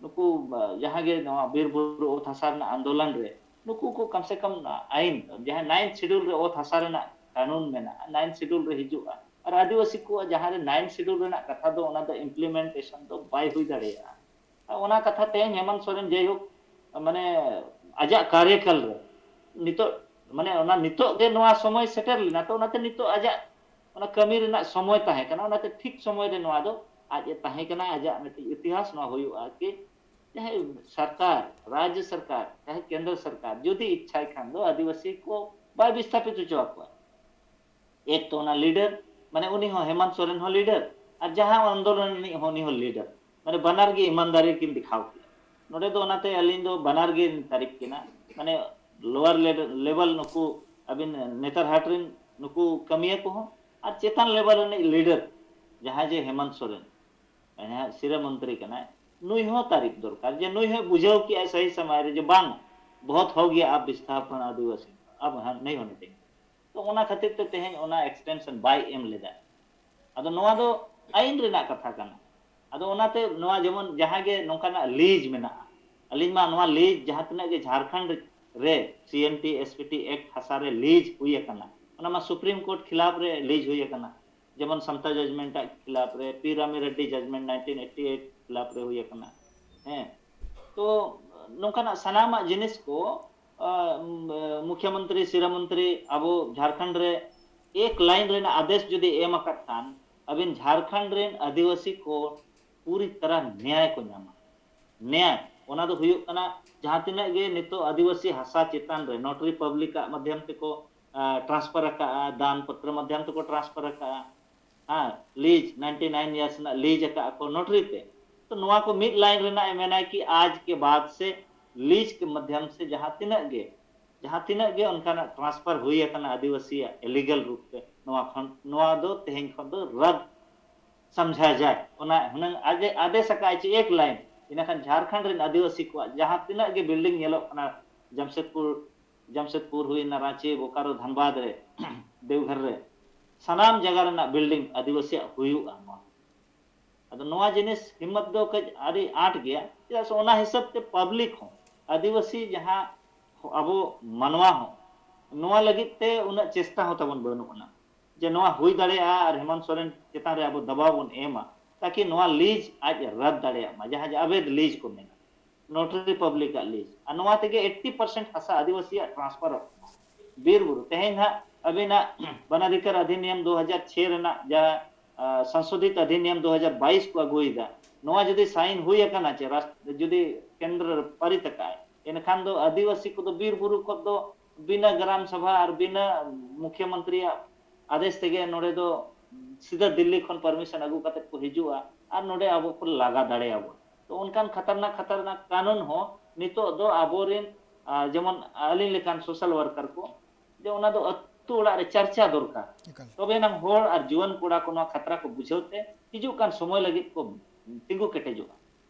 ᱱᱩᱠᱩ, ᱟ, ᱡᱟᱦᱟᱸ ᱜᱮ ᱱᱚᱣᱟ ᱵᱤᱨ ᱵᱩᱨᱩ ᱚᱛ ᱦᱟᱥᱟ ᱨᱮᱱᱟᱜ ᱟᱱᱫᱳᱞᱚᱱ ᱨᱮ, ᱱᱩᱠᱩ ᱠᱚ ᱠᱚᱢ ᱥᱮ ᱠᱚᱢ ᱟᱭᱤᱱ, ᱡᱟᱦᱟᱸ ᱱᱟᱭᱤᱱᱛᱷ ᱥᱤᱰᱩᱞ ᱨᱮ ᱚᱛ ᱦᱟᱥᱟ ᱨᱮᱱᱟᱜ ᱠᱟᱹᱱᱩᱱ ᱢᱮᱱᱟᱜᱼᱟ, ᱱᱟᱭᱤᱱᱛᱷ ᱥᱤᱰᱩᱞ ᱨᱮ ᱦᱤᱡᱩᱜᱼᱟ, ᱟᱨ ᱟᱹᱫᱤᱵᱟᱹᱥᱤ ᱠᱚᱣᱟᱜ ᱡᱟᱦᱟᱸ ᱨᱮ ᱱᱟᱭᱤᱱᱛᱷ ᱥᱤᱰᱩᱞ ᱨᱮᱱᱟᱜ ᱠᱟᱛᱷᱟ ᱫᱚ, ᱚᱱᱟ ᱫᱚ ᱤᱢᱯᱞᱤᱢᱮᱱᱴᱮᱥᱚᱱ ᱫᱚ ᱵᱟᱭ ᱦᱩᱭ ᱫᱟᱲᱮᱭᱟᱜᱼᱟ᱾ ᱚᱱᱟ ᱠᱟᱛᱷᱟ ᱛᱮᱦᱮᱧ ᱦᱮᱢᱚᱱᱛ ᱥᱚᱨᱮᱱ ᱡᱟᱭᱦᱳᱠ, ᱢᱟᱱᱮ ᱟᱡᱟᱜ ᱠᱟᱨᱭᱚᱠᱟᱞ ᱨᱮ ᱱᱤᱛᱚᱜ, ᱢᱟᱱᱮ ᱚᱱᱟ ᱱᱤᱛᱚᱜ ᱜᱮ ᱱᱚᱣᱟ ᱥᱚᱢᱚᱭ ᱥᱮᱴᱮᱨ ᱞᱮᱱᱟ, ᱛᱚ ᱚᱱᱟᱛᱮ ᱱᱤᱛᱚᱜ ᱟᱡᱟᱜ ᱚᱱᱟ ᱠᱟᱹᱢᱤ ᱨᱮᱱᱟᱜ ᱥᱚᱢᱚᱭ ᱛᱟᱦᱮᱸ ᱠᱟᱱᱟ, ᱚᱱᱟᱛᱮ ᱴᱷᱤᱠ ᱥᱚᱢᱚᱭ ᱨᱮ ᱱᱚᱣᱟ ᱫᱚ ᱟᱡ ᱮ ᱛᱟᱦᱮᱸ ᱠᱟᱱᱟ, ᱟᱡᱟᱜ ᱢᱤᱫᱴᱤᱡ ᱤᱛᱤᱦᱟᱥ ᱱᱚᱣᱟ ᱦᱩᱭᱩᱜᱼᱟ ᱠᱤ ᱡᱟᱦᱟᱸᱭ ᱥᱚᱨᱠᱟᱨ, ᱨᱟᱡᱽᱡᱚ ᱥᱚᱨᱠᱟᱨ ᱪᱟᱦᱮ ᱠᱮᱱᱫᱨᱚ ᱥᱚᱨᱠᱟᱨ ᱡᱩᱫᱤ ᱤᱪᱪᱷᱟᱭ ᱠᱷᱟᱱ ᱫᱚ ᱟᱹᱫᱤᱵᱟᱹᱥᱤ ᱠᱚ ᱵᱟᱭ ᱵᱤᱥᱛᱷᱟᱯᱤᱛ ᱦᱚᱪᱚ ᱟᱠᱚᱣᱟ᱾ ᱮᱠ ᱛᱚ ᱚᱱᱟ ᱞᱤᱰᱟᱨ, ᱢᱟᱱᱮ ᱩᱱᱤ ᱦᱚᱸ ᱦᱮᱢᱚᱱᱛ ᱥᱚᱨᱮᱱ ᱦᱚᱸ ᱞᱤᱰᱟᱨ, ᱟᱨ ᱡᱟᱦᱟᱸ ᱟᱱᱫᱳᱞᱚᱱ ᱨᱤᱱᱤᱡ ᱦᱚᱸ ᱩᱱᱤ ᱦᱚᱸ ᱞᱤᱰᱟᱨ, ᱢᱟᱱᱮ ᱵᱟᱱᱟᱨ ᱜᱮ ᱤᱢᱟᱱᱫᱟᱨᱤ ᱠᱤᱱ ᱫᱮᱠᱷᱟᱣ ᱠᱮᱫᱟ᱾ ᱱᱚᱰᱮ ᱫᱚ ᱚᱱᱟᱛᱮ ᱟᱹᱞᱤᱧ ᱫᱚ ᱵᱟᱱᱟᱨ ᱜᱮ ᱛᱟᱹᱨᱤᱯᱷ ᱠᱤᱱᱟ, ᱢᱟᱱᱮ ᱞᱳᱣᱟᱨ ᱞᱮᱵᱮᱞ ᱱᱩᱠᱩ ᱟᱹᱵᱤᱱ ᱱᱮᱛᱟᱨ ᱦᱟᱴ ᱨᱮᱱ ᱱᱩᱠᱩ ᱠᱟᱹᱢᱤᱭᱟᱹ ᱠᱚᱦᱚᱸ, ᱟᱨ ᱪᱮᱛᱟᱱ ᱞᱮᱵᱮᱞ ᱨᱤᱱᱤᱡ ᱞᱤᱰᱟᱨ ᱡᱟᱦᱟᱸᱭ ᱡᱮ ᱦᱮᱢᱚᱱᱛ ᱥᱚᱨᱮᱱ, ᱡᱟᱦᱟᱸᱭ ᱥᱤᱨᱟᱹ ᱢᱚᱱᱛᱨᱤ ᱠᱟᱱᱟᱭ, ᱱᱩᱭ ᱦᱚᱸ ᱛᱟᱹᱨᱤᱯᱷ ᱫᱚᱨᱠᱟᱨ ᱡᱮ ᱱᱩᱭ ᱦᱚᱸ ᱵᱩᱡᱷᱟᱹᱣ ᱠᱮᱜᱼᱟᱭ ᱥᱟᱹᱦᱤ ᱥᱚᱢᱚᱭ ᱨᱮ ᱡᱮ ᱵᱟᱝ, बहुत हो गया, आप विस्थापन आदिवासी, अब हम नहीं होने देंगे। तो ᱚᱱᱟ ᱠᱷᱟᱹᱛᱤᱨ ᱛᱮ ᱛᱮᱦᱮᱧ ᱚᱱᱟ extension ᱵᱟᱭ ᱮᱢ ᱞᱮᱫᱟ᱾ ᱟᱫᱚ ᱱᱚᱣᱟ ᱫᱚ ᱟᱹᱭᱤᱱ ᱨᱮᱱᱟᱜ ᱠᱟᱛᱷᱟ ᱠᱟᱱᱟ᱾ ᱟᱫᱚ ᱚᱱᱟᱛᱮ ᱱᱚᱣᱟ ᱡᱮᱢᱚᱱ ᱡᱟᱦᱟᱸ ᱜᱮ ᱱᱚᱝᱠᱟᱱᱟᱜ lease ᱢᱮᱱᱟᱜᱼᱟ, ᱟᱹᱞᱤᱧ ᱢᱟ ᱱᱚᱣᱟ lease ᱡᱟᱦᱟᱸ ᱛᱤᱱᱟᱹᱜ ᱜᱮ ᱡᱷᱟᱲᱠᱷᱚᱸᱰ ᱨᱮ C M T S P T Act ᱦᱟᱥᱟ ᱨᱮ lease ᱦᱩᱭ ᱟᱠᱟᱱᱟ, ᱚᱱᱟ ᱢᱟ Supreme Court ᱠᱷᱤᱞᱟᱯ ᱨᱮ lease ᱦᱩᱭ ᱟᱠᱟᱱᱟ᱾ ᱡᱮᱢᱚᱱ ᱥᱟᱱᱛᱟ judgment ᱟᱜ ᱠᱷᱤᱞᱟᱯ ᱨᱮ, P Rami Reddy judgment nineteen eighty eight ᱠᱷᱤᱞᱟᱯ ᱨᱮ ᱦᱩᱭ ᱟᱠᱟᱱᱟ᱾ ᱦᱮᱸ, ᱛᱚ ᱱᱚᱝᱠᱟᱱᱟᱜ ᱥᱟᱱᱟᱢᱟᱜ ᱡᱤᱱᱤᱥ ᱠᱚ, ᱟ, ᱢ-, ᱢᱩᱠᱷᱭᱚᱢᱚᱱᱛᱨᱤ, ᱥᱤᱨᱟᱹ ᱢᱚᱱᱛᱨᱤ ᱟᱵᱚ ᱡᱷᱟᱲᱠᱷᱚᱸᱰ ᱨᱮ ᱮᱠ line ᱨᱮᱱᱟᱜ ᱟᱫᱮᱥ ᱡᱩᱫᱤ ᱮᱢ ᱟᱠᱟᱫ ᱠᱷᱟᱱ, ᱟᱹᱵᱤᱱ ᱡᱷᱟᱲᱠᱷᱚᱸᱰ ᱨᱮᱱ ᱟᱹᱫᱤᱵᱟᱹᱥᱤ ᱠᱚ ᱯᱩᱨᱤ ᱛᱟᱨᱟ ᱱᱮᱭᱟᱭ ᱠᱚ ᱧᱟᱢᱟ᱾ ᱱᱮᱭᱟᱭ, ᱚᱱᱟ ᱫᱚ ᱦᱩᱭᱩᱜ ᱠᱟᱱᱟ ᱡᱟᱦᱟᱸ ᱛᱤᱱᱟᱹᱜ ᱜᱮ ᱱᱤᱛᱚᱜ ᱟᱹᱫᱤᱵᱟᱹᱥᱤ ᱦᱟᱥᱟ ᱪᱮᱛᱟᱱ ᱨᱮ notary public ᱟᱜ ᱢᱟᱫᱽᱫᱷᱚᱢ ᱛᱮᱠᱚ, ᱟ, transfer ᱟᱠᱟᱫᱼᱟ, ᱫᱟᱱ ᱯᱚᱛᱨᱚ ᱢᱟᱫᱽᱫᱷᱚᱢ ᱛᱮᱠᱚ transfer ᱟᱠᱟᱫᱼᱟ, ᱦᱮᱸ, lease ninety nine years ᱨᱮᱱᱟᱜ lease ᱟᱠᱟᱫᱼᱟ ᱠᱚ notary ᱛᱮ, ᱛᱚ ᱱᱚᱣᱟ ᱠᱚ ᱢᱤᱫ line ᱨᱮᱱᱟᱜ ᱮ ᱢᱮᱱᱟᱭ ᱠᱤ ᱟᱡ ᱠᱮ ᱵᱟᱫ ᱥᱮ lease ᱠᱮ ᱢᱟᱫᱽᱫᱷᱚᱢ ᱥᱮ ᱡᱟᱦᱟᱸ ᱛᱤᱱᱟᱹᱜ ᱜᱮ, ᱡᱟᱦᱟᱸ ᱛᱤᱱᱟᱹᱜ ᱜᱮ ᱚᱱᱠᱟᱱᱟᱜ transfer ᱦᱩᱭ ᱟᱠᱟᱱᱟ ᱟᱹᱫᱤᱵᱟᱹᱥᱤᱭᱟᱜ illegal ᱨᱩᱯ ᱛᱮ, ᱱᱚᱣᱟ ᱠᱷᱚᱱ, ᱱᱚᱣᱟ ᱫᱚ ᱛᱮᱦᱮᱧ ᱠᱷᱚᱱ ᱫᱚ ᱨᱟᱫ ᱥᱟᱢᱡᱷᱟ ᱡᱟᱭ, ᱚᱱᱟ ᱦᱩᱱᱟᱹᱝ ᱟᱡ ᱮ ᱟᱫᱮᱥ ᱟᱠᱟᱫ ᱪᱮ ᱮᱠ line, ᱤᱱᱟᱹᱠᱷᱟᱱ ᱡᱷᱟᱲᱠᱷᱚᱸᱰ ᱨᱮᱱ ᱟᱹᱫᱤᱵᱟᱹᱥᱤ ᱠᱚᱣᱟᱜ ᱡᱟᱦᱟᱸ ᱛᱤᱱᱟᱹᱜ ᱜᱮ building ᱧᱮᱞᱚᱜ ᱠᱟᱱᱟ, ᱡᱟᱢᱥᱮᱫᱽᱯᱩᱨ, ᱡᱟᱢᱥᱮᱫᱽᱯᱩᱨ ᱦᱩᱭᱱᱟ, ᱨᱟᱸᱪᱤ, ᱵᱳᱠᱟᱨᱳ, ᱫᱷᱟᱱᱵᱟᱫᱽ ᱨᱮ, ᱫᱮᱣᱜᱷᱚᱨ ᱨᱮ, ᱥᱟᱱᱟᱢ ᱡᱟᱭᱜᱟ ᱨᱮᱱᱟᱜ building ᱟᱹᱫᱤᱵᱟᱹᱥᱤᱭᱟᱜ ᱦᱩᱭᱩᱜᱼᱟ᱾ ᱱᱚᱣᱟ, ᱟᱫᱚ ᱱᱚᱣᱟ ᱡᱤᱱᱤᱥ ᱦᱤᱢᱢᱚᱛ ᱫᱚ ᱠᱟᱹᱡ ᱟᱹᱰᱤ ᱟᱸᱴ ᱜᱮᱭᱟ, ᱪᱮᱫᱟᱜ ᱥᱮ ᱚᱱᱟ ᱦᱤᱥᱟᱹᱵ ᱛᱮ public ᱦᱚᱸ, ᱟᱹᱫᱤᱵᱟᱹᱥᱤ ᱡᱟᱦᱟᱸ ᱟᱵᱚ ᱢᱟᱱᱣᱟ ᱦᱚᱸ, ᱱᱚᱣᱟ ᱞᱟᱹᱜᱤᱫ ᱛᱮ ᱩᱱᱟᱹᱜ ᱪᱮᱥᱴᱟ ᱦᱚᱸ ᱛᱟᱵᱚᱱ ᱵᱟᱹᱱᱩᱜ ᱟᱱᱟ ᱡᱮ ᱱᱚᱣᱟ ᱦᱩᱭ ᱫᱟᱲᱮᱭᱟᱜᱼᱟ ᱟᱨ ᱦᱮᱢᱚᱱᱛ ᱥᱚᱨᱮᱱ ᱪᱮᱛᱟᱱ ᱨᱮ ᱟᱵᱚ ᱫᱟᱵᱟᱣ ᱵᱚᱱ ᱮᱢᱟ, ᱛᱟᱠᱤ ᱱᱚᱣᱟ lease ᱟᱡ ᱨᱟᱫ ᱫᱟᱲᱮᱭᱟᱜ ᱢᱟ, ᱡᱟᱦᱟᱸ ᱡᱮ ᱚᱵᱮᱫ lease ᱠᱚ ᱢᱮᱱᱟ, notary public ᱟᱜ lease, ᱟᱨ ᱱᱚᱣᱟ ᱛᱮᱜᱮ eighty percent ᱦᱟᱥᱟ ᱟᱹᱫᱤᱵᱟᱹᱥᱤᱭᱟᱜ transferᱚᱜ ᱠᱟᱱᱟ᱾ ᱵᱤᱨ ᱵᱩᱨᱩ, ᱛᱮᱦᱮᱧ ᱦᱟᱸᱜ ᱟᱹᱵᱤᱱᱟᱜ ᱵᱚᱱ ᱚᱫᱷᱤᱠᱟᱨ ᱚᱫᱷᱤᱱᱤᱭᱚᱢ ᱫᱩ ᱦᱟᱡᱟᱨ ᱪᱷᱚᱭ ᱨᱮᱱᱟᱜ ᱡᱟᱦᱟᱸ, ᱟ, ᱥᱚᱝᱥᱳᱫᱷᱤᱛ ᱚᱫᱷᱤᱱᱤᱭᱚᱢ ᱫᱩ ᱦᱟᱡᱟᱨ ᱵᱟᱭᱤᱥ ᱠᱚ ᱟᱹᱜᱩᱭᱮᱫᱟ, ᱱᱚᱣᱟ ᱡᱩᱫᱤ sign ᱦᱩᱭ ᱟᱠᱟᱱᱟ ᱪᱮ ᱨᱟᱥ-, ᱡᱩᱫᱤ ᱠᱮᱱᱫᱨᱚ ᱨᱮ ᱯᱟᱨᱤᱛ ᱟᱠᱟᱫᱼᱟᱭ, ᱮᱱᱠᱷᱟᱱ ᱫᱚ ᱟᱹᱫᱤᱵᱟᱹᱥᱤ ᱠᱚᱫᱚ ᱵᱤᱨ ᱵᱩᱨᱩ ᱠᱷᱚᱱ ᱫᱚ ᱵᱤᱱᱟᱹ ᱜᱨᱟᱢ ᱥᱚᱵᱷᱟ ᱟᱨ ᱵᱤᱱᱟᱹ ᱢᱩᱠᱷᱭᱚᱢᱚᱱᱛᱨᱤᱭᱟᱜ ᱟᱫᱮᱥ ᱛᱮᱜᱮ ᱱᱚᱰᱮ ᱫᱚ ᱥᱤᱫᱷᱟᱹ ᱫᱤᱞᱞᱤ ᱠᱷᱚᱱ permission ᱟᱹᱜᱩ ᱠᱟᱛᱮ ᱠᱚ ᱦᱤᱡᱩᱜᱼᱟ ᱟᱨ ᱱᱚᱰᱮ ᱟᱵᱚ ᱠᱚ ᱞᱟᱜᱟ ᱫᱟᱲᱮᱭᱟᱵᱚᱱᱟ᱾ ᱛᱚ ᱚᱱᱠᱟᱱ ᱠᱷᱟᱛᱟᱨᱱᱟᱠ, ᱠᱷᱟᱛᱟᱨᱱᱟᱠ ᱠᱟᱹᱱᱩᱱ ᱦᱚᱸ ᱱᱤᱛᱚᱜ ᱫᱚ ᱟᱵᱚᱨᱮᱱ, ᱟ, ᱡᱮᱢᱚᱱ ᱟᱹᱞᱤᱧ ᱞᱮᱠᱟᱱ social worker ᱠᱚ, ᱡᱮ ᱚᱱᱟ ᱫᱚ ᱟᱹᱛᱩ ᱚᱲᱟᱜ ᱨᱮ ᱪᱟᱨᱪᱟ ᱫᱚᱨᱠᱟᱨ᱾ ᱮᱠᱟᱞ᱾ ᱛᱚᱵᱮ ᱮᱱᱟᱝ ᱦᱚᱲ ᱟᱨ ᱡᱩᱣᱟᱹᱱ ᱠᱚᱲᱟ ᱠᱚ ᱱᱚᱣᱟ ᱠᱷᱟᱛᱨᱟ ᱠᱚ ᱵᱩᱡᱷᱟᱹᱣ ᱛᱮ ᱦᱤᱡᱩᱜ ᱠᱟᱱ ᱥᱚᱢᱚᱭ ᱞᱟᱹᱜᱤᱫ ᱠᱚ ᱛᱤᱸᱜᱩ ᱠᱮᱴᱮᱡᱚᱜᱼᱟ᱾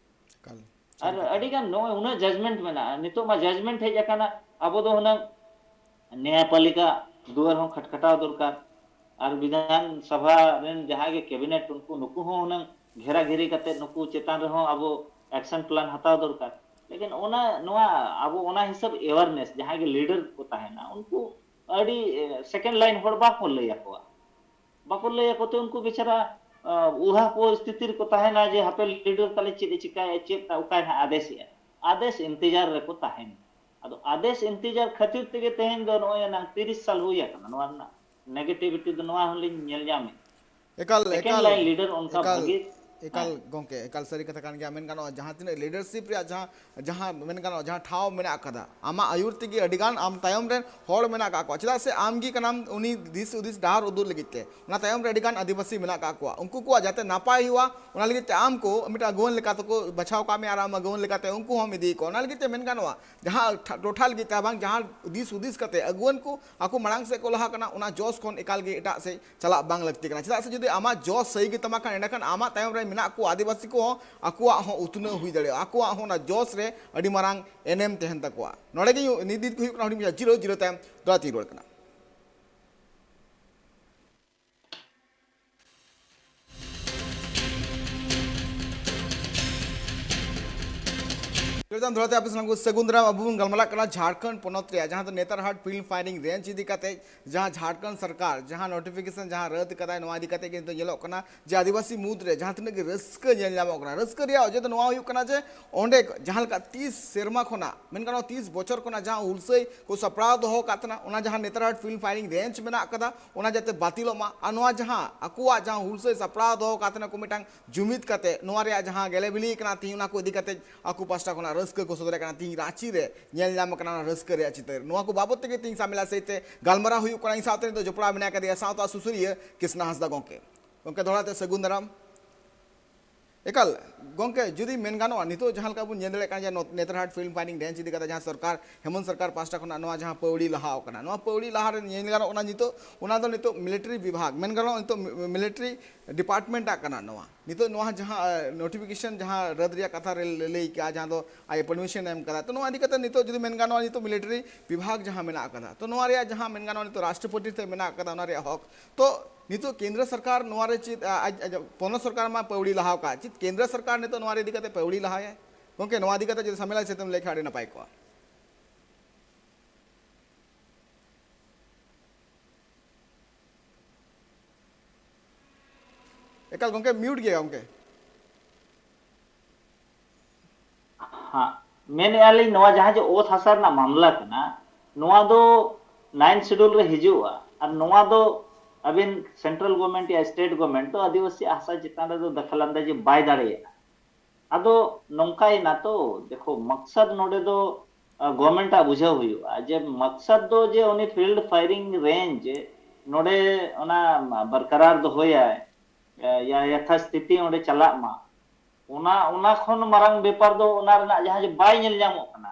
ᱮᱠᱟᱞ᱾ ᱟᱨ ᱟᱹᱰᱤ ᱜᱟᱱ ᱱᱚᱜᱼᱚᱭ ᱩᱱᱟᱹᱜ ᱡᱟᱡᱽᱢᱮᱱᱴ ᱢᱮᱱᱟᱜᱼᱟ, ᱱᱤᱛᱚᱜ ᱢᱟ ᱡᱟᱡᱽᱢᱮᱱᱴ ᱦᱮᱡ ᱟᱠᱟᱱᱟ, ᱟᱵᱚ ᱫᱚ ᱦᱩᱱᱟᱹᱝ ᱱᱮᱭᱟᱯᱟᱞᱤᱠᱟ ᱫᱩᱣᱟᱹᱨ ᱦᱚᱸ ᱠᱷᱟᱴᱠᱷᱟᱴᱟᱣ ᱫᱚᱨᱠᱟᱨ, ᱟᱨ ᱵᱤᱫᱷᱟᱱ ᱥᱚᱵᱷᱟ ᱨᱮᱱ ᱡᱟᱦᱟᱸᱭ ᱜᱮ ᱠᱮᱵᱤᱱᱮᱴ, ᱩᱱᱠᱩ, ᱱᱩᱠᱩ ᱦᱚᱸ ᱦᱩᱱᱟᱹᱝ ᱜᱷᱮᱨᱟ ᱜᱷᱮᱨᱤ ᱠᱟᱛᱮ ᱱᱩᱠᱩ ᱪᱮᱛᱟᱱ ᱨᱮᱦᱚᱸ ᱟᱵᱚ ᱮᱠᱥᱚᱱ ᱯᱞᱟᱱ ᱦᱟᱛᱟᱣ ᱫᱚᱨᱠᱟᱨ᱾ ᱞᱮᱠᱤᱱ ᱚᱱᱟ, ᱱᱚᱣᱟ ᱟᱵᱚ ᱚᱱᱟ ᱦᱤᱥᱟᱹᱵ ᱮᱣᱟᱨᱱᱮᱥ, ᱡᱟᱦᱟᱸᱭ ᱜᱮ ᱞᱤᱰᱟᱨ ᱠᱚ ᱛᱟᱦᱮᱱᱟ, ᱩᱱᱠᱩ ᱟᱹᱰᱤ ᱥᱮᱠᱮᱱᱰ ᱞᱟᱭᱤᱱ ᱦᱚᱲ ᱵᱟᱠᱚ ᱞᱟᱹᱭ ᱟᱠᱚᱣᱟ᱾ ᱵᱟᱠᱚ ᱞᱟᱹᱭ ᱟᱠᱚ ᱛᱮ ᱩᱱᱠᱩ ᱵᱮᱪᱟᱨᱟ, ᱟᱸ, ᱩᱦᱟ ᱯᱚᱨᱤᱥᱛᱷᱤᱛᱤ ᱨᱮᱠᱚ ᱛᱟᱦᱮᱱᱟ ᱡᱮ ᱦᱟᱯᱮ ᱞᱤᱰᱟᱨ ᱛᱟᱞᱮ ᱪᱮᱫ ᱮ ᱪᱤᱠᱟᱭᱟ, ᱪᱮᱫ ᱚᱠᱟᱭ ᱦᱟᱸᱜ ᱟᱫᱮᱥᱮᱜᱼᱟ᱾ ᱟᱫᱮᱥ ᱤᱱᱛᱮᱡᱟᱨ ᱨᱮᱠᱚ ᱛᱟᱦᱮᱱᱟ᱾ ᱟᱫᱚ ᱟᱫᱮᱥ ᱤᱱᱛᱮᱡᱟᱨ ᱠᱷᱟᱹᱛᱤᱨ ᱛᱮᱜᱮ ᱛᱮᱦᱮᱧ ᱫᱚ ᱱᱚᱜᱼᱚᱭ ᱱᱟᱝ ᱛᱤᱨᱤᱥ ᱥᱟᱞ ᱦᱩᱭ ᱟᱠᱟᱱᱟ᱾ ᱱᱚᱣᱟ ᱨᱮᱱᱟᱜ ᱱᱮᱜᱮᱴᱤᱵᱷᱤᱴᱤ ᱫᱚ ᱱᱚᱣᱟ ᱦᱚᱸᱞᱤᱧ ᱧᱮᱞ ᱧᱟᱢᱮᱫ᱾ ᱮᱠᱟᱞ, ᱥᱮᱠᱮᱱᱰ ᱮᱠᱟᱞ, ᱞᱟᱭᱤᱱ ᱞᱤᱰᱟᱨ ᱚᱱᱠᱟ ᱮᱠᱟᱞ, ᱵᱷᱟᱹᱜᱤ, ᱮᱠᱟᱞ ᱦᱮᱸ᱾ ᱜᱚᱝᱠᱮ, ᱮᱠᱟᱞ ᱥᱟᱹᱨᱤ ᱠᱟᱛᱷᱟ ᱠᱟᱱ ᱜᱮᱭᱟ᱾ ᱢᱮᱱ ᱜᱟᱱᱚᱜᱼᱟ, ᱡᱟᱦᱟᱸ ᱛᱤᱱᱟᱹᱜ ᱞᱤᱰᱟᱨᱥᱤᱯ ᱨᱮᱭᱟᱜ ᱡᱟᱦᱟᱸ, ᱡᱟᱦᱟᱸ ᱢᱮᱱ ᱜᱟᱱᱚᱜᱼᱟ, ᱡᱟᱦᱟᱸ ᱴᱷᱟᱶ ᱢᱮᱱᱟᱜ ᱟᱠᱟᱫᱟ, ᱟᱢᱟᱜ ᱟᱹᱭᱩᱨ ᱛᱮᱜᱮ ᱟᱹᱰᱤ ᱜᱟᱱ ᱟᱢ ᱛᱟᱭᱚᱢ ᱨᱮᱱ ᱦᱚᱲ ᱢᱮᱱᱟᱜ ᱟᱠᱟᱫ ᱠᱚᱣᱟ᱾ ᱪᱮᱫᱟᱜ ᱥᱮ ᱟᱢ ᱜᱮ ᱠᱟᱱᱟᱢ ᱩᱱᱤ ᱫᱤᱥ ᱦᱩᱫᱤᱥ ᱰᱟᱦᱟᱨ ᱩᱫᱩᱜ ᱞᱟᱹᱜᱤᱫ ᱛᱮ᱾ ᱚᱱᱟ ᱛᱟᱭᱚᱢ ᱨᱮ ᱟᱹᱰᱤ ᱜᱟᱱ ᱟᱹᱫᱤᱵᱟᱹᱥᱤ ᱢᱮᱱᱟᱜ ᱟᱠᱟᱫ ᱠᱚᱣᱟ᱾ ᱩᱱᱠᱩ ᱠᱚᱣᱟᱜ ᱡᱟᱛᱮ ᱱᱟᱯᱟᱭ ᱦᱩᱭᱩᱜᱼᱟ, ᱚᱱᱟ ᱞᱟᱹᱜᱤᱫ ᱛᱮ ᱟᱢ ᱠᱚ ᱢᱤᱫᱴᱟᱝ ᱟᱹᱜᱩᱣᱟᱹᱱ ᱞᱮᱠᱟ ᱛᱮᱠᱚ ᱵᱟᱪᱷᱟᱣ ᱠᱟᱜ ᱢᱮᱭᱟ ᱟᱨ ᱟᱢ ᱟᱹᱜᱩᱣᱟᱹᱱ ᱞᱮᱠᱟᱛᱮ ᱩᱱᱠᱩ ᱦᱚᱸᱢ ᱤᱫᱤᱭᱮᱫ ᱠᱚᱣᱟ᱾ ᱚᱱᱟ ᱞᱟᱹᱜᱤᱫ ᱛᱮ ᱢᱮᱱ ᱜᱟᱱᱚᱜᱼᱟ, ᱡᱟᱦᱟᱸ ᱴᱷᱟ-, ᱴᱚᱴᱷᱟ ᱞᱟᱹᱜᱤᱫ ᱛᱮ ᱵᱟᱝ, ᱡᱟᱦᱟᱸ ᱫᱤᱥ ᱦᱩᱫᱤᱥ ᱠᱟᱛᱮ ᱟᱹᱜᱩᱣᱟᱹᱱ ᱠᱚ ᱟᱠᱚ ᱢᱟᱲᱟᱝ ᱥᱮᱫ ᱠᱚ ᱞᱟᱦᱟ ᱠᱟᱱᱟ, ᱚᱱᱟ ᱡᱚᱥ ᱠᱷᱚᱱ ᱮᱠᱟᱞ ᱜᱮ ᱮᱴᱟᱜ ᱥᱮᱫ ᱪᱟᱞᱟᱜ ᱵᱟᱝ ᱞᱟᱹᱠᱛᱤ ᱠᱟᱱᱟ᱾ ᱪᱮᱫᱟᱜ ᱥᱮ ᱡᱩᱫᱤ ᱟᱢᱟᱜ ᱡᱚᱥ ᱥᱟᱹᱦᱤ ᱜᱮ ᱛᱟᱢᱟ ᱠᱷᱟᱱ, ᱮᱸᱰᱮᱠᱷᱟᱱ ᱟᱢᱟᱜ ᱛᱟᱭᱚᱢ ᱨᱮ ᱢᱮᱱᱟᱜ ᱠᱚ ᱟᱹᱫᱤᱵᱟᱹᱥᱤ ᱠᱚᱦᱚᱸ ᱟᱠᱚᱣᱟᱜ ᱦᱚᱸ ᱩᱛᱱᱟᱹᱣ ᱦᱩᱭ ᱫᱟᱲᱮᱭᱟᱜᱼᱟ, ᱟᱠᱚᱣᱟᱜ ᱦᱚᱸ ᱚᱱᱟ ᱡᱚᱥ ᱨᱮ ᱟᱹᱰᱤ ᱢᱟᱨᱟᱝ ᱮᱱᱮᱢ ᱛᱟᱦᱮᱱ ᱛᱟᱠᱚᱣᱟ᱾ ᱱᱚᱰᱮ ᱜᱮ ᱱᱤᱛ ᱫᱤᱱ ᱠᱚ ᱦᱩᱭᱩᱜ ᱠᱟᱱᱟ ᱦᱩᱰᱤᱧ ᱢᱟᱪᱷᱟ ᱡᱤᱨᱟᱹᱣ, ᱡᱤᱨᱟᱹᱣ ᱛᱟᱭᱚᱢ ᱫᱚᱦᱲᱟ ᱛᱤᱧ ᱨᱩᱣᱟᱹᱲ ᱠᱟᱱᱟ᱾ ᱪᱮᱛᱟᱱ ᱫᱷᱚᱨᱟᱛᱮ ᱟᱯᱮ ᱥᱟᱱᱟᱢ ᱠᱚ ᱥᱟᱹᱜᱩᱱ ᱫᱟᱨᱟᱢ᱾ ᱟᱵᱚ ᱵᱚᱱ ᱜᱟᱞᱢᱟᱨᱟᱜ ᱠᱟᱱᱟ ᱡᱷᱟᱲᱠᱷᱚᱸᱰ ᱯᱚᱱᱚᱛ ᱨᱮᱭᱟᱜ, ᱡᱟᱦᱟᱸ ᱫᱚ ᱱᱮᱛᱟᱨᱦᱟᱴ ᱯᱷᱤᱞᱢ ᱯᱷᱟᱭᱨᱤᱝ ᱨᱮᱧᱡᱽ ᱤᱫᱤ ᱠᱟᱛᱮ, ᱡᱟᱦᱟᱸ ᱡᱷᱟᱲᱠᱷᱚᱸᱰ ᱥᱚᱨᱠᱟᱨ ᱡᱟᱦᱟᱸ ᱱᱳᱴᱤᱯᱷᱤᱠᱮᱥᱚᱱ ᱡᱟᱦᱟᱸ ᱨᱟᱹᱫ ᱠᱟᱫᱟᱭ, ᱱᱚᱣᱟ ᱤᱫᱤ ᱠᱟᱛᱮ ᱠᱤᱱᱛᱩ ᱧᱮᱞᱚᱜ ᱠᱟᱱᱟ ᱡᱮ ᱟᱹᱫᱤᱵᱟᱹᱥᱤ ᱢᱩᱫᱽ ᱨᱮ ᱡᱟᱦᱟᱸ ᱛᱤᱱᱟᱹᱜ ᱜᱮ ᱨᱟᱹᱥᱠᱟᱹ ᱧᱮᱞ ᱧᱟᱢᱚᱜ ᱠᱟᱱᱟ᱾ ᱨᱟᱹᱥᱠᱟᱹ ᱨᱮᱭᱟᱜ ᱚᱡᱮ ᱫᱚ ᱱᱚᱣᱟ ᱦᱩᱭᱩᱜ ᱠᱟᱱᱟ ᱡᱮ ᱚᱸᱰᱮ ᱡᱟᱦᱟᱸ ᱞᱮᱠᱟ ᱛᱤᱥ ᱥᱮᱨᱢᱟ ᱠᱷᱚᱱᱟᱜ, ᱢᱮᱱ ᱜᱟᱱᱚᱜᱼᱟ ᱛᱤᱥ ᱵᱚᱪᱷᱚᱨ ᱠᱷᱚᱱᱟᱜ ᱡᱟᱦᱟᱸ ᱦᱩᱞᱥᱟᱹᱭ ᱠᱚ ᱥᱟᱯᱲᱟᱣ ᱫᱚᱦᱚ ᱟᱠᱟᱫ ᱛᱟᱦᱮᱱᱟ, ᱚᱱᱟ ᱡᱟᱦᱟᱸ ᱱᱮᱛᱟᱨᱦᱟᱴ ᱯᱷᱤᱞᱢ ᱯᱷᱟᱭᱨᱤᱝ ᱨᱮᱧᱡᱽ ᱢᱮᱱᱟᱜ ᱟᱠᱟᱫᱟ, ᱚᱱᱟ ᱡᱟᱛᱮ ᱵᱟᱹᱛᱤᱞᱚᱜ ᱢᱟ᱾ ᱟᱨ ᱱᱚᱣᱟ ᱡᱟᱦᱟᱸ ᱟᱠᱚᱣᱟᱜ ᱡᱟᱦᱟᱸ ᱦᱩᱞᱥᱟᱹᱭ ᱥᱟᱯᱲᱟᱣ ᱫᱚᱦᱚ ᱟᱠᱟᱫ ᱛᱟᱦᱮᱱᱟ ᱠᱚ ᱢᱤᱫᱴᱟᱝ ᱡᱩᱢᱤᱫ ᱠᱟᱛᱮ, ᱱᱚᱣᱟ ᱨᱮᱭᱟᱜ ᱡᱟᱦᱟᱸ ᱜᱮᱞᱮ ᱵᱤᱞᱤ ᱠᱟᱱᱟ ᱛᱤᱦᱤᱧ, ᱚᱱᱟ ᱠᱚ ᱤᱫᱤ ᱠᱟᱛᱮ ᱟᱠᱚ ᱯᱟᱥᱴᱟ ᱠᱷᱚᱱᱟᱜ ᱨᱟᱹᱥᱠᱟᱹ ᱠᱚ ᱥᱚᱫᱚᱨᱮᱫ ᱠᱟᱱᱟ᱾ ᱛᱤᱦᱤᱧ ᱨᱟᱸᱪᱤ ᱨᱮ ᱧᱮᱞ ᱧᱟᱢ ᱟᱠᱟᱱᱟ ᱚᱱᱟ ᱨᱟᱹᱥᱠᱟᱹ ᱨᱮᱭᱟᱜ ᱪᱤᱛᱟᱹᱨ᱾ ᱱᱚᱣᱟ ᱠᱚ ᱵᱟᱵᱚᱛ ᱛᱮᱜᱮ ᱛᱤᱦᱤᱧ ᱥᱟᱢᱮᱞᱟ ᱥᱟᱹᱦᱤᱛ ᱛᱮ ᱜᱟᱞᱢᱟᱨᱟᱣ ᱦᱩᱭᱩᱜ ᱠᱟᱱᱟ᱾ ᱤᱧ ᱥᱟᱶᱛᱮ ᱱᱤᱛᱚᱜ ᱡᱚᱯᱲᱟᱣ ᱢᱮᱱᱟᱭ ᱟᱠᱟᱫᱮᱭᱟ ᱥᱟᱶᱛᱟ ᱥᱩᱥᱟᱹᱨᱤᱭᱟᱹ ᱠᱨᱤᱥᱱᱟ ᱦᱟᱸᱥᱫᱟ ᱜᱚᱢᱠᱮ᱾ ᱜᱚᱢᱠᱮ, ᱫᱚᱦᱲᱟ ᱛᱮ ᱥᱟᱹᱜᱩᱱ ᱫᱟᱨᱟᱢ᱾ ᱮᱠᱟᱞ, ᱜᱚᱢᱠᱮ, ᱡᱩᱫᱤ ᱢᱮᱱ ᱜᱟᱱᱚᱜᱼᱟ, ᱱᱤᱛᱚᱜ ᱡᱟᱦᱟᱸ ᱞᱮᱠᱟ ᱵᱚᱱ ᱧᱮᱞ ᱫᱟᱲᱮᱭᱟᱜ ᱠᱟᱱᱟ ᱡᱮ ᱱᱚ-, ᱱᱮᱛᱟᱨᱦᱟᱴ ᱯᱷᱤᱞᱢ ᱯᱷᱟᱭᱨᱤᱝ ᱨᱮᱧᱡᱽ ᱤᱫᱤ ᱠᱟᱛᱮ ᱡᱟᱦᱟᱸ ᱥᱚᱨᱠᱟᱨ, ᱦᱮᱢᱚᱱᱛ ᱥᱚᱨᱠᱟᱨ ᱯᱟᱥᱴᱟ ᱠᱷᱚᱱᱟᱜ ᱱᱚᱣᱟ ᱡᱟᱦᱟᱸ ᱯᱟᱹᱣᱲᱤ ᱞᱟᱦᱟᱣ ᱠᱟᱱᱟ, ᱱᱚᱣᱟ ᱯᱟᱹᱣᱲᱤ ᱞᱟᱦᱟ ᱨᱮ ᱧᱮᱞ ᱜᱟᱱᱚᱜ ᱠᱟᱱᱟ ᱱᱤᱛᱚᱜ, ᱚᱱᱟ ᱫᱚ ᱱᱤᱛᱚᱜ ᱢᱤᱞᱤᱴᱟᱨᱤ ᱵᱤᱵᱷᱟᱜᱽ, ᱢᱮᱱ ᱜᱟᱱᱚᱜᱼᱟ ᱱᱤᱛᱚᱜ ᱢᱤ-, ᱢᱤᱞᱤᱴᱟᱨᱤ ᱰᱤᱯᱟᱨᱴᱢᱮᱱᱴ ᱟᱜ ᱠᱟᱱᱟ ᱱᱚᱣᱟ᱾ ᱱᱤᱛᱚᱜ ᱱᱚᱣᱟ ᱡᱟᱦᱟᱸ ᱱᱳᱴᱤᱯᱷᱤᱠᱮᱥᱚᱱ ᱡᱟᱦᱟᱸ ᱨᱟᱹᱫ ᱨᱮᱭᱟᱜ ᱠᱟᱛᱷᱟ ᱨᱮ ᱞᱟᱹᱭ ᱠᱮᱜᱼᱟ, ᱡᱟᱦᱟᱸ ᱫᱚ ᱟᱡ ᱯᱟᱨᱢᱤᱥᱚᱱ ᱮ ᱮᱢ ᱠᱟᱫᱟ, ᱛᱚ ᱱᱚᱣᱟ ᱤᱫᱤ ᱠᱟᱛᱮ ᱱᱤᱛᱚᱜ ᱡᱩᱫᱤ ᱢᱮᱱ ᱜᱟᱱᱚᱜᱼᱟ, ᱱᱤᱛᱚᱜ ᱢᱤᱞᱤᱴᱟᱨᱤ ᱵᱤᱵᱷᱟᱜᱽ ᱡᱟᱦᱟᱸ ᱢᱮᱱᱟᱜ ᱟᱠᱟᱫᱟ, ᱛᱚ ᱱᱚᱣᱟ ᱨᱮᱭᱟᱜ ᱡᱟᱦᱟᱸ ᱢᱮᱱ ᱜᱟᱱᱚᱜᱼᱟ, ᱱᱤᱛᱚᱜ ᱨᱟᱥᱴᱨᱚᱯᱚᱛᱤ ᱛᱮ ᱢᱮᱱᱟᱜ ᱟᱠᱟᱫᱟ ᱚᱱᱟ ᱨᱮᱭᱟᱜ ᱦᱚᱠ᱾ ᱛᱚ ᱱᱤᱛᱚᱜ ᱠᱮᱱᱫᱨᱚ ᱥᱚᱨᱠᱟᱨ ᱱᱚᱣᱟ ᱨᱮ ᱪᱮᱫ, ᱟ, ᱟᱡ, ᱟᱡ, ᱯᱚᱱᱚᱛ ᱥᱚᱨᱠᱟᱨ ᱢᱟ ᱯᱟᱹᱣᱲᱤ ᱞᱟᱦᱟᱣ ᱠᱟᱜ, ᱪᱮᱫ ᱠᱮᱱᱫᱨᱚ ᱥᱚᱨᱠᱟᱨ ᱱᱤᱛᱚᱜ ᱱᱚᱣᱟ ᱨᱮ ᱤᱫᱤ ᱠᱟᱛᱮ ᱯᱟᱹᱣᱲᱤ ᱞᱟᱦᱟᱭᱟᱭ? ᱜᱚᱢᱠᱮ, ᱱᱚᱣᱟ ᱤᱫᱤ ᱠᱟᱛᱮ ᱡᱩᱫᱤ ᱥᱟᱢᱮᱞᱟᱭ ᱥᱮᱫ ᱮᱢ ᱞᱟᱹᱭ ᱠᱷᱟᱱ ᱟᱹᱰᱤ ᱱᱟᱯᱟᱭ ᱠᱚᱜᱼᱟ᱾ ᱮᱠᱟᱞ ᱜᱚᱢᱠᱮ, ᱢᱤᱭᱩᱴ ᱜᱮᱭᱟ ᱜᱚᱢᱠᱮ᱾ ᱦᱟᱸ, ᱢᱮᱱᱮᱫᱼᱟ ᱞᱤᱧ, ᱱᱚᱣᱟ ᱡᱟᱦᱟᱸ ᱡᱮ ᱚᱛ ᱦᱟᱥᱟ ᱨᱮᱱᱟᱜ ᱢᱟᱢᱞᱟ ᱠᱟᱱᱟ, ᱱᱚᱣᱟ ᱫᱚ ᱱᱟᱭᱤᱱᱛᱷ ᱥᱤᱰᱩᱞ ᱨᱮ ᱦᱤᱡᱩᱜᱼᱟ᱾ ᱟᱨ ᱱᱚᱣᱟ ᱫᱚ ᱟᱵᱮᱱ ᱥᱮᱱᱴᱨᱟᱞ ᱜᱚᱵᱷᱢᱮᱱᱴ ᱭᱟ ᱥᱴᱮᱴ ᱜᱚᱵᱷᱢᱮᱱᱴ ᱫᱚ ᱟᱹᱫᱤᱵᱟᱹᱥᱤ ᱦᱟᱥᱟ ᱪᱮᱛᱟᱱ ᱨᱮᱫᱚ ᱫᱟᱠᱷᱚᱞ ᱟᱱᱫᱟᱡᱤ ᱵᱟᱭ ᱫᱟᱲᱮᱭᱟᱜᱼᱟ᱾ ᱟᱫᱚ ᱱᱚᱝᱠᱟᱭᱮᱱᱟ ᱛᱚ, ᱫᱮᱠᱷᱚ, ᱢᱟᱠᱥᱟᱫ ᱱᱚᱰᱮ ᱫᱚ ᱜᱚᱵᱷᱢᱮᱱᱴ ᱟᱜ ᱵᱩᱡᱷᱟᱹᱣ ᱦᱩᱭᱩᱜᱼᱟ ᱡᱮ ᱢᱟᱠᱥᱟᱫ ᱫᱚ ᱡᱮ ᱩᱱᱤ ᱯᱷᱤᱞᱰ ᱯᱷᱟᱭᱨᱤᱝ ᱨᱮᱧᱡᱽ ᱱᱚᱰᱮ ᱚᱱᱟ ᱵᱟᱨᱠᱟᱨᱟᱨ ᱫᱚᱦᱚᱭᱟᱭ, ᱭᱟ ᱭᱟᱛᱷᱟᱥᱛᱷᱤᱛᱤ ᱚᱸᱰᱮ ᱪᱟᱞᱟᱜ ᱢᱟ᱾ ᱚᱱᱟ, ᱚᱱᱟ ᱠᱷᱚᱱ ᱢᱟᱨᱟᱝ ᱵᱮᱯᱟᱨ ᱫᱚ ᱚᱱᱟ ᱨᱮᱱᱟᱜ ᱡᱟᱦᱟᱸ ᱡᱮ ᱵᱟᱭ ᱧᱮᱞ ᱧᱟᱢᱚᱜ ᱠᱟᱱᱟ,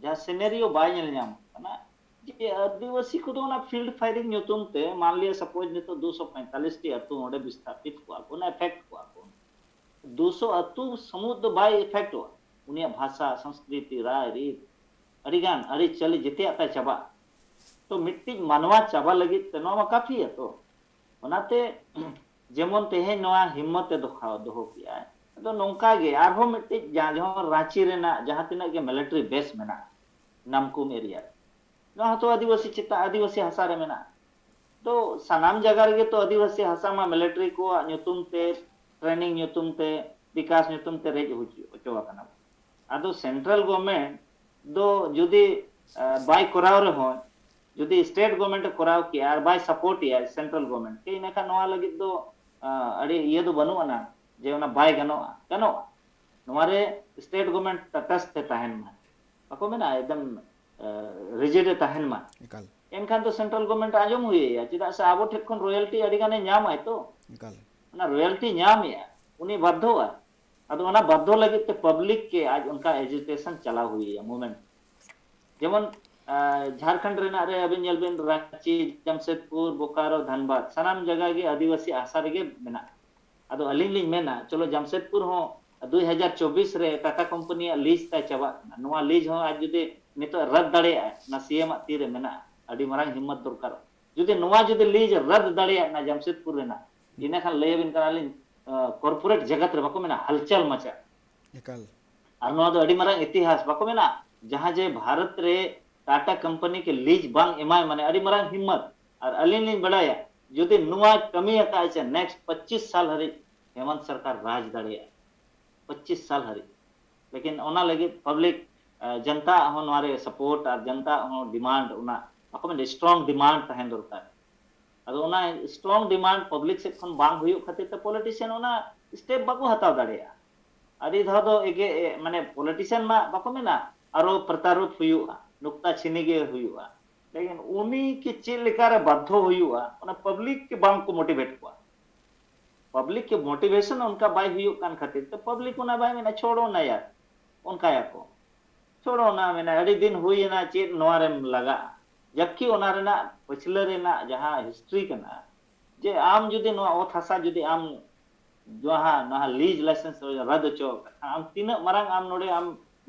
ᱡᱟᱦᱟᱸ ᱥᱤᱱᱮᱨᱤᱭᱳ ᱵᱟᱭ ᱧᱮᱞ ᱧᱟᱢᱚᱜ ᱠᱟᱱᱟ, ᱡᱮ ᱟᱹᱫᱤᱵᱟᱹᱥᱤ ᱠᱚᱫᱚ ᱚᱱᱟ ᱯᱷᱤᱞᱰ ᱯᱷᱟᱭᱨᱤᱝ ᱧᱩᱛᱩᱢ ᱛᱮ, ᱢᱟᱱᱞᱤᱭᱟ ᱥᱟᱯᱳᱡᱽ ᱱᱤᱛᱚᱜ ᱫᱩᱥᱚ ᱯᱚᱸᱭᱛᱟᱞᱤᱥ ᱴᱤ ᱟᱹᱛᱩ ᱚᱸᱰᱮ ᱵᱤᱥᱛᱷᱟᱯᱤᱛ ᱠᱚᱣᱟ ᱠᱚ, ᱚᱱᱟ ᱮᱯᱷᱮᱠᱴ ᱠᱚᱣᱟ ᱠᱚ, ᱫᱩᱥᱚ ᱟᱹᱛᱩ ᱥᱩᱢᱩᱫ ᱫᱚ ᱵᱟᱭ ᱮᱯᱷᱮᱠᱴᱚᱜᱼᱟ᱾ ᱩᱱᱤᱭᱟᱜ ᱵᱷᱟᱥᱟ, ᱥᱚᱝᱥᱠᱨᱤᱛᱤ, ᱨᱟᱭ ᱨᱤᱛ, ᱟᱹᱰᱤᱜᱟᱱ ᱟᱹᱨᱤᱪᱟᱹᱞᱤ ᱡᱮᱛᱮᱭᱟᱜ ᱛᱟᱭ ᱪᱟᱵᱟᱜᱼᱟ᱾ ᱛᱚ ᱢᱤᱫᱴᱤᱡ ᱢᱟᱱᱣᱟ ᱪᱟᱵᱟ ᱞᱟᱹᱜᱤᱫ ᱛᱮ ᱱᱚᱣᱟ ᱢᱟ ᱠᱟᱯᱷᱤᱭᱟ ᱛᱚ᱾ ᱚᱱᱟᱛᱮ ᱡᱮᱢᱚᱱ ᱛᱮᱦᱮᱧ ᱱᱚᱣᱟ ᱦᱤᱢᱢᱚᱛ ᱮ ᱫᱚᱦᱚ, ᱫᱚᱦᱚ ᱠᱮᱜᱼᱟᱭ᱾ ᱟᱫᱚ ᱱᱚᱝᱠᱟ ᱜᱮ ᱟᱨᱦᱚᱸ ᱢᱤᱫᱴᱤᱡ ᱡᱟᱦᱟᱸ, ᱡᱮᱢᱚᱱ ᱨᱟᱸᱪᱤ ᱨᱮᱱᱟᱜ ᱡᱟᱦᱟᱸ ᱛᱤᱱᱟᱹᱜ ᱜᱮ ᱢᱤᱞᱤᱴᱟᱨᱤ ᱵᱮᱥ ᱢᱮᱱᱟᱜᱼᱟ, ᱱᱟᱢᱠᱩᱢ ᱮᱨᱤᱭᱟ ᱨᱮ, ᱱᱚᱣᱟ ᱦᱚᱸᱛᱚ ᱟᱹᱫᱤᱵᱟᱹᱥᱤ ᱪᱮᱛᱟᱱ, ᱟᱹᱫᱤᱵᱟᱹᱥᱤ ᱦᱟᱥᱟ ᱨᱮ ᱢᱮᱱᱟᱜᱼᱟ᱾ ᱛᱚ ᱥᱟᱱᱟᱢ ᱡᱟᱭᱜᱟ ᱨᱮᱜᱮ ᱛᱚ ᱟᱹᱫᱤᱵᱟᱹᱥᱤ ᱦᱟᱥᱟ ᱢᱟ ᱢᱤᱞᱤᱴᱟᱨᱤ ᱠᱚᱣᱟᱜ ᱧᱩᱛᱩᱢ ᱛᱮ, ᱴᱨᱮᱱᱤᱝ ᱧᱩᱛᱩᱢ ᱛᱮ, ᱵᱤᱠᱟᱥ ᱧᱩᱛᱩᱢ ᱛᱮ ᱨᱮᱡ ᱦᱚᱪᱚ, ᱦᱚᱪᱚ ᱟᱠᱟᱱᱟ᱾ ᱟᱫᱚ ᱥᱮᱱᱴᱨᱟᱞ ᱜᱚᱵᱷᱢᱮᱱᱴ ᱫᱚ ᱡᱩᱫᱤ, ᱟ, ᱵᱟᱭ ᱠᱚᱨᱟᱣ ᱨᱮᱦᱚᱸ, ᱡᱩᱫᱤ ᱥᱴᱮᱴ ᱜᱚᱵᱷᱢᱮᱱᱴ ᱮ ᱠᱚᱨᱟᱣ ᱠᱮᱭᱟ ᱟᱨ ᱵᱟᱭ ᱥᱟᱯᱳᱨᱴ ᱮᱭᱟ ᱥᱮᱱᱴᱨᱟᱞ ᱜᱚᱵᱷᱢᱮᱱᱴ ᱠᱮ, ᱤᱱᱟᱹᱠᱷᱟᱱ ᱱᱚᱣᱟ ᱞᱟᱹᱜᱤᱫ ᱫᱚ, ᱟ, ᱟᱹᱰᱤ ᱤᱭᱟᱹ ᱫᱚ ᱵᱟᱹᱱᱩᱜ ᱟᱱᱟ ᱡᱮ ᱚᱱᱟ ᱵᱟᱭ ᱜᱟᱱᱚᱜᱼᱟ᱾ ᱜᱟᱱᱚᱜᱼᱟ᱾ ᱱᱚᱣᱟ ᱨᱮ ᱥᱴᱮᱴ ᱜᱚᱵᱷᱢᱮᱱᱴ ᱛᱟᱴᱟᱥᱛᱷ ᱮ ᱛᱟᱦᱮᱱ ᱢᱟ, ᱵᱟᱠᱚ ᱢᱮᱱᱟ ᱮᱠᱫᱚᱢ, ᱟ, ᱨᱤᱡᱤᱰ ᱮ ᱛᱟᱦᱮᱱ ᱢᱟ᱾ ᱮᱠᱟᱞ᱾ ᱮᱱᱠᱷᱟᱱ ᱫᱚ ᱥᱮᱱᱴᱨᱟᱞ ᱜᱚᱵᱷᱢᱮᱱᱴ ᱟᱸᱡᱚᱢ ᱦᱩᱭ ᱟᱭᱟ, ᱪᱮᱫᱟᱜ ᱥᱮ ᱟᱵᱚ ᱴᱷᱮᱱ ᱠᱷᱚᱱ ᱨᱚᱭᱟᱞᱴᱤ ᱟᱹᱰᱤ ᱜᱟᱱᱮ ᱧᱟᱢᱟᱭ ᱛᱚ᱾ ᱮᱠᱟᱞ᱾ ᱚᱱᱟ ᱨᱚᱭᱟᱞᱴᱤ ᱧᱟᱢᱮᱜᱼᱟ, ᱩᱱᱤ ᱵᱟᱫᱽᱫᱷᱚᱜᱼᱟ᱾ ᱟᱫᱚ ᱚᱱᱟ ᱵᱟᱫᱽᱫᱷᱚ ᱞᱟᱹᱜᱤᱫ ᱛᱮ ᱯᱟᱵᱽᱞᱤᱠ ᱜᱮ ᱟᱡ ᱚᱱᱠᱟ ᱮᱡᱤᱴᱮᱥᱚᱱ ᱪᱟᱞᱟᱣ ᱦᱩᱭ ᱟᱭᱟ, ᱢᱩᱵᱷᱢᱮᱱᱴ᱾ ᱡᱮᱢᱚᱱ, ᱟ, ᱡᱷᱟᱲᱠᱷᱚᱸᱰ ᱨᱮᱱᱟᱜ ᱨᱮ ᱟᱵᱤᱱ ᱧᱮᱞ ᱵᱤᱱ, ᱨᱟᱸᱪᱤ, ᱡᱟᱢᱥᱮᱫᱽᱯᱩᱨ, ᱵᱳᱠᱟᱨᱳ, ᱫᱷᱟᱱᱵᱟᱫᱽ, ᱥᱟᱱᱟᱢ ᱡᱟᱭᱜᱟ ᱜᱮ ᱟᱹᱫᱤᱵᱟᱹᱥᱤ ᱦᱟᱥᱟ ᱨᱮᱜᱮ ᱢᱮᱱᱟᱜᱼᱟ᱾ ᱟᱫᱚ ᱟᱹᱞᱤᱧ ᱞᱤᱧ ᱢᱮᱱᱟ, ᱪᱚᱞᱚ ᱡᱟᱢᱥᱮᱫᱽᱯᱩᱨ ᱦᱚᱸ ᱫᱩᱭ ᱦᱟᱡᱟᱨ ᱪᱚᱵᱵᱤᱥ ᱨᱮ ᱴᱟᱴᱟ ᱠᱳᱢᱯᱟᱱᱤᱭᱟᱜ ᱞᱤᱡᱽ ᱛᱟᱭ ᱪᱟᱵᱟᱜ ᱠᱟᱱᱟ, ᱱᱚᱣᱟ ᱞᱤᱡᱽ ᱦᱚᱸ ᱟᱡ ᱡᱩᱫᱤ ᱱᱤᱛᱚᱜ ᱨᱟᱫ ᱫᱟᱲᱮᱭᱟᱜᱼᱟ, ᱚᱱᱟ ᱥᱤ ᱮᱢ ᱟᱜ ᱛᱤᱨᱮ ᱢᱮᱱᱟᱜᱼᱟ, ᱟᱹᱰᱤ ᱢᱟᱨᱟᱝ ᱦᱤᱢᱢᱚᱛ ᱫᱚᱨᱠᱟᱨᱚᱜᱼᱟ᱾ ᱡᱩᱫᱤ ᱱᱚᱣᱟ ᱡᱩᱫᱤ ᱞᱤᱡᱽ ᱨᱟᱫ ᱫᱟᱲᱮᱭᱟᱜ ᱠᱟᱱᱟ ᱡᱟᱢᱥᱮᱫᱽᱯᱩᱨ ᱨᱮᱱᱟᱜ, ᱤᱱᱟᱹ ᱠᱷᱟᱱ ᱞᱟᱹᱭ ᱟᱵᱤᱱ ᱠᱟᱱᱟᱞᱤᱧ, ᱠᱚᱨᱯᱳᱨᱮᱴ ᱡᱟᱜᱟᱛ ᱨᱮ ᱵᱟᱠᱚ ᱢᱮᱱᱟ ᱦᱟᱞᱪᱟᱞ ᱢᱟᱪᱟ᱾ ᱮᱠᱟᱞ᱾ ᱟᱨ ᱱᱚᱣᱟ ᱫᱚ ᱟᱹᱰᱤ ᱢᱟᱨᱟᱝ ᱤᱛᱤᱦᱟᱥ, ᱵᱟᱠᱚ ᱢᱮᱱᱟ ᱡᱟᱦᱟᱸ ᱡᱮ ᱵᱷᱟᱨᱚᱛ ᱨᱮ ᱴᱟᱴᱟ ᱠᱳᱢᱯᱟᱱᱤ ᱠᱮ ᱞᱤᱡᱽ ᱵᱟᱝ ᱮᱢᱟᱭ ᱢᱟᱱᱮ ᱟᱹᱰᱤ ᱢᱟᱨᱟᱝ ᱦᱤᱢᱢᱚᱛ᱾ ᱟᱨ ᱟᱹᱞᱤᱧ ᱞᱤᱧ ᱵᱟᱲᱟᱭᱟ ᱡᱩᱫᱤ ᱱᱚᱣᱟ ᱠᱟᱹᱢᱤ ᱟᱠᱟᱫ ᱥᱮ ᱱᱮᱠᱥᱴ ᱯᱚᱸᱪᱤᱥ ᱥᱟᱞ ᱦᱟᱹᱨᱤᱡ ᱦᱮᱢᱚᱱᱛ ᱥᱚᱨᱠᱟᱨ ᱨᱟᱡᱽ ᱫᱟᱲᱮᱭᱟᱜᱼᱟ, ᱯᱚᱸᱪᱤᱥ ᱥᱟᱞ ᱦᱟᱹᱨᱤᱡ᱾ ᱞᱮᱠᱤᱱ ᱚᱱᱟ ᱞᱟᱹᱜᱤᱫ ᱯᱟᱵᱽᱞᱤᱠ ᱡᱚᱱᱛᱟ ᱦᱚᱸ ᱱᱚᱣᱟ ᱨᱮ ᱥᱟᱯᱳᱨᱴ ᱟᱨ ᱡᱚᱱᱛᱟ ᱦᱚᱸ ᱰᱤᱢᱟᱱᱰ, ᱚᱱᱟ ᱵᱟᱠᱚ ᱢᱮᱱᱟ ᱥᱴᱨᱚᱝ ᱰᱤᱢᱟᱱᱰ ᱛᱟᱦᱮᱱ ᱫᱚᱨᱠᱟᱨ᱾ ᱟᱫᱚ ᱚᱱᱟ ᱥᱴᱨᱚᱝ ᱰᱤᱢᱟᱱᱰ ᱯᱟᱵᱽᱞᱤᱠ ᱥᱮᱫ ᱠᱷᱚᱱ ᱵᱟᱝ ᱦᱩᱭᱩᱜ ᱠᱷᱟᱹᱛᱤᱨ ᱛᱮ ᱯᱚᱞᱤᱴᱤᱥᱤᱭᱟᱱ ᱚᱱᱟ ᱥᱴᱮᱯ ᱵᱟᱠᱚ ᱦᱟᱛᱟᱣ ᱫᱟᱲᱮᱭᱟᱜᱼᱟ᱾ ᱟᱹᱰᱤ ᱫᱷᱟᱣ ᱫᱚ ᱮᱜᱮ ᱮ, ᱢᱟᱱᱮ ᱯᱚᱞᱤᱴᱤᱥᱤᱭᱟᱱ ᱢᱟ ᱵᱟᱠᱚ ᱢᱮᱱᱟ ᱟᱨᱚ ᱯᱨᱚᱛᱟᱨᱳᱯ ᱦᱩᱭᱩᱜᱼᱟ, ᱱᱩᱠᱛᱟ ᱪᱷᱤᱱᱤ ᱜᱮ ᱦᱩᱭᱩᱜᱼᱟ, ᱞᱮᱠᱤᱱ ᱩᱱᱤ ᱠᱤ ᱪᱮᱫ ᱞᱮᱠᱟᱨᱮ ᱵᱟᱫᱽᱫᱷᱚ ᱦᱩᱭᱩᱜᱼᱟ, ᱚᱱᱟ ᱯᱟᱵᱽᱞᱤᱠ ᱜᱮ ᱵᱟᱝ ᱠᱚ ᱢᱳᱴᱤᱵᱷᱮᱴ ᱠᱚᱣᱟ᱾ ᱯᱟᱵᱽᱞᱤᱠ ᱜᱮ ᱢᱳᱴᱤᱵᱷᱮᱥᱚᱱ ᱚᱱᱠᱟ ᱵᱟᱭ ᱦᱩᱭᱩᱜ ᱠᱟᱱ ᱠᱷᱟᱹᱛᱤᱨ ᱛᱮ ᱯᱟᱵᱽᱞᱤᱠ ᱚᱱᱟ ᱵᱟᱭ ᱢᱮᱱᱟ ᱪᱷᱳᱲᱚ ᱱᱟ ᱭᱟᱨ, ᱚᱱᱠᱟᱭᱟᱠᱚ᱾ ᱪᱷᱳᱲᱚ ᱱᱟ, ᱢᱮᱱᱟ ᱟᱹᱰᱤ ᱫᱤᱱ ᱦᱩᱭᱮᱱᱟ, ᱪᱮᱫ ᱱᱚᱣᱟ ᱨᱮᱢ ᱞᱟᱜᱟᱜᱼᱟ? ᱡᱟᱵᱠᱤ ᱚᱱᱟ ᱨᱮᱱᱟᱜ ᱯᱟᱹᱪᱷᱞᱟᱹ ᱨᱮᱱᱟᱜ ᱡᱟᱦᱟᱸ ᱦᱤᱥᱴᱨᱤ ᱠᱟᱱᱟ, ᱡᱮ ᱟᱢ ᱡᱩᱫᱤ ᱱᱚᱣᱟ ᱚᱛ ᱦᱟᱥᱟ ᱡᱩᱫᱤ ᱟᱢ ᱡᱟᱦᱟᱸ ᱱᱚᱣᱟ ᱞᱤᱡᱽ ᱞᱟᱭᱥᱮᱱᱥ ᱨᱟᱫ ᱦᱚᱪᱚ ᱟᱠᱟᱫ ᱠᱷᱟᱱ, ᱟᱢ ᱛᱤᱱᱟᱹᱜ ᱢᱟᱨᱟᱝ ᱟᱢ ᱱᱚᱰᱮ ᱟᱢ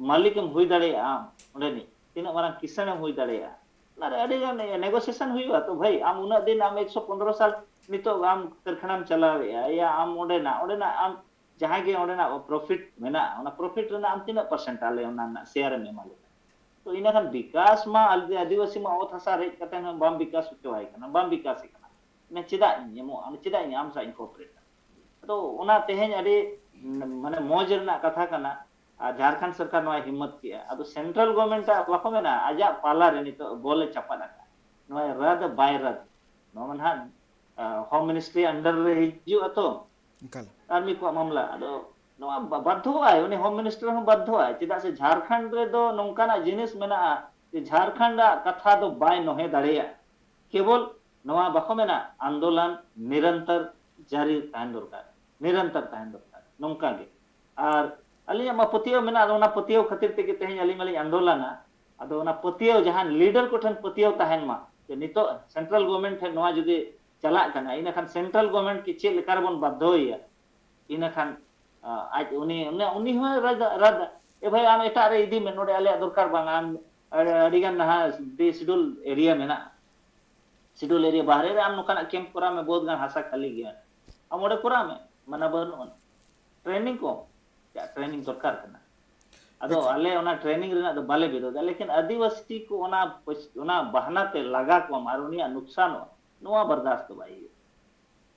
ᱢᱟᱹᱞᱤᱠ ᱮᱢ ᱦᱩᱭ ᱫᱟᱲᱮᱭᱟᱜᱼᱟ, ᱟᱢ ᱚᱸᱰᱮᱱᱤᱡ ᱛᱤᱱᱟᱹᱜ ᱢᱟᱨᱟᱝ ᱠᱤᱥᱟᱹᱬ ᱮᱢ ᱦᱩᱭ ᱫᱟᱲᱮᱭᱟᱜᱼᱟ, ᱚᱱᱟᱨᱮ ᱟᱹᱰᱤ ᱜᱟᱱ ᱱᱮᱜᱳᱥᱤᱭᱮᱥᱚᱱ ᱦᱩᱭᱩᱜᱼᱟ᱾ ᱛᱚ ᱵᱷᱟᱹᱭ, ᱟᱢ ᱩᱱᱟᱹᱜ ᱫᱤᱱ ᱟᱢ ᱮᱠᱥᱚ ᱯᱚᱱᱫᱽᱨᱚ ᱥᱟᱞ ᱱᱤᱛᱚᱜ ᱟᱢ ᱠᱟᱹᱨᱠᱷᱟᱱᱟᱢ ᱪᱟᱞᱟᱣᱮᱫᱼᱟ, ᱭᱟ ᱟᱢ ᱚᱸᱰᱮᱱᱟᱜ ᱚᱸᱰᱮᱱᱟᱜ ᱟᱢ ᱡᱟᱦᱟᱸ ᱜᱮ ᱚᱸᱰᱮᱱᱟᱜ ᱯᱨᱚᱯᱷᱤᱴ ᱢᱮᱱᱟᱜᱼᱟ, ᱚᱱᱟ ᱯᱨᱚᱯᱷᱤᱴ ᱨᱮᱱᱟᱜ ᱟᱢ ᱛᱤᱱᱟᱹᱜ ᱯᱟᱨᱥᱮᱱᱴ ᱟᱞᱮ ᱚᱱᱟ ᱨᱮᱱᱟᱜ ᱥᱮᱭᱟᱨ ᱮᱢ ᱮᱢᱟ ᱞᱮ ᱠᱟᱱᱟ? ᱛᱚ ᱤᱱᱟᱹ ᱠᱷᱟᱱ ᱵᱤᱠᱟᱥ ᱢᱟ ᱟᱞᱮ ᱟᱹᱫᱤᱵᱟᱹᱥᱤ ᱢᱟ ᱚᱛ ᱦᱟᱥᱟ ᱨᱮᱡ ᱠᱟᱛᱮ ᱦᱚᱸ ᱵᱟᱢ ᱵᱤᱠᱟᱥ ᱦᱚᱪᱚᱣᱟᱭ ᱠᱟᱱᱟ, ᱵᱟᱢ ᱵᱤᱠᱟᱥᱮ ᱠᱟᱱᱟ᱾ ᱤᱱᱟᱹ ᱪᱮᱫᱟᱜ ᱤᱧ ᱮᱢᱚᱜᱼᱟ? ᱪᱮᱫᱟᱜ ᱤᱧ ᱟᱢ ᱥᱟᱶ ᱤᱧ ᱠᱳᱯᱟᱨᱮᱴᱟ? ᱟᱫᱚ ᱚᱱᱟ ᱛᱮᱦᱮᱧ ᱟᱹᱰᱤ ᱢᱟᱱᱮ ᱢᱚᱡᱽ ᱨᱮᱱᱟᱜ ᱠᱟᱛᱷᱟ ᱠᱟᱱᱟ᱾ ᱟᱨ ᱡᱷᱟᱲᱠᱷᱚᱸᱰ ᱥᱚᱨᱠᱟᱨ ᱱᱚᱣᱟᱭ ᱦᱤᱢᱢᱚᱛ ᱠᱮᱜᱼᱟ, ᱟᱫᱚ ᱥᱮᱱᱴᱨᱟᱞ ᱜᱚᱵᱷᱚᱨᱱᱢᱮᱱᱴ ᱟᱜ ᱵᱟᱠᱚ ᱢᱮᱱᱟ ᱟᱡᱟᱜ ᱯᱟᱞᱟ ᱨᱮ ᱱᱤᱛᱚᱜ ᱵᱚᱞ ᱮ ᱪᱟᱯᱟᱫ ᱟᱠᱟᱫ, ᱱᱚᱣᱟᱭ ᱨᱟᱫ ᱵᱟᱭ ᱨᱟᱫ, ᱱᱚᱣᱟ ᱢᱟ ᱱᱟᱦᱟᱜ ᱦᱳᱢ ᱢᱤᱱᱤᱥᱴᱨᱤ ᱟᱱᱰᱟᱨ ᱨᱮ ᱦᱤᱡᱩᱜᱼᱟ ᱛᱚ᱾ ᱮᱠᱟᱞ᱾ ᱟᱨᱢᱤ ᱠᱚᱣᱟᱜ ᱢᱟᱢᱞᱟ᱾ ᱟᱫᱚ ᱱᱚᱣᱟ ᱵᱟ- ᱵᱟᱫᱽᱫᱷᱚᱜᱼᱟᱭ, ᱩᱱᱤ ᱦᱳᱢ ᱢᱤᱱᱤᱥᱴᱟᱨ ᱦᱚᱸ ᱵᱟᱫᱽᱫᱷᱚᱜᱼᱟᱭ᱾ ᱪᱮᱫᱟᱜ ᱥᱮ ᱡᱷᱟᱲᱠᱷᱚᱸᱰ ᱨᱮᱫᱚ ᱱᱚᱝᱠᱟᱱᱟᱜ ᱡᱤᱱᱤᱥ ᱢᱮᱱᱟᱜᱼᱟ ᱡᱮ ᱡᱷᱟᱲᱠᱷᱚᱸᱰ ᱟᱜ ᱠᱟᱛᱷᱟ ᱫᱚ ᱵᱟᱭ ᱱᱚᱦᱮ ᱫᱟᱲᱮᱭᱟᱜᱼᱟ᱾ ᱠᱮᱵᱚᱞ ᱱᱚᱣᱟ ᱵᱟᱠᱚ ᱢᱮᱱᱟ ᱟᱱᱫᱳᱞᱚᱱ ᱱᱤᱨᱚᱱᱛᱚᱨ ᱡᱟᱹᱨᱤ ᱛᱟᱦᱮᱱ ᱫᱚᱨᱠᱟᱨ, ᱱᱤᱨᱚᱱᱛᱚᱨ ᱛᱟᱦᱮᱱ ᱫᱚᱨᱠᱟᱨ, ᱱᱚᱝᱠᱟ ᱜᱮ᱾ ᱟᱨ ᱟᱹᱞᱤᱧᱟᱜ ᱢᱟ ᱯᱟᱹᱛᱭᱟᱹᱣ ᱢᱮᱱᱟᱜᱼᱟ, ᱚᱱᱟ ᱯᱟᱹᱛᱭᱟᱹᱣ ᱠᱷᱟᱹᱛᱤᱨ ᱛᱮᱜᱮ ᱛᱮᱦᱮᱧ ᱟᱹᱞᱤᱧ ᱢᱟᱞᱤᱧ ᱟᱱᱫᱳᱞᱚᱱᱟ᱾ ᱟᱫᱚ ᱚᱱᱟ ᱯᱟᱹᱛᱭᱟᱹᱣ ᱡᱟᱦᱟᱸ ᱞᱤᱰᱟᱨ ᱠᱚᱴᱷᱮᱱ ᱯᱟᱹᱛᱭᱟᱹᱣ ᱛᱟᱦᱮᱱ ᱢᱟ ᱡᱮ ᱱᱤᱛᱚᱜ ᱥᱮᱱᱴᱨᱟᱞ ᱜᱚᱵᱷᱚᱨᱱᱢᱮᱱᱴ ᱴᱷᱮᱱ ᱱᱚᱣᱟ ᱡᱩᱫᱤ ᱪᱟᱞᱟᱜ ᱠᱟᱱᱟ, ᱤᱱᱟᱹᱠᱷᱟᱱ ᱥᱮᱱᱴᱨᱟᱞ ᱜᱚᱵᱷᱚᱨᱱᱢᱮᱱᱴ ᱠᱤ ᱪᱮᱫ ᱞᱮᱠᱟ ᱨᱮᱵᱚᱱ ᱵᱟᱫᱽᱫᱷᱚᱭᱮᱭᱟ ᱤᱱᱟᱹᱠᱷᱟᱱ ᱟᱡ ᱩᱱᱤ ᱩᱱᱤ ᱦᱚᱸ ᱨᱟᱫᱟ ᱨᱟᱫᱟ, ᱮ ᱵᱷᱟᱭ, ᱟᱢ ᱮᱴᱟᱜ ᱨᱮ ᱤᱫᱤ ᱢᱮ, ᱱᱚᱰᱮ ᱟᱞᱮᱭᱟᱜ ᱫᱚᱨᱠᱟᱨ ᱵᱟᱝ᱾ ᱟᱢ ᱟᱹᱰᱤ ᱜᱟᱱ ᱱᱟᱦᱟᱜ ᱰᱤ ᱥᱤᱰᱩᱞ ᱮᱨᱤᱭᱟ ᱢᱮᱱᱟᱜᱼᱟ, ᱥᱤᱰᱩᱞ ᱮᱨᱤᱭᱟ ᱵᱟᱦᱨᱮ ᱨᱮ ᱟᱢ ᱱᱚᱝᱠᱟᱱᱟᱜ ᱠᱮᱢᱯ ᱠᱚᱨᱟᱣ ᱢᱮ, ᱵᱚᱦᱩᱛ ᱜᱟᱱ ᱦᱟᱥᱟ ᱠᱷᱟᱹᱞᱤ ᱜᱮᱭᱟ, ᱟᱢ ᱚᱸᱰᱮ ᱠᱚᱨᱟᱣ ᱢᱮ, ᱢᱟᱱᱟ ᱵᱟᱹᱱᱩᱜᱼᱟ᱾ ᱴᱨᱮᱱᱤᱝ ᱠᱚ, ᱪᱮᱫ ᱴᱨᱮᱱᱤᱝ ᱫᱚᱨᱠᱟᱨ ᱠᱟᱱᱟ? ᱟᱫᱚ ᱟᱞᱮ ᱚᱱᱟ ᱴᱨᱮᱱᱤᱝ ᱨᱮᱱᱟᱜ ᱫᱚ ᱵᱟᱞᱮ ᱵᱤᱨᱳᱫᱟ, ᱞᱮᱠᱤᱱ ᱟᱹᱫᱤᱵᱟᱹᱥᱤ ᱠᱚ ᱚᱱᱟ ᱚᱱᱟ ᱵᱟᱦᱱᱟ ᱛᱮ ᱞᱟᱜᱟ ᱠᱚᱣᱟᱢ ᱟᱨ ᱩᱱᱤᱭᱟᱜ ᱱᱩᱠᱥᱟᱱᱚᱜᱼᱟ, ᱱᱚᱣᱟ ᱵᱚᱨᱫᱟᱥᱛ ᱫᱚ ᱵᱟᱭ ᱦᱩᱭᱩᱜᱼᱟ᱾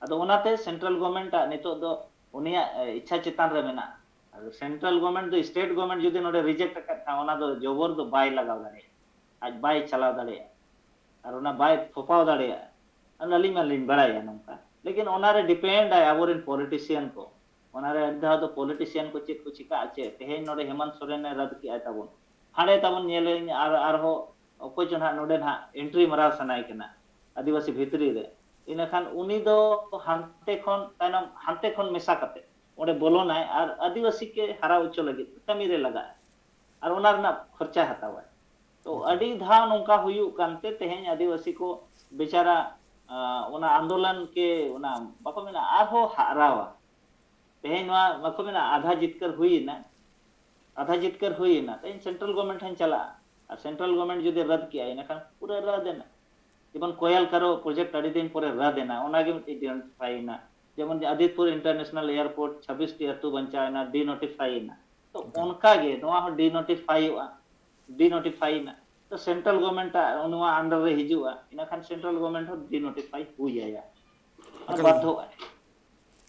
ᱟᱫᱚ ᱚᱱᱟᱛᱮ ᱥᱮᱱᱴᱨᱟᱞ ᱜᱚᱵᱷᱢᱮᱱᱴ ᱟᱜ ᱱᱤᱛᱚᱜ ᱫᱚ ᱩᱱᱤᱭᱟᱜ ᱤᱪᱪᱷᱟ ᱪᱮᱛᱟᱱ ᱨᱮ ᱢᱮᱱᱟᱜᱼᱟ᱾ ᱟᱫᱚ ᱥᱮᱱᱴᱨᱟᱞ ᱜᱚᱵᱷᱢᱮᱱᱴ ᱫᱚ ᱥᱴᱮᱴ ᱜᱚᱵᱷᱢᱮᱱᱴ ᱡᱩᱫᱤ ᱱᱚᱰᱮ ᱨᱤᱡᱮᱠᱴ ᱟᱠᱟᱫ ᱠᱷᱟᱱ, ᱚᱱᱟ ᱫᱚ ᱡᱚᱵᱚᱨ ᱫᱚ ᱵᱟᱭ ᱞᱟᱜᱟᱣ ᱫᱟᱲᱮᱭᱟᱜᱼᱟ, ᱟᱡ ᱵᱟᱭ ᱪᱟᱞᱟᱣ ᱫᱟᱲᱮᱭᱟᱜᱼᱟ, ᱟᱨ ᱚᱱᱟ ᱵᱟᱭ ᱛᱷᱚᱯᱟᱣ ᱫᱟᱲᱮᱭᱟᱜᱼᱟ᱾ ᱟᱨ ᱟᱹᱞᱤᱧ ᱢᱟᱞᱤᱧ ᱵᱟᱲᱟᱭᱟ ᱱᱚᱝᱠᱟ, ᱞᱮᱠᱤᱱ ᱚᱱᱟᱨᱮ ᱰᱤᱯᱮᱱᱰ ᱟᱭ ᱟᱵᱚᱨᱮᱱ ᱯᱚᱞᱤᱴᱤᱥᱤᱭᱟᱱ ᱠᱚ᱾ ᱚᱱᱟᱨᱮ ᱟᱹᱰᱤ ᱫᱷᱟᱣ ᱫᱚ ᱯᱚᱞᱤᱴᱤᱥᱤᱭᱟᱱ ᱠᱚ ᱪᱮᱫ ᱠᱚ ᱪᱤᱠᱟᱹᱜᱼᱟ, ᱪᱮᱫ ᱛᱮᱦᱮᱧ ᱱᱚᱰᱮ ᱦᱮᱢᱚᱱᱛ ᱥᱚᱨᱮᱱᱮ ᱨᱟᱫ ᱠᱮᱜᱼᱟᱭ ᱛᱟᱵᱚᱱ, ᱦᱟᱸᱰᱮ ᱛᱟᱵᱚᱱ ᱧᱮᱞᱮᱧ ᱟᱨ ᱟᱨᱦᱚᱸ ᱚᱠᱚᱭ ᱪᱚ ᱱᱟᱦᱟᱜ ᱱᱚᱰᱮ ᱱᱟᱦᱟᱜ ᱮᱱᱴᱨᱤ ᱢᱟᱨᱟᱣ ᱥᱟᱱᱟᱭᱮ ᱠᱟᱱᱟ ᱟᱹᱫᱤᱵᱟᱹᱥᱤ ᱵᱷᱤᱛᱨᱤ ᱨᱮ, ᱤᱱᱟᱹᱠᱷᱟᱱ ᱩᱱᱤ ᱫᱚ ᱦᱟᱱᱛᱮ ᱠᱷᱚᱱ ᱛᱟᱭᱱᱚᱢ ᱦᱟᱱᱛᱮ ᱠᱷᱚᱱ ᱢᱮᱥᱟ ᱠᱟᱛᱮ ᱚᱸᱰᱮ ᱵᱚᱞᱚᱱᱟᱭ ᱟᱨ ᱟᱹᱫᱤᱵᱟᱹᱥᱤ ᱠᱮ ᱦᱟᱨᱟ ᱦᱚᱪᱚ ᱞᱟᱹᱜᱤᱫ ᱠᱟᱹᱢᱤ ᱨᱮ ᱞᱟᱜᱟᱜᱼᱟ, ᱟᱨ ᱚᱱᱟ ᱨᱮᱱᱟᱜ ᱠᱷᱚᱨᱪᱟᱭ ᱦᱟᱛᱟᱣᱟ᱾ ᱛᱚ ᱟᱹᱰᱤ ᱫᱷᱟᱣ ᱱᱚᱝᱠᱟ ᱦᱩᱭᱩᱜ ᱠᱟᱱᱛᱮ ᱛᱮᱦᱮᱧ ᱟᱹᱫᱤᱵᱟᱹᱥᱤ ᱠᱚ ᱵᱮᱪᱟᱨᱟ ᱚᱱᱟ ᱟᱱᱫᱳᱞᱚᱱ ᱠᱮ ᱚᱱᱟ ᱵᱟᱠᱚ ᱢᱮᱱᱟ ᱟᱨᱦᱚᱸ ᱦᱟᱨᱟᱣᱟ᱾ ᱛᱮᱦᱮᱧ ᱱᱚᱣᱟ ᱵᱟᱠᱚ ᱢᱮᱱᱟ ᱟᱫᱷᱟ ᱡᱤᱛᱠᱟᱹᱨ ᱦᱩᱭᱮᱱᱟ, ᱟᱫᱷᱟ ᱡᱤᱛᱠᱟᱹᱨ ᱦᱩᱭᱮᱱᱟ, ᱛᱮᱦᱮᱧ ᱥᱮᱱᱴᱨᱟᱞ ᱜᱚᱵᱷᱢᱮᱱᱴ ᱴᱷᱮᱱ ᱪᱟᱞᱟᱜᱼᱟ᱾ ᱟᱨ ᱥᱮᱱᱴᱨᱟᱞ ᱜᱚᱵᱷᱢᱮᱱᱴ ᱡᱩᱫᱤ ᱨᱟᱫ ᱠᱮᱜᱼᱟ, ᱤᱱᱟᱹᱠᱷᱟᱱ ᱯᱩᱨᱟᱹ ᱨᱟᱫ ᱮᱱᱟ᱾ ᱡᱮᱢᱚᱱ ᱠᱚᱭᱟᱞ ᱠᱟᱨᱚ ᱯᱨᱚᱡᱮᱠᱴ ᱟᱹᱰᱤ ᱫᱤᱱ ᱯᱚᱨᱮ ᱨᱟᱫ ᱮᱱᱟ, ᱚᱱᱟᱜᱮ ᱢᱤᱫᱴᱤᱡ ᱰᱤᱱᱳᱴᱤᱯᱷᱟᱭ ᱮᱱᱟ᱾ ᱡᱮᱢᱚᱱ ᱟᱫᱤᱛᱯᱩᱨ ᱤᱱᱴᱟᱨᱱᱮᱥᱱᱟᱞ ᱮᱭᱟᱨᱯᱳᱨᱴ ᱪᱷᱟᱵᱵᱤᱥ ᱴᱤ ᱟᱹᱛᱩ ᱵᱟᱧᱪᱟᱣ ᱮᱱᱟ, ᱰᱤᱱᱳᱴᱤᱯᱷᱟᱭ ᱮᱱᱟ᱾ ᱛᱚ ᱚᱱᱠᱟ ᱜᱮ ᱱᱚᱣᱟ ᱦᱚᱸ ᱰᱤᱱᱳᱴᱤᱯᱷᱟᱭᱚᱜᱼᱟ, ᱰᱤᱱᱳᱴᱤᱯᱷᱟᱭ ᱮᱱᱟ᱾ ᱛᱚ ᱥᱮᱱᱴᱨᱟᱞ ᱜᱚᱵᱷᱢᱮᱱᱴ ᱟᱜ ᱱᱚᱣᱟ ᱟᱱᱰᱟᱨ ᱨᱮ ᱦᱤᱡᱩᱜᱼᱟ, ᱤᱱᱟᱹᱠᱷᱟᱱ ᱥᱮᱱᱴᱨᱟᱞ ᱜᱚᱵᱷᱢᱮᱱᱴ ᱦᱚᱸ ᱰᱤᱱᱳᱴᱤᱯᱷᱟᱭ ᱦᱩᱭ ᱟᱭᱟ, ᱮᱠᱟᱞ᱾ ᱵᱟᱫᱷᱚᱜᱼᱟᱭ᱾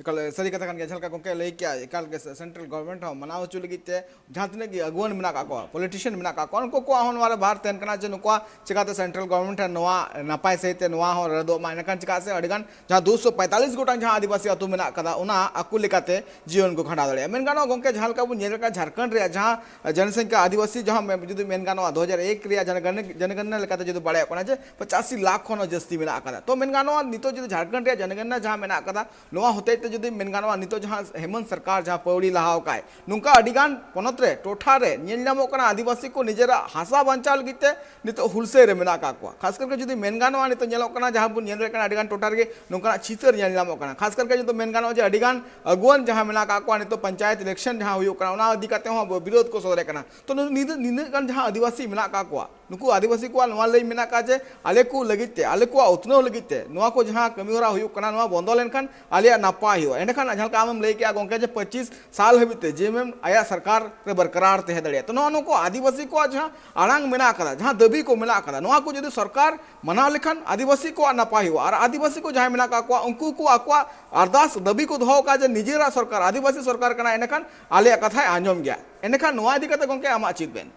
ᱮᱠᱟᱞ ᱥᱟᱹᱨᱤ ᱠᱟᱛᱷᱟ ᱠᱟᱱ ᱜᱮᱭᱟ, ᱡᱟᱦᱟᱸ ᱞᱮᱠᱟ ᱜᱚᱢᱠᱮ ᱞᱟᱹᱭ ᱠᱮᱜᱼᱟ, ᱮᱠᱟᱞ ᱜᱮ ᱥᱮᱱᱴᱨᱟᱞ ᱜᱚᱵᱷᱢᱮᱱᱴ ᱦᱚᱸ ᱢᱟᱱᱟᱣ ᱦᱚᱪᱚ ᱞᱟᱹᱜᱤᱫ ᱛᱮ ᱡᱟᱦᱟᱸ ᱛᱤᱱᱟᱹᱜ ᱜᱮ ᱟᱹᱜᱩᱣᱟᱹᱱ ᱢᱮᱱᱟᱜ ᱠᱟᱜ ᱠᱚᱣᱟ, ᱯᱚᱞᱤᱴᱤᱥᱤᱭᱟᱱ ᱢᱮᱱᱟᱜ ᱠᱟᱜ ᱠᱚᱣᱟ, ᱩᱱᱠᱩ ᱠᱚᱣᱟᱜ ᱦᱚᱸ ᱱᱚᱣᱟ ᱨᱮ ᱵᱷᱟᱨ ᱛᱟᱦᱮᱱ ᱠᱟᱱᱟ ᱡᱮ ᱱᱩᱠᱩᱣᱟᱜ ᱪᱤᱠᱟᱛᱮ ᱥᱮᱱᱴᱨᱟᱞ ᱜᱚᱵᱷᱢᱮᱱᱴ ᱴᱷᱮᱱ ᱱᱚᱣᱟ ᱱᱟᱯᱟᱭ ᱥᱟᱹᱦᱤᱡ ᱛᱮ ᱱᱚᱣᱟ ᱦᱚᱸ ᱨᱟᱹᱫᱚᱜ ᱢᱟ᱾ ᱮᱱᱠᱷᱟᱱ ᱪᱤᱠᱟᱜ ᱥᱮ ᱟᱹᱰᱤᱜᱟᱱ ᱡᱟᱦᱟᱸ ᱫᱩᱥᱚ ᱯᱚᱸᱭᱛᱟᱞᱤᱥ ᱜᱚᱴᱟᱝ ᱡᱟᱦᱟᱸ ᱟᱹᱫᱤᱵᱟᱹᱥᱤ ᱟᱹᱛᱩ ᱢᱮᱱᱟᱜ ᱠᱟᱫᱟ, ᱚᱱᱟ ᱟᱠᱚ ᱞᱮᱠᱟᱛᱮ ᱡᱤᱭᱚᱱ ᱠᱚ ᱠᱷᱟᱸᱰᱟᱣ ᱫᱟᱲᱮᱭᱟᱜᱼᱟ᱾ ᱢᱮᱱ ᱜᱟᱱᱚᱜᱼᱟ ᱜᱚᱢᱠᱮ, ᱡᱟᱦᱟᱸ ᱞᱮᱠᱟ ᱵᱚᱱ ᱧᱮᱞ ᱟᱠᱟᱫ ᱡᱷᱟᱲᱠᱷᱚᱸᱰ ᱨᱮᱭᱟᱜ ᱡᱟᱦᱟᱸ ᱡᱚᱱᱚᱥᱚᱝᱠᱷᱟ ᱟᱹᱫᱤᱵᱟᱹᱥᱤ ᱡᱟᱦᱟᱸ ᱢᱮ-, ᱡᱩᱫᱤ ᱢᱮᱱ ᱜᱟᱱᱚᱜᱼᱟ, ᱫᱩ ᱦᱟᱡᱟᱨ ᱮᱠ ᱨᱮᱭᱟᱜ ᱡᱟᱦᱟᱸ ᱜᱚᱱ-, ᱡᱚᱱᱚᱜᱚᱱᱱᱟ ᱞᱮᱠᱟᱛᱮ ᱡᱩᱫᱤ ᱵᱟᱲᱟᱭᱚᱜ ᱠᱟᱱᱟ ᱡᱮ ᱯᱚᱸᱪᱟᱥᱤ ᱞᱟᱠᱷ ᱠᱷᱚᱱ ᱦᱚᱸ ᱡᱟᱹᱥᱛᱤ ᱢᱮᱱᱟᱜ ᱟᱠᱟᱫᱟ᱾ ᱛᱚ ᱢᱮᱱ ᱜᱟᱱᱚᱜᱼᱟ, ᱱᱤᱛᱚᱜ ᱡᱩᱫᱤ ᱡᱷᱟᱲᱠᱷᱚᱸᱰ ᱨᱮᱭᱟᱜ ᱡᱚᱱᱚᱜᱚᱱᱱᱟ ᱡᱟᱦᱟᱸ ᱢᱮᱱᱟᱜ ᱟᱠᱟᱫᱟ, ᱱᱚᱣᱟ ᱦᱚᱛᱮᱡ ᱛᱮ ᱡᱩᱫᱤ ᱢᱮᱱ ᱜᱟᱱᱚᱜᱼᱟ, ᱱᱤᱛᱚᱜ ᱡᱟᱦᱟᱸ ᱦᱮᱢᱚᱱᱛ ᱥᱚᱨᱠᱟᱨ ᱡᱟᱦᱟᱸ ᱯᱟᱹᱣᱲᱤ ᱞᱟᱦᱟᱣ ᱟᱠᱟᱫ, ᱱᱚᱝᱠᱟ ᱟᱹᱰᱤ ᱜᱟᱱ ᱯᱚᱱᱚᱛ ᱨᱮ, ᱴᱚᱴᱷᱟ ᱨᱮ ᱧᱮᱞ ᱧᱟᱢᱚᱜ ᱠᱟᱱᱟ, ᱟᱹᱫᱤᱵᱟᱹᱥᱤ ᱠᱚ ᱱᱤᱡᱮᱨᱟᱜ ᱦᱟᱥᱟ ᱵᱟᱧᱪᱟᱣ ᱞᱟᱹᱜᱤᱫ ᱛᱮ ᱱᱤᱛᱚᱜ ᱦᱩᱞᱥᱟᱹᱭ ᱨᱮ ᱢᱮᱱᱟᱜ ᱟᱠᱟᱫ ᱠᱚᱣᱟ᱾ ᱠᱷᱟᱥ ᱠᱟᱨᱛᱮ ᱡᱩᱫᱤ ᱢᱮᱱ ᱜᱟᱱᱚᱜᱼᱟ, ᱱᱤᱛᱚᱜ ᱧᱮᱞᱚᱜ ᱠᱟᱱᱟ, ᱡᱟᱦᱟᱸ ᱵᱚᱱ ᱧᱮᱞ ᱫᱟᱲᱮᱭᱟᱜ ᱠᱟᱱᱟ, ᱟᱹᱰᱤ ᱜᱟᱱ ᱴᱚᱴᱷᱟ ᱨᱮᱜᱮ ᱱᱚᱝᱠᱟᱱᱟᱜ ᱪᱤᱛᱟᱹᱨ ᱧᱮᱞ ᱧᱟᱢᱚᱜ ᱠᱟᱱᱟ᱾ ᱠᱷᱟᱥ ᱠᱟᱨᱛᱮ ᱡᱩᱫᱤ ᱢᱮᱱ ᱜᱟᱱᱚᱜᱼᱟ ᱡᱮ ᱟᱹᱰᱤ ᱜᱟᱱ ᱟᱹᱜᱩᱣᱟᱹᱱ ᱡᱟᱦᱟᱸ ᱢᱮᱱᱟᱜ ᱟᱠᱟᱫ ᱠᱚᱣᱟ, ᱱᱤᱛᱚᱜ ᱯᱚᱧᱪᱟᱭᱮᱛ ᱤᱞᱮᱠᱥᱚᱱ ᱡᱟᱦᱟᱸ ᱦᱩᱭᱩᱜ ᱠᱟᱱᱟ, ᱚᱱᱟ ᱤᱫᱤ ᱠᱟᱛᱮ ᱦᱚᱸ ᱵᱤᱨᱳᱫᱷ ᱠᱚ ᱥᱚᱫᱚᱨᱮᱫ ᱠᱟᱱᱟ᱾ ᱛᱚ, ᱱᱤᱱᱟᱹᱜ, ᱱᱤᱱᱟᱹᱜ ᱜᱟᱱ ᱡᱟᱦᱟᱸ ᱟᱹᱫᱤᱵᱟᱹᱥᱤ ᱢᱮᱱᱟᱜ ᱟᱠᱟᱫ ᱠᱚᱣᱟ, ᱱᱩᱠᱩ ᱟᱹᱫᱤᱵᱟᱹᱥᱤ ᱠᱚᱣᱟᱜ ᱱᱚᱣᱟ ᱞᱟᱹᱭ ᱢᱮᱱᱟᱜ ᱟᱠᱟᱫ ᱡᱮ ᱟᱞᱮ ᱠᱚ ᱞᱟᱹᱜᱤᱫ ᱛᱮ, ᱟᱞᱮ ᱠᱚᱣᱟᱜ ᱩᱛᱱᱟᱹᱣ ᱞᱟᱹᱜᱤᱫ ᱛᱮ ᱱᱚᱣᱟ ᱠᱚ ᱡᱟᱦᱟᱸ ᱠᱟᱹᱢᱤ ᱦᱚᱨᱟ ᱦᱩᱭᱩᱜ ᱠᱟᱱᱟ, ᱱᱚᱣᱟ ᱵᱚᱱᱫᱚ ᱞᱮᱱᱠᱷᱟᱱ ᱟᱞᱮᱭᱟᱜ ᱱᱟᱯᱟᱭ ᱦᱩᱭᱩᱜᱼᱟ᱾ ᱮᱸᱰᱮᱠᱷᱟᱱ ᱡᱟᱦᱟᱸ ᱞᱮᱠᱟ ᱟᱢᱮᱢ ᱞᱟᱹᱭ ᱠᱮᱜᱼᱟ ᱜᱚᱢᱠᱮ, ᱡᱮ ᱯᱚᱸᱪᱤᱥ ᱥᱟᱞ ᱦᱟᱹᱵᱤᱡ ᱛᱮ ᱡᱮ ᱮᱢ ᱟᱭᱟᱜ ᱥᱚᱨᱠᱟᱨ ᱨᱮ ᱵᱚᱨᱠᱟᱨᱟᱨ ᱛᱟᱦᱮᱸ ᱫᱟᱲᱮᱭᱟᱜᱼᱟ᱾ ᱛᱚ, ᱱᱚᱣᱟ ᱱᱩᱠᱩ ᱟᱹᱫᱤᱵᱟᱹᱥᱤ ᱠᱚᱣᱟᱜ ᱡᱟᱦᱟᱸ ᱟᱲᱟᱝ ᱢᱮᱱᱟᱜ ᱟᱠᱟᱫᱟ, ᱡᱟᱦᱟᱸ ᱫᱟᱹᱵᱤ ᱠᱚ ᱢᱮᱱᱟᱜ ᱟᱠᱟᱫᱟ, ᱱᱚᱣᱟ ᱠᱚ ᱡᱩᱫᱤ ᱥᱚᱨᱠᱟᱨ ᱢᱟᱱᱟᱣ ᱞᱮᱠᱷᱟᱱ ᱟᱹᱫᱤᱵᱟᱹᱥᱤ ᱠᱚᱣᱟᱜ ᱱᱟᱯᱟᱭ ᱦᱩᱭᱩᱜᱼᱟ᱾ ᱟᱨ ᱟᱹᱫᱤᱵᱟᱹᱥᱤ ᱠᱚ ᱡᱟᱦᱟᱸᱭ ᱢᱮᱱᱟᱜ ᱟᱠᱟᱫ ᱠᱚᱣᱟ, ᱩᱱᱠᱩ ᱠᱚ ᱟᱠᱚᱣᱟᱜ ᱟᱨᱫᱟᱥ ᱫᱟᱹᱵᱤ ᱠᱚ ᱫᱚᱦᱚ ᱟᱠᱟᱫᱟ ᱡᱮ ᱱᱤᱡᱮᱨᱟᱜ ᱥᱚᱨᱠᱟᱨ, ᱟᱹᱫᱤᱵᱟᱹᱥᱤ ᱥᱚᱨᱠᱟᱨ ᱠᱟᱱᱟ, ᱮᱸᱰᱮᱠᱷᱟᱱ ᱟᱞᱮᱭᱟᱜ ᱠᱟᱛᱷᱟᱭ ᱟᱸᱡᱚᱢ ᱜᱮᱭᱟ᱾ ᱮᱸᱰᱮᱠᱷᱟᱱ ᱱᱚᱣᱟ ᱤᱫᱤ ᱠᱟᱛᱮ ᱜᱚᱢᱠᱮ, ᱟᱢᱟᱜ ᱪᱮᱫ ᱢᱮᱱ?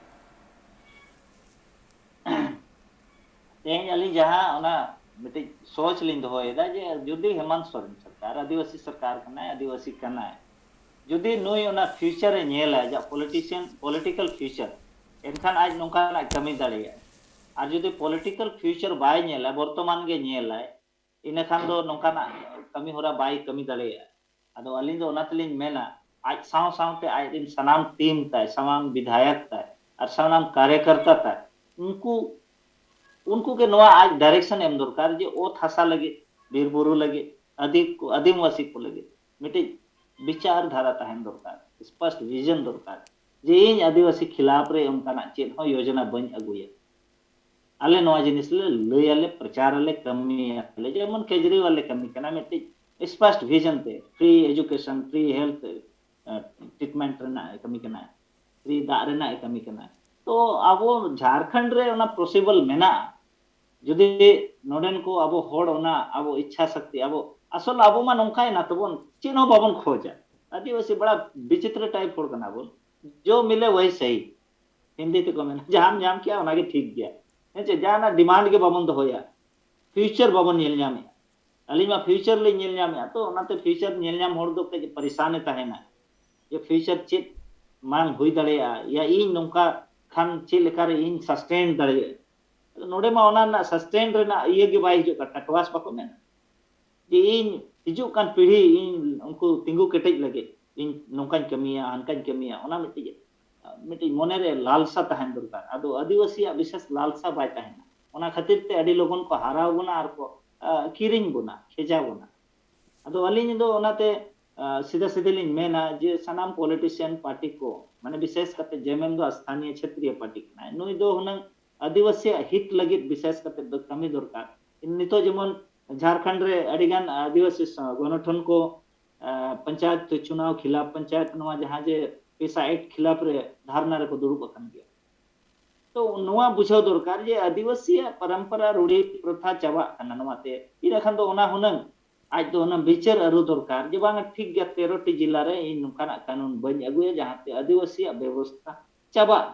ᱛᱮᱦᱮᱧ ᱟᱹᱞᱤᱧ ᱡᱟᱦᱟᱸ ᱚᱱᱟ ᱢᱤᱫᱴᱤᱡ ᱥᱚᱪ ᱞᱤᱧ ᱫᱚᱦᱚᱭᱮᱫᱟ ᱡᱮ ᱡᱩᱫᱤ ᱦᱮᱢᱚᱱᱛ ᱥᱚᱨᱮᱱ ᱥᱚᱨᱠᱟᱨ ᱟᱹᱫᱤᱵᱟᱹᱥᱤ ᱥᱚᱨᱠᱟᱨ ᱠᱟᱱᱟᱭ, ᱟᱹᱫᱤᱵᱟᱹᱥᱤ ᱠᱟᱱᱟᱭ, ᱡᱩᱫᱤ ᱱᱩᱭ ᱚᱱᱟ ᱯᱷᱤᱭᱩᱪᱟᱨ ᱮ ᱧᱮᱞᱟ, ᱟᱡᱟᱜ ᱯᱚᱞᱤᱴᱤᱥᱤᱭᱟᱱ, ᱯᱚᱞᱤᱴᱤᱠᱟᱞ ᱯᱷᱤᱭᱩᱪᱟᱨ, ᱮᱱᱠᱷᱟᱱ ᱟᱡ ᱱᱚᱝᱠᱟᱱᱟᱜ ᱠᱟᱹᱢᱤ ᱫᱟᱲᱮᱭᱟᱜᱼᱟ᱾ ᱟᱨ ᱡᱩᱫᱤ ᱯᱚᱞᱤᱴᱤᱠᱟᱞ ᱯᱷᱤᱭᱩᱪᱟᱨ ᱵᱟᱭ ᱧᱮᱞᱟ, ᱵᱚᱨᱛᱚᱢᱟᱱ ᱜᱮ ᱧᱮᱞᱟᱭ, ᱤᱱᱟᱹᱠᱷᱟᱱ ᱫᱚ ᱱᱚᱝᱠᱟᱱᱟᱜ ᱠᱟᱹᱢᱤ ᱦᱚᱨᱟ ᱵᱟᱭ ᱠᱟᱹᱢᱤ ᱫᱟᱲᱮᱭᱟᱜᱼᱟ᱾ ᱟᱫᱚ ᱟᱹᱞᱤᱧ ᱫᱚ ᱚᱱᱟ ᱛᱮᱞᱤᱧ ᱢᱮᱱᱟ, ᱟᱡ ᱥᱟᱶ ᱥᱟᱶᱛᱮ ᱟᱡ ᱨᱮᱱ ᱥᱟᱱᱟᱢ ᱴᱤᱢ ᱛᱟᱭ, ᱥᱟᱱᱟᱢ ᱵᱤᱫᱷᱟᱭᱚᱠ ᱛᱟᱭ ᱟᱨ ᱥᱟᱱᱟᱢ ᱠᱟᱨᱭᱚᱠᱚᱨᱛᱟ ᱛᱟᱭ, ᱩᱱᱠᱩ ᱩᱱᱠᱩ ᱜᱮ ᱱᱚᱣᱟ ᱟᱡ ᱰᱟᱭᱨᱮᱠᱥᱚᱱ ᱮᱢ ᱫᱚᱨᱠᱟᱨ ᱡᱮ ᱚᱛ ᱦᱟᱥᱟ ᱞᱟᱹᱜᱤᱫ, ᱵᱤᱨ ᱵᱩᱨᱩ ᱞᱟᱹᱜᱤᱫ, ᱟᱹᱫᱤ-, ᱟᱹᱫᱤᱢᱟᱹᱥᱤ ᱠᱚ ᱞᱟᱹᱜᱤᱫ ᱢᱤᱫᱴᱤᱡ ᱵᱤᱪᱟᱨ ᱫᱷᱟᱨᱟ ᱛᱟᱦᱮᱱ ᱫᱚᱨᱠᱟᱨ, ᱥᱯᱚᱥᱴ ᱵᱷᱤᱡᱚᱱ ᱫᱚᱨᱠᱟᱨ ᱡᱮ ᱤᱧ ᱟᱹᱫᱤᱵᱟᱹᱥᱤ ᱠᱷᱤᱞᱟᱯ ᱨᱮ ᱚᱱᱠᱟᱱᱟᱜ ᱪᱮᱫ ᱦᱚᱸ ᱭᱳᱡᱚᱱᱟ ᱵᱟᱹᱧ ᱟᱹᱜᱩᱭᱟ᱾ ᱟᱞᱮ ᱱᱚᱣᱟ ᱡᱤᱱᱤᱥ ᱞᱮ ᱞᱟᱹᱭᱟᱞᱮ, ᱯᱨᱚᱪᱟᱨᱟᱞᱮ, ᱠᱟᱹᱢᱤᱭᱟᱞᱮ, ᱡᱮᱢᱚᱱ ᱠᱮᱡᱨᱤᱣᱟᱞ ᱮ ᱠᱟᱹᱢᱤ ᱠᱟᱱᱟ ᱢᱤᱫᱴᱤᱡ ᱥᱯᱚᱥᱴ ᱵᱷᱤᱡᱚᱱ ᱛᱮ, free education, free health treatment ᱨᱮᱱᱟᱜ ᱮ ᱠᱟᱹᱢᱤ ᱠᱟᱱᱟ, ᱯᱷᱨᱤ ᱫᱟᱜ ᱨᱮᱱᱟᱜ ᱮ ᱠᱟᱹᱢᱤ ᱠᱟᱱᱟ᱾ ᱛᱚ ᱟᱵᱚ ᱡᱷᱟᱲᱠᱷᱚᱸᱰ ᱨᱮ ᱚᱱᱟ ᱯᱚᱥᱤᱵᱚᱞ ᱢᱮᱱᱟᱜᱼᱟ᱾ ᱡᱩᱫᱤ ᱱᱚᱰᱮᱱ ᱠᱚ ᱟᱵᱚ ᱦᱚᱲ ᱚᱱᱟ ᱟᱵᱚ ᱤᱪᱪᱷᱟ ᱥᱚᱠᱛᱤ, ᱟᱵᱚ ᱟᱥᱚᱞ ᱟᱵᱚ ᱢᱟ ᱱᱚᱝᱠᱟᱭᱮᱱᱟ ᱛᱟᱵᱚᱱ, ᱪᱮᱫ ᱦᱚᱸ ᱵᱟᱵᱚᱱ ᱠᱷᱚᱡᱟ᱾ ᱟᱹᱫᱤᱵᱟᱹᱥᱤ ᱵᱟᱲᱟ ᱵᱤᱪᱤᱛᱨᱚ ᱴᱟᱭᱤᱯ ᱦᱚᱲ ᱠᱟᱱᱟ ᱵᱚᱱ, ᱡᱚ ᱢᱤᱞᱮ ᱣᱟᱭ ᱥᱟᱦᱤ, ᱦᱤᱱᱫᱤ ᱛᱮᱠᱚ ᱢᱮᱱᱟ, ᱡᱟᱦᱟᱸᱢ ᱧᱟᱢ ᱠᱮᱜᱼᱟ ᱚᱱᱟᱜᱮ ᱴᱷᱤᱠ ᱜᱮᱭᱟ᱾ ᱦᱮᱸ ᱪᱮ, ᱡᱟᱦᱟᱱᱟᱜ ᱰᱤᱢᱟᱱᱰ ᱜᱮ ᱵᱟᱵᱚᱱ ᱫᱚᱦᱚᱭᱟ, ᱯᱷᱤᱭᱩᱪᱟᱨ ᱵᱟᱵᱚᱱ ᱧᱮᱞ ᱧᱟᱢᱮᱜᱼᱟ᱾ ᱟᱹᱞᱤᱧ ᱢᱟ ᱯᱷᱤᱭᱩᱪᱟᱨ ᱞᱤᱧ ᱧᱮᱞ ᱧᱟᱢᱮᱜᱼᱟ, ᱛᱚ ᱚᱱᱟᱛᱮ ᱯᱷᱤᱭᱩᱪᱟᱨ ᱧᱮᱞ ᱧᱟᱢ ᱦᱚᱲ ᱫᱚ ᱠᱟᱹᱡ ᱯᱟᱨᱤᱥᱟᱱᱮ ᱛᱟᱦᱮᱱᱟ ᱡᱮ ᱯᱷᱤᱭᱩᱪᱟᱨ ᱪᱮᱫ ᱵᱟᱝ ᱦᱩᱭ ᱫᱟᱲᱮᱭᱟᱜᱼᱟ, ᱭᱟ ᱤᱧ ᱱᱚᱝᱠᱟ ᱠᱷᱟᱱ ᱪᱮᱫ ᱞᱮᱠᱟᱨᱮ ᱤᱧ ᱥᱟᱥᱴᱮᱱ ᱫᱟᱲᱮᱭᱟᱜᱼᱟ᱾ ᱱᱚᱰᱮ ᱢᱟ ᱚᱱᱟ ᱨᱮᱱᱟᱜ ᱥᱟᱥᱴᱮᱱ ᱨᱮᱱᱟᱜ ᱤᱭᱟᱹ ᱜᱮ ᱵᱟᱭ ᱦᱤᱡᱩᱜ ᱠᱟᱱᱟ, ᱴᱟᱴᱣᱟᱥ ᱵᱟᱠᱚ ᱢᱮᱱᱟ ᱡᱮ ᱤᱧ ᱦᱤᱡᱩᱜ ᱠᱟᱱ ᱯᱤᱲᱦᱤ ᱤᱧ ᱩᱱᱠᱩ ᱛᱤᱸᱜᱩ ᱠᱮᱴᱮᱡ ᱞᱟᱹᱜᱤᱫ ᱤᱧ ᱱᱚᱝᱠᱟᱧ ᱠᱟᱹᱢᱤᱭᱟ, ᱦᱟᱱᱠᱟᱧ ᱠᱟᱹᱢᱤᱭᱟ, ᱚᱱᱟ ᱢᱤᱫᱴᱤᱡ, ᱢᱤᱫᱴᱤᱡ ᱢᱚᱱᱮᱨᱮ ᱞᱟᱞᱥᱟ ᱛᱟᱦᱮᱱ ᱫᱚᱨᱠᱟᱨ᱾ ᱟᱫᱚ ᱟᱹᱫᱤᱵᱟᱹᱥᱤᱭᱟᱜ ᱵᱤᱥᱮᱥ ᱞᱟᱞᱥᱟ ᱵᱟᱭ ᱛᱟᱦᱮᱱᱟ᱾ ᱚᱱᱟ ᱠᱷᱟᱹᱛᱤᱨ ᱛᱮ ᱟᱹᱰᱤ ᱞᱚᱜᱚᱱ ᱠᱚ ᱦᱟᱨᱟᱣ ᱵᱚᱱᱟ ᱟᱨ ᱠᱚ, ᱟ, ᱠᱤᱨᱤᱧ ᱵᱚᱱᱟ, ᱠᱷᱮᱡᱟ ᱵᱚᱱᱟ᱾ ᱟᱫᱚ ᱟᱹᱞᱤᱧ ᱫᱚ ᱚᱱᱟᱛᱮ, ᱟ, ᱥᱤᱫᱷᱟᱹ ᱥᱤᱫᱷᱟᱹ ᱞᱤᱧ ᱢᱮᱱᱟ ᱡᱮ ᱥᱟᱱᱟᱢ politician party ᱠᱚ, ᱢᱟᱱᱮ ᱵᱤᱥᱮᱥ ᱠᱟᱛᱮ JMM ᱫᱚ ᱥᱛᱷᱟᱱᱤᱭᱚ ᱪᱷᱮᱛᱨᱤᱭᱚ party ᱠᱟᱱᱟᱭ, ᱱᱩᱭ ᱫᱚ ᱦᱩᱱᱟᱹᱝ ᱟᱹᱫᱤᱵᱟᱹᱥᱤᱭᱟᱜ ᱦᱤᱛ ᱞᱟᱹᱜᱤᱫ ᱵᱤᱥᱮᱥ ᱠᱟᱛᱮ ᱫᱚ ᱠᱟᱹᱢᱤ ᱫᱚᱨᱠᱟᱨ᱾ ᱱᱤᱛᱚᱜ ᱡᱮᱢᱚᱱ ᱡᱷᱟᱲᱠᱷᱚᱸᱰ ᱨᱮ ᱟᱹᱰᱤᱜᱟᱱ ᱟᱹᱫᱤᱵᱟᱹᱥᱤ ᱥᱚ-, ᱜᱚᱱᱚᱴᱷᱚᱱ ᱠᱚ, ᱟ, ᱯᱚᱧᱪᱟᱭᱮᱛ ᱪᱩᱱᱟᱣ ᱠᱷᱤᱞᱟᱯ, ᱯᱚᱧᱪᱟᱭᱮᱛ ᱱᱚᱣᱟ ᱡᱟᱦᱟᱸ ᱡᱮ PESA Act ᱠᱷᱤᱞᱟᱯ ᱨᱮ ᱫᱷᱟᱨᱱᱟ ᱨᱮᱠᱚ ᱫᱩᱲᱩᱵ ᱟᱠᱟᱱ ᱜᱮᱭᱟ᱾ ᱛᱚ ᱱᱚᱣᱟ ᱵᱩᱡᱷᱟᱹᱣ ᱫᱚᱨᱠᱟᱨ ᱡᱮ ᱟᱹᱫᱤᱵᱟᱹᱥᱤᱭᱟᱜ ᱯᱚᱨᱚᱢᱯᱚᱨᱟ ᱨᱩᱲᱤ ᱯᱨᱚᱛᱷᱟ ᱪᱟᱵᱟᱜ ᱠᱟᱱᱟ ᱱᱚᱣᱟᱛᱮ᱾ ᱤᱱᱟᱹ ᱠᱷᱟᱱ ᱫᱚ ᱚᱱᱟ ᱦᱩᱱᱟᱹᱝ ᱟᱡ ᱫᱚ ᱚᱱᱟ ᱵᱤᱪᱟᱹᱨ ᱟᱹᱨᱩ ᱫᱚᱨᱠᱟᱨ ᱡᱮ ᱵᱟᱝ ᱴᱷᱤᱠ ᱜᱮᱭᱟ, ᱛᱮᱨᱚ ᱴᱤ ᱡᱮᱞᱟ ᱨᱮ ᱤᱧ ᱱᱚᱝᱠᱟᱱᱟᱜ ᱠᱟᱹᱱᱩᱱ ᱵᱟᱹᱧ ᱟᱹᱜᱩᱭᱟ ᱡᱟᱦᱟᱸᱛᱮ ᱟᱹᱫᱤᱵᱟᱹᱥᱤᱭᱟᱜ ᱵᱮᱵᱚᱥᱛᱷᱟ ᱪᱟᱵᱟᱜ᱾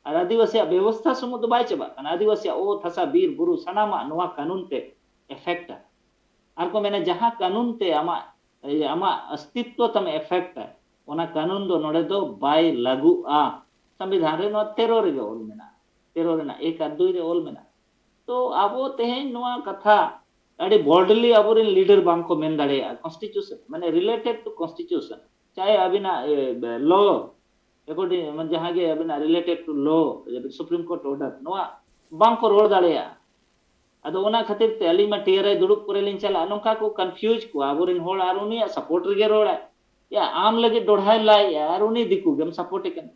ᱟᱨ ᱟᱹᱫᱤᱵᱟᱹᱥᱤᱭᱟᱜ ᱵᱮᱵᱚᱥᱛᱷᱟ ᱥᱩᱢᱩᱝ ᱫᱚ ᱵᱟᱭ ᱪᱟᱵᱟᱜ ᱠᱟᱱᱟ, ᱟᱹᱫᱤᱵᱟᱹᱥᱤᱭᱟᱜ ᱚᱛ ᱦᱟᱥᱟ ᱵᱤᱨ ᱵᱩᱨᱩ ᱥᱟᱱᱟᱢᱟᱜ ᱱᱚᱣᱟ ᱠᱟᱹᱱᱩᱱ ᱛᱮ effect ᱟ᱾ ᱟᱨ ᱠᱚ ᱢᱮᱱᱟ ᱡᱟᱦᱟᱸ ᱠᱟᱹᱱᱩᱱ ᱛᱮ ᱟᱢᱟᱜ, ᱟᱢᱟᱜ ᱚᱥᱛᱤᱛᱣᱚ ᱛᱟᱢ effect ᱟ, ᱚᱱᱟ ᱠᱟᱹᱱᱩᱱ ᱫᱚ ᱱᱚᱰᱮ ᱫᱚ ᱵᱟᱭ ᱞᱟᱹᱜᱩᱜᱼᱟ᱾ ᱥᱚᱝᱵᱤᱫᱷᱟᱱ ᱨᱮ ᱱᱚᱣᱟ ᱛᱮᱨᱚ ᱨᱮᱜᱮ ᱚᱞ ᱢᱮᱱᱟᱜᱼᱟ, ᱛᱮᱨᱚ ᱨᱮᱱᱟᱜ ᱮᱠ ᱟᱨ ᱫᱩᱭ ᱨᱮ ᱚᱞ ᱢᱮᱱᱟᱜᱼᱟ᱾ ᱛᱚ ᱟᱵᱚ ᱛᱮᱦᱮᱧ ᱱᱚᱣᱟ ᱠᱟᱛᱷᱟ ᱟᱹᱰᱤ boldly ᱟᱵᱚᱨᱮᱱ leader ᱵᱟᱝ ᱠᱚ ᱢᱮᱱ ᱫᱟᱲᱮᱭᱟᱜᱼᱟ, constitution ᱢᱟᱱᱮ related to constitution, ᱪᱟᱦᱮ ᱟᱹᱵᱤᱱᱟᱜ, ᱮ, law according ᱢᱟᱱᱮ ᱡᱟᱦᱟᱸ ᱜᱮ ᱟᱹᱵᱤᱱᱟᱜ related to law, Supreme Court order, ᱱᱚᱣᱟ ᱵᱟᱝ ᱠᱚ ᱨᱚᱲ ᱫᱟᱲᱮᱭᱟᱜᱼᱟ᱾ ᱟᱫᱚ ᱚᱱᱟ ᱠᱷᱟᱹᱛᱤᱨ ᱛᱮ ᱟᱹᱞᱤᱧ ᱢᱟ ᱴᱤᱭᱟᱨᱟᱭ ᱫᱩᱲᱩᱵ ᱠᱚᱨᱮ ᱞᱤᱧ ᱪᱟᱞᱟᱜᱼᱟ, ᱱᱚᱝᱠᱟ ᱠᱚ confuse ᱠᱚᱣᱟ ᱟᱵᱚᱨᱮᱱ ᱦᱚᱲ, ᱟᱨ ᱩᱱᱤᱭᱟᱜ support ᱨᱮᱜᱮ ᱨᱚᱲᱟᱭ᱾ ᱭᱟ, ᱟᱢ ᱞᱟᱹᱜᱤᱫ ᱰᱚᱲᱦᱟᱭ ᱞᱟᱭᱮᱜᱼᱟ ᱟᱨ ᱩᱱᱤ ᱫᱤᱠᱩ ᱜᱮᱢ support ᱮ ᱠᱟᱱᱟ᱾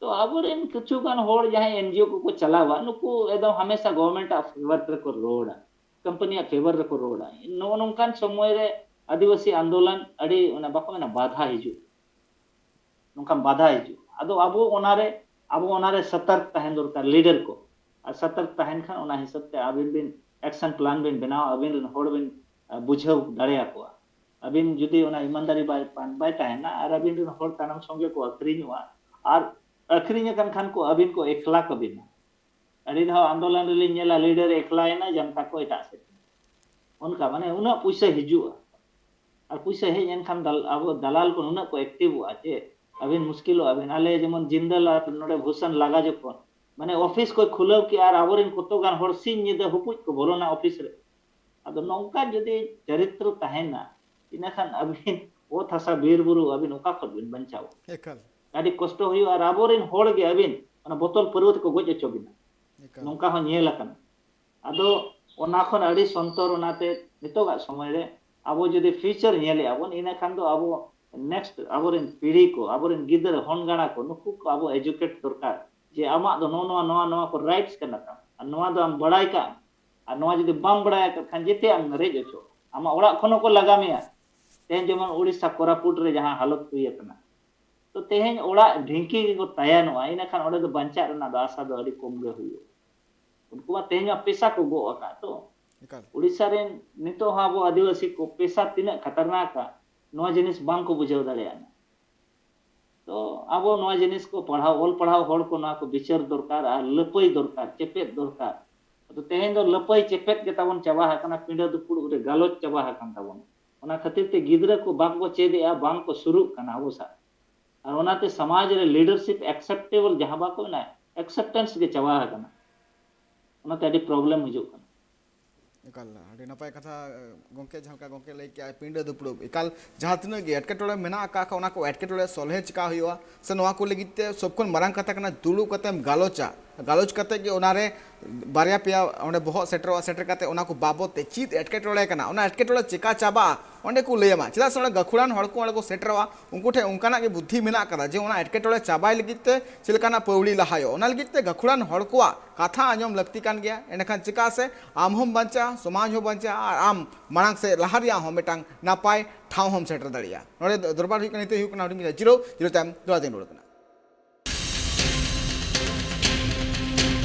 ᱛᱚ ᱟᱵᱚᱨᱮᱱ ᱠᱤᱪᱷᱩ ᱜᱟᱱ ᱦᱚᱲ ᱡᱟᱦᱟᱸᱭ NGO ᱠᱚᱠᱚ ᱪᱟᱞᱟᱣᱟ, ᱱᱩᱠᱩ ᱮᱠᱫᱚᱢ ᱦᱟᱢᱮᱥᱟ government ᱟᱜ favour ᱨᱮᱠᱚ ᱨᱚᱲᱟ, company ᱟᱜ favour ᱨᱮᱠᱚ ᱨᱚᱲᱟ᱾ ᱱᱚᱜᱼᱚ ᱱᱚᱝᱠᱟᱱ ᱥᱚᱢᱚᱭ ᱨᱮ ᱟᱹᱫᱤᱵᱟᱹᱥᱤ ᱟᱱᱫᱳᱞᱚᱱ ᱟᱹᱰᱤ, ᱚᱱᱟ ᱵᱟᱠᱚ ᱢᱮᱱᱟ, ᱵᱟᱫᱷᱟ ᱦᱤᱡᱩᱜ, ᱱᱚᱝᱠᱟᱱ ᱵᱟᱫᱷᱟ ᱦᱤᱡᱩᱜ᱾ ᱟᱫᱚ ᱟᱵᱚ ᱚᱱᱟᱨᱮ, ᱟᱵᱚ ᱚᱱᱟᱨᱮ ᱥᱚᱛᱚᱨᱠ ᱛᱟᱦᱮᱱ ᱫᱚᱨᱠᱟᱨ leader ᱠᱚ᱾ ᱟᱨ ᱥᱚᱛᱚᱨᱠ ᱛᱟᱦᱮᱱ ᱠᱷᱟᱱ ᱚᱱᱟ ᱦᱤᱥᱟᱹᱵ ᱛᱮ ᱟᱹᱵᱤᱱ ᱵᱤᱱ action plan ᱵᱤᱱ ᱵᱮᱱᱟᱣᱟ, ᱟᱹᱵᱤᱱ ᱨᱮᱱ ᱦᱚᱲ ᱵᱤᱱ, ᱟ, ᱵᱩᱡᱷᱟᱹᱣ ᱫᱟᱲᱮᱭᱟᱠᱚᱣᱟ᱾ ᱟᱹᱵᱤᱱ ᱡᱩᱫᱤ ᱚᱱᱟ ᱤᱢᱟᱱᱫᱟᱨᱤ ᱵᱟᱭ, ᱵᱟᱭ ᱛᱟᱦᱮᱱᱟ ᱟᱨ ᱟᱹᱵᱤᱱ ᱨᱮᱱ ᱦᱚᱲ ᱛᱟᱭᱱᱚᱢ ᱥᱚᱸᱜᱮ ᱠᱚ ᱟᱹᱠᱷᱨᱤᱧᱚᱜᱼᱟ, ᱟᱨ ᱟᱹᱠᱷᱨᱤᱧ ᱟᱠᱟᱱ ᱠᱷᱟᱱ ᱠᱚ ᱟᱹᱵᱤᱱ ᱠᱚ ᱮᱠᱞᱟ ᱠᱟᱵᱤᱱᱟ᱾ ᱟᱹᱰᱤ ᱫᱷᱟᱣ ᱟᱱᱫᱳᱞᱚᱱ ᱨᱮᱞᱤᱧ ᱧᱮᱞᱟ leader ᱮᱠᱞᱟᱭᱮᱱᱟ, ᱡᱟᱱᱛᱟ ᱠᱚ ᱮᱴᱟᱜ ᱥᱮᱫ᱾ ᱚᱱᱠᱟ ᱢᱟᱱᱮ ᱩᱱᱟᱹᱜ ᱯᱩᱭᱥᱟᱹ ᱦᱤᱡᱩᱜᱼᱟ᱾ ᱟᱨ ᱯᱩᱭᱥᱟᱹ ᱦᱮᱡ ᱮᱱᱠᱷᱟᱱ ᱫᱟᱞ-, ᱟᱵᱚ ᱫᱟᱞᱟᱞ ᱠᱚ ᱱᱩᱱᱟᱹᱜ ᱠᱚ activeᱚᱜᱼᱟ ᱡᱮ ᱟᱹᱵᱤᱱ ᱢᱩᱥᱠᱤᱞᱚᱜᱼᱟ ᱵᱤᱱ᱾ ᱟᱞᱮ ᱡᱮᱢᱚᱱ ᱡᱤᱱᱫᱟᱞ ᱟᱨ ᱱᱚᱰᱮ ᱵᱷᱩᱥᱚᱱ ᱞᱟᱜᱟ ᱡᱚᱠᱷᱚᱱ ᱢᱟᱱᱮ ᱚᱯᱷᱤᱥ ᱠᱚᱭ ᱠᱷᱩᱞᱟᱹᱣ ᱠᱮᱜᱼᱟ ᱟᱨ ᱟᱵᱚᱨᱮᱱ ᱠᱚᱛᱚ ᱜᱟᱱ ᱦᱚᱲ ᱥᱤᱧ ᱧᱤᱫᱟᱹ ᱦᱩᱯᱩᱡ ᱠᱚ ᱵᱚᱞᱚᱱᱟ ᱚᱯᱷᱤᱥ ᱨᱮ᱾ ᱟᱫᱚ ᱱᱚᱝᱠᱟ ᱡᱩᱫᱤ ᱪᱚᱨᱤᱛᱨᱚ ᱛᱟᱦᱮᱱᱟ, ᱤᱱᱟᱹᱠᱷᱟᱱ ᱟᱹᱵᱤᱱ ᱚᱛ ᱦᱟᱥᱟ ᱵᱤᱨ ᱵᱩᱨᱩ ᱟᱹᱵᱤᱱ ᱚᱠᱟ ᱠᱷᱚᱱ ᱵᱤᱱ ᱵᱟᱧᱪᱟᱣᱟ? ᱮᱠᱟᱞ᱾ ᱟᱹᱰᱤ ᱠᱚᱥᱴᱚ ᱦᱩᱭᱩᱜᱼᱟ᱾ ᱟᱨ ᱟᱵᱚᱨᱮᱱ ᱦᱚᱲ ᱜᱮ ᱟᱹᱵᱤᱱ ᱚᱱᱟ ᱵᱚᱛᱚᱞ ᱯᱟᱹᱨᱣᱟᱹ ᱛᱮᱠᱚ ᱜᱚᱡ ᱦᱚᱪᱚ ᱵᱤᱱᱟ᱾ ᱮᱠᱟᱞ᱾ ᱱᱚᱝᱠᱟ ᱦᱚᱸ ᱧᱮᱞ ᱟᱠᱟᱱᱟ᱾ ᱟᱫᱚ ᱚᱱᱟ ᱠᱷᱚᱱ ᱟᱹᱰᱤ ᱥᱚᱱᱛᱚᱨ᱾ ᱚᱱᱟᱛᱮ ᱱᱤᱛᱚᱜᱟᱜ ᱥᱚᱢᱚᱭ ᱨᱮ ᱟᱵᱚ ᱡᱩᱫᱤ future ᱧᱮᱞᱮᱜᱼᱟ ᱵᱚᱱ, ᱤᱱᱟᱹ ᱠᱷᱟᱱ ᱫᱚ ᱟᱵᱚ next ᱟᱵᱚᱨᱮᱱ ᱯᱤᱲᱦᱤ ᱠᱚ, ᱟᱵᱚᱨᱮᱱ ᱜᱤᱫᱽᱨᱟᱹ ᱦᱚᱱ ᱜᱟᱬᱟ ᱠᱚ, ᱱᱩᱠᱩ ᱠᱚ ᱟᱵᱚ educate ᱫᱚᱨᱠᱟᱨ ᱡᱮ ᱟᱢᱟᱜ ᱫᱚ ᱱᱚᱣᱟ ᱱᱚᱣᱟ ᱱᱚᱣᱟ ᱠᱚ rights ᱠᱟᱱᱟ ᱛᱟᱢ, ᱟᱨ ᱱᱚᱣᱟ ᱫᱚ ᱟᱢ ᱵᱟᱲᱟᱭ ᱠᱟᱜ ᱢᱮ, ᱟᱨ ᱱᱚᱣᱟ ᱡᱩᱫᱤ ᱵᱟᱢ ᱵᱟᱲᱟᱭ ᱟᱠᱟᱫ ᱠᱷᱟᱱ ᱡᱮᱛᱮ ᱟᱢ ᱨᱮᱡ ᱦᱚᱪᱚ, ᱟᱢᱟᱜ ᱚᱲᱟᱜ ᱠᱷᱚᱱ ᱦᱚᱸᱠᱚ ᱞᱟᱜᱟ ᱢᱮᱭᱟ᱾ ᱛᱮᱦᱮᱧ ᱡᱮᱢᱚᱱ ᱩᱲᱤᱥᱥᱟ ᱠᱳᱨᱟᱯᱩᱴ ᱨᱮ ᱡᱟᱦᱟᱸ ᱦᱟᱞᱚᱛ ᱦᱩᱭ ᱟᱠᱟᱱᱟ, ᱛᱚ ᱛᱮᱦᱮᱧ ᱚᱲᱟᱜ ᱰᱷᱤᱝᱠᱤ ᱜᱮᱠᱚ ᱛᱟᱭᱟᱱᱚᱜᱼᱟ, ᱤᱱᱟᱹ ᱠᱷᱟᱱ ᱚᱸᱰᱮ ᱫᱚ ᱵᱟᱧᱪᱟᱜ ᱨᱮᱱᱟᱜ ᱫᱚ ᱟᱥᱟ ᱫᱚ ᱟᱹᱰᱤ ᱠᱚᱢ ᱜᱮ ᱦᱩᱭᱩᱜᱼᱟ᱾ ᱩᱱᱠᱩ ᱢᱟ ᱛᱮᱦᱮᱧ ᱢᱟ ᱯᱮᱥᱟ ᱠᱚ ᱜᱚᱜ ᱟᱠᱟᱫ᱾ ᱛᱚ ᱮᱠᱟᱞ᱾ ᱩᱲᱤᱥᱥᱟ ᱨᱮᱱ ᱱᱤᱛᱚᱜ ᱦᱚᱸ ᱟᱵᱚ ᱟᱹᱫᱤᱵᱟᱹᱥᱤ ᱠᱚ ᱯᱮᱥᱟ ᱛᱤᱱᱟᱹᱜ ᱠᱷᱟᱛᱟᱨᱱᱟᱠᱟ, ᱱᱚᱣᱟ ᱡᱤᱱᱤᱥ ᱵᱟᱝ ᱠᱚ ᱵᱩᱡᱷᱟᱹᱣ ᱫᱟᱲᱮᱭᱟᱜᱼᱟ᱾ ᱛᱚ ᱟᱵᱚ ᱱᱚᱣᱟ ᱡᱤᱱᱤᱥ ᱠᱚ ᱯᱟᱲᱦᱟᱣ, ᱚᱞ ᱯᱟᱲᱦᱟᱣ ᱦᱚᱲ ᱠᱚ ᱱᱚᱣᱟ ᱠᱚ ᱵᱤᱪᱟᱹᱨ ᱫᱚᱨᱠᱟᱨ ᱟᱨ ᱞᱟᱹᱯᱟᱹᱭ ᱫᱚᱨᱠᱟᱨ, ᱪᱮᱯᱮᱫ ᱫᱚᱨᱠᱟᱨ᱾ ᱟᱫᱚ ᱛᱮᱦᱮᱧ ᱫᱚ ᱞᱟᱹᱯᱟᱹᱭ ᱪᱮᱯᱮᱫ ᱜᱮ ᱛᱟᱵᱚᱱ ᱪᱟᱵᱟ ᱟᱠᱟᱱᱟ, ᱯᱤᱸᱰᱟᱹ ᱫᱩᱯᱲᱩᱵ ᱨᱮ ᱜᱟᱞᱚᱪ ᱪᱟᱵᱟ ᱟᱠᱟᱱ ᱛᱟᱵᱚᱱᱟ᱾ ᱚᱱᱟ ᱠᱷᱟᱹᱛᱤᱨ ᱛᱮ ᱜᱤᱫᱽᱨᱟᱹ ᱠᱚ ᱵᱟᱝ ᱠᱚ ᱪᱮᱫ ᱮᱜᱼᱟ, ᱵᱟᱝ ᱠᱚ ᱥᱩᱨᱩᱜ ᱠᱟᱱᱟ ᱟᱵᱚ ᱥᱟᱶ᱾ ᱟᱨ ᱚᱱᱟᱛᱮ ᱥᱚᱢᱟᱡᱽ ᱨᱮ leadership acceptable ᱡᱟᱦᱟᱸ ᱵᱟᱠᱚ ᱢᱮᱱᱟ, acceptance ᱜᱮ ᱪᱟᱵᱟ ᱟᱠᱟᱱᱟ᱾ ᱚᱱᱟᱛᱮ ᱟᱹᱰᱤ problem ᱦᱤᱡᱩᱜ ᱠᱟᱱᱟ᱾ ᱮᱠᱟᱞ, ᱟᱹᱰᱤ ᱱᱟᱯᱟᱭ ᱠᱟᱛᱷᱟ, ᱜᱚᱢᱠᱮ, ᱡᱟᱦᱟᱸ ᱞᱮᱠᱟ ᱜᱚᱢᱠᱮ ᱞᱟᱹᱭ ᱠᱮᱜᱼᱟ, ᱯᱤᱸᱰᱟᱹ ᱫᱩᱯᱲᱩᱵ, ᱮᱠᱟᱞ ᱡᱟᱦᱟᱸ ᱛᱤᱱᱟᱹᱜ ᱜᱮ ᱮᱴᱠᱮᱴᱚᱬᱮ ᱢᱮᱱᱟᱜ ᱟᱠᱟᱫ ᱠᱷᱟᱱ, ᱚᱱᱟ ᱠᱚ ᱮᱴᱠᱮᱴᱚᱬᱮ ᱥᱚᱞᱦᱮ ᱪᱤᱠᱟ ᱦᱩᱭᱩᱜᱼᱟ, ᱥᱮ ᱱᱚᱣᱟ ᱠᱚ ᱞᱟᱹᱜᱤᱫ ᱛᱮ ᱥᱚᱵ ᱠᱷᱚᱱ ᱢᱟᱨᱟᱝ ᱠᱟᱛᱷᱟ ᱠᱟᱱᱟ, ᱫᱩᱲᱩᱵ ᱠᱟᱛᱮᱢ ᱜᱟᱞᱚᱪᱟ᱾ ᱜᱟᱞᱚᱪ ᱠᱟᱛᱮ ᱜᱮ ᱚᱱᱟᱨᱮ ᱵᱟᱨᱭᱟ ᱯᱮᱭᱟ ᱚᱸᱰᱮ ᱵᱚᱦᱚᱜ ᱥᱮᱴᱮᱨᱚᱜᱼᱟ, ᱥᱮᱴᱮᱨ ᱠᱟᱛᱮ ᱚᱱᱟ ᱠᱚ ᱵᱟᱵᱚᱛ ᱛᱮ ᱪᱮᱫ ᱮᱴᱠᱮᱴᱚᱬᱮ ᱠᱟᱱᱟ, ᱚᱱᱟ ᱮᱴᱠᱮᱴᱚᱬᱮ ᱪᱮᱠᱟ ᱪᱟᱵᱟᱜᱼᱟ, ᱚᱸᱰᱮ ᱠᱚ ᱞᱟᱹᱭ ᱟᱢᱟ᱾ ᱪᱮᱫᱟᱜ ᱥᱮ ᱚᱸᱰᱮ ᱜᱟᱹᱠᱷᱩᱲᱟᱱ ᱦᱚᱲ ᱠᱚ ᱚᱸᱰᱮ ᱠᱚ ᱥᱮᱴᱮᱨᱚᱜᱼᱟ, ᱩᱱᱠᱩ ᱴᱷᱮᱱ ᱚᱱᱠᱟᱱᱟᱜ ᱜᱮ ᱵᱩᱫᱽᱫᱷᱤ ᱢᱮᱱᱟᱜ ᱠᱟᱫᱟ ᱡᱮ ᱚᱱᱟ ᱮᱴᱠᱮᱴᱚᱬᱮ ᱪᱟᱵᱟᱭ ᱞᱟᱹᱜᱤᱫ ᱛᱮ ᱪᱮᱫ ᱞᱮᱠᱟᱱᱟᱜ ᱯᱟᱹᱣᱲᱤ ᱞᱟᱦᱟᱭᱚᱜ, ᱚᱱᱟ ᱞᱟᱹᱜᱤᱫ ᱛᱮ ᱜᱟᱹᱠᱷᱩᱲᱟᱱ ᱦᱚᱲ ᱠᱚᱣᱟᱜ ᱠᱟᱛᱷᱟ ᱟᱸᱡᱚᱢ ᱞᱟᱹᱠᱛᱤ ᱠᱟᱱ ᱜᱮᱭᱟ᱾ ᱮᱸᱰᱮᱠᱷᱟᱱ ᱪᱮᱠᱟ ᱥᱮ ᱟᱢ ᱦᱚᱸᱢ ᱵᱟᱧᱪᱟᱜᱼᱟ, ᱥᱚᱢᱟᱡᱽ ᱦᱚᱸ ᱵᱟᱧᱪᱟᱜᱼᱟ, ᱟᱨ ᱟᱢ ᱢᱟᱲᱟᱝ ᱥᱮᱫ ᱞᱟᱦᱟ ᱨᱮᱭᱟᱜ ᱦᱚᱸ ᱢᱤᱫᱴᱟᱝ ᱱᱟᱯᱟᱭ ᱴᱷᱟᱶ ᱦᱚᱸᱢ ᱥᱮᱴᱮᱨ ᱫᱟᱲᱮᱭᱟᱜᱼᱟ᱾ ᱱᱚᱰᱮ ᱫᱚᱨᱵᱟᱨ ᱦᱩᱭᱩᱜ ᱠᱟᱱᱟ, ᱱᱤᱛᱚᱜ ᱦᱩᱭᱩᱜ ᱠᱟᱱᱟ ᱦᱩᱰᱤᱧ ᱢᱟᱪᱷᱟ ᱡᱤᱨᱟᱹᱣ, ᱡᱤᱨᱟᱹᱣ ᱛᱟᱭᱚᱢ ᱫᱚᱦᱲᱟ ᱛᱮᱧ ᱨᱩᱣᱟᱹᱲ ᱠᱟᱱᱟ᱾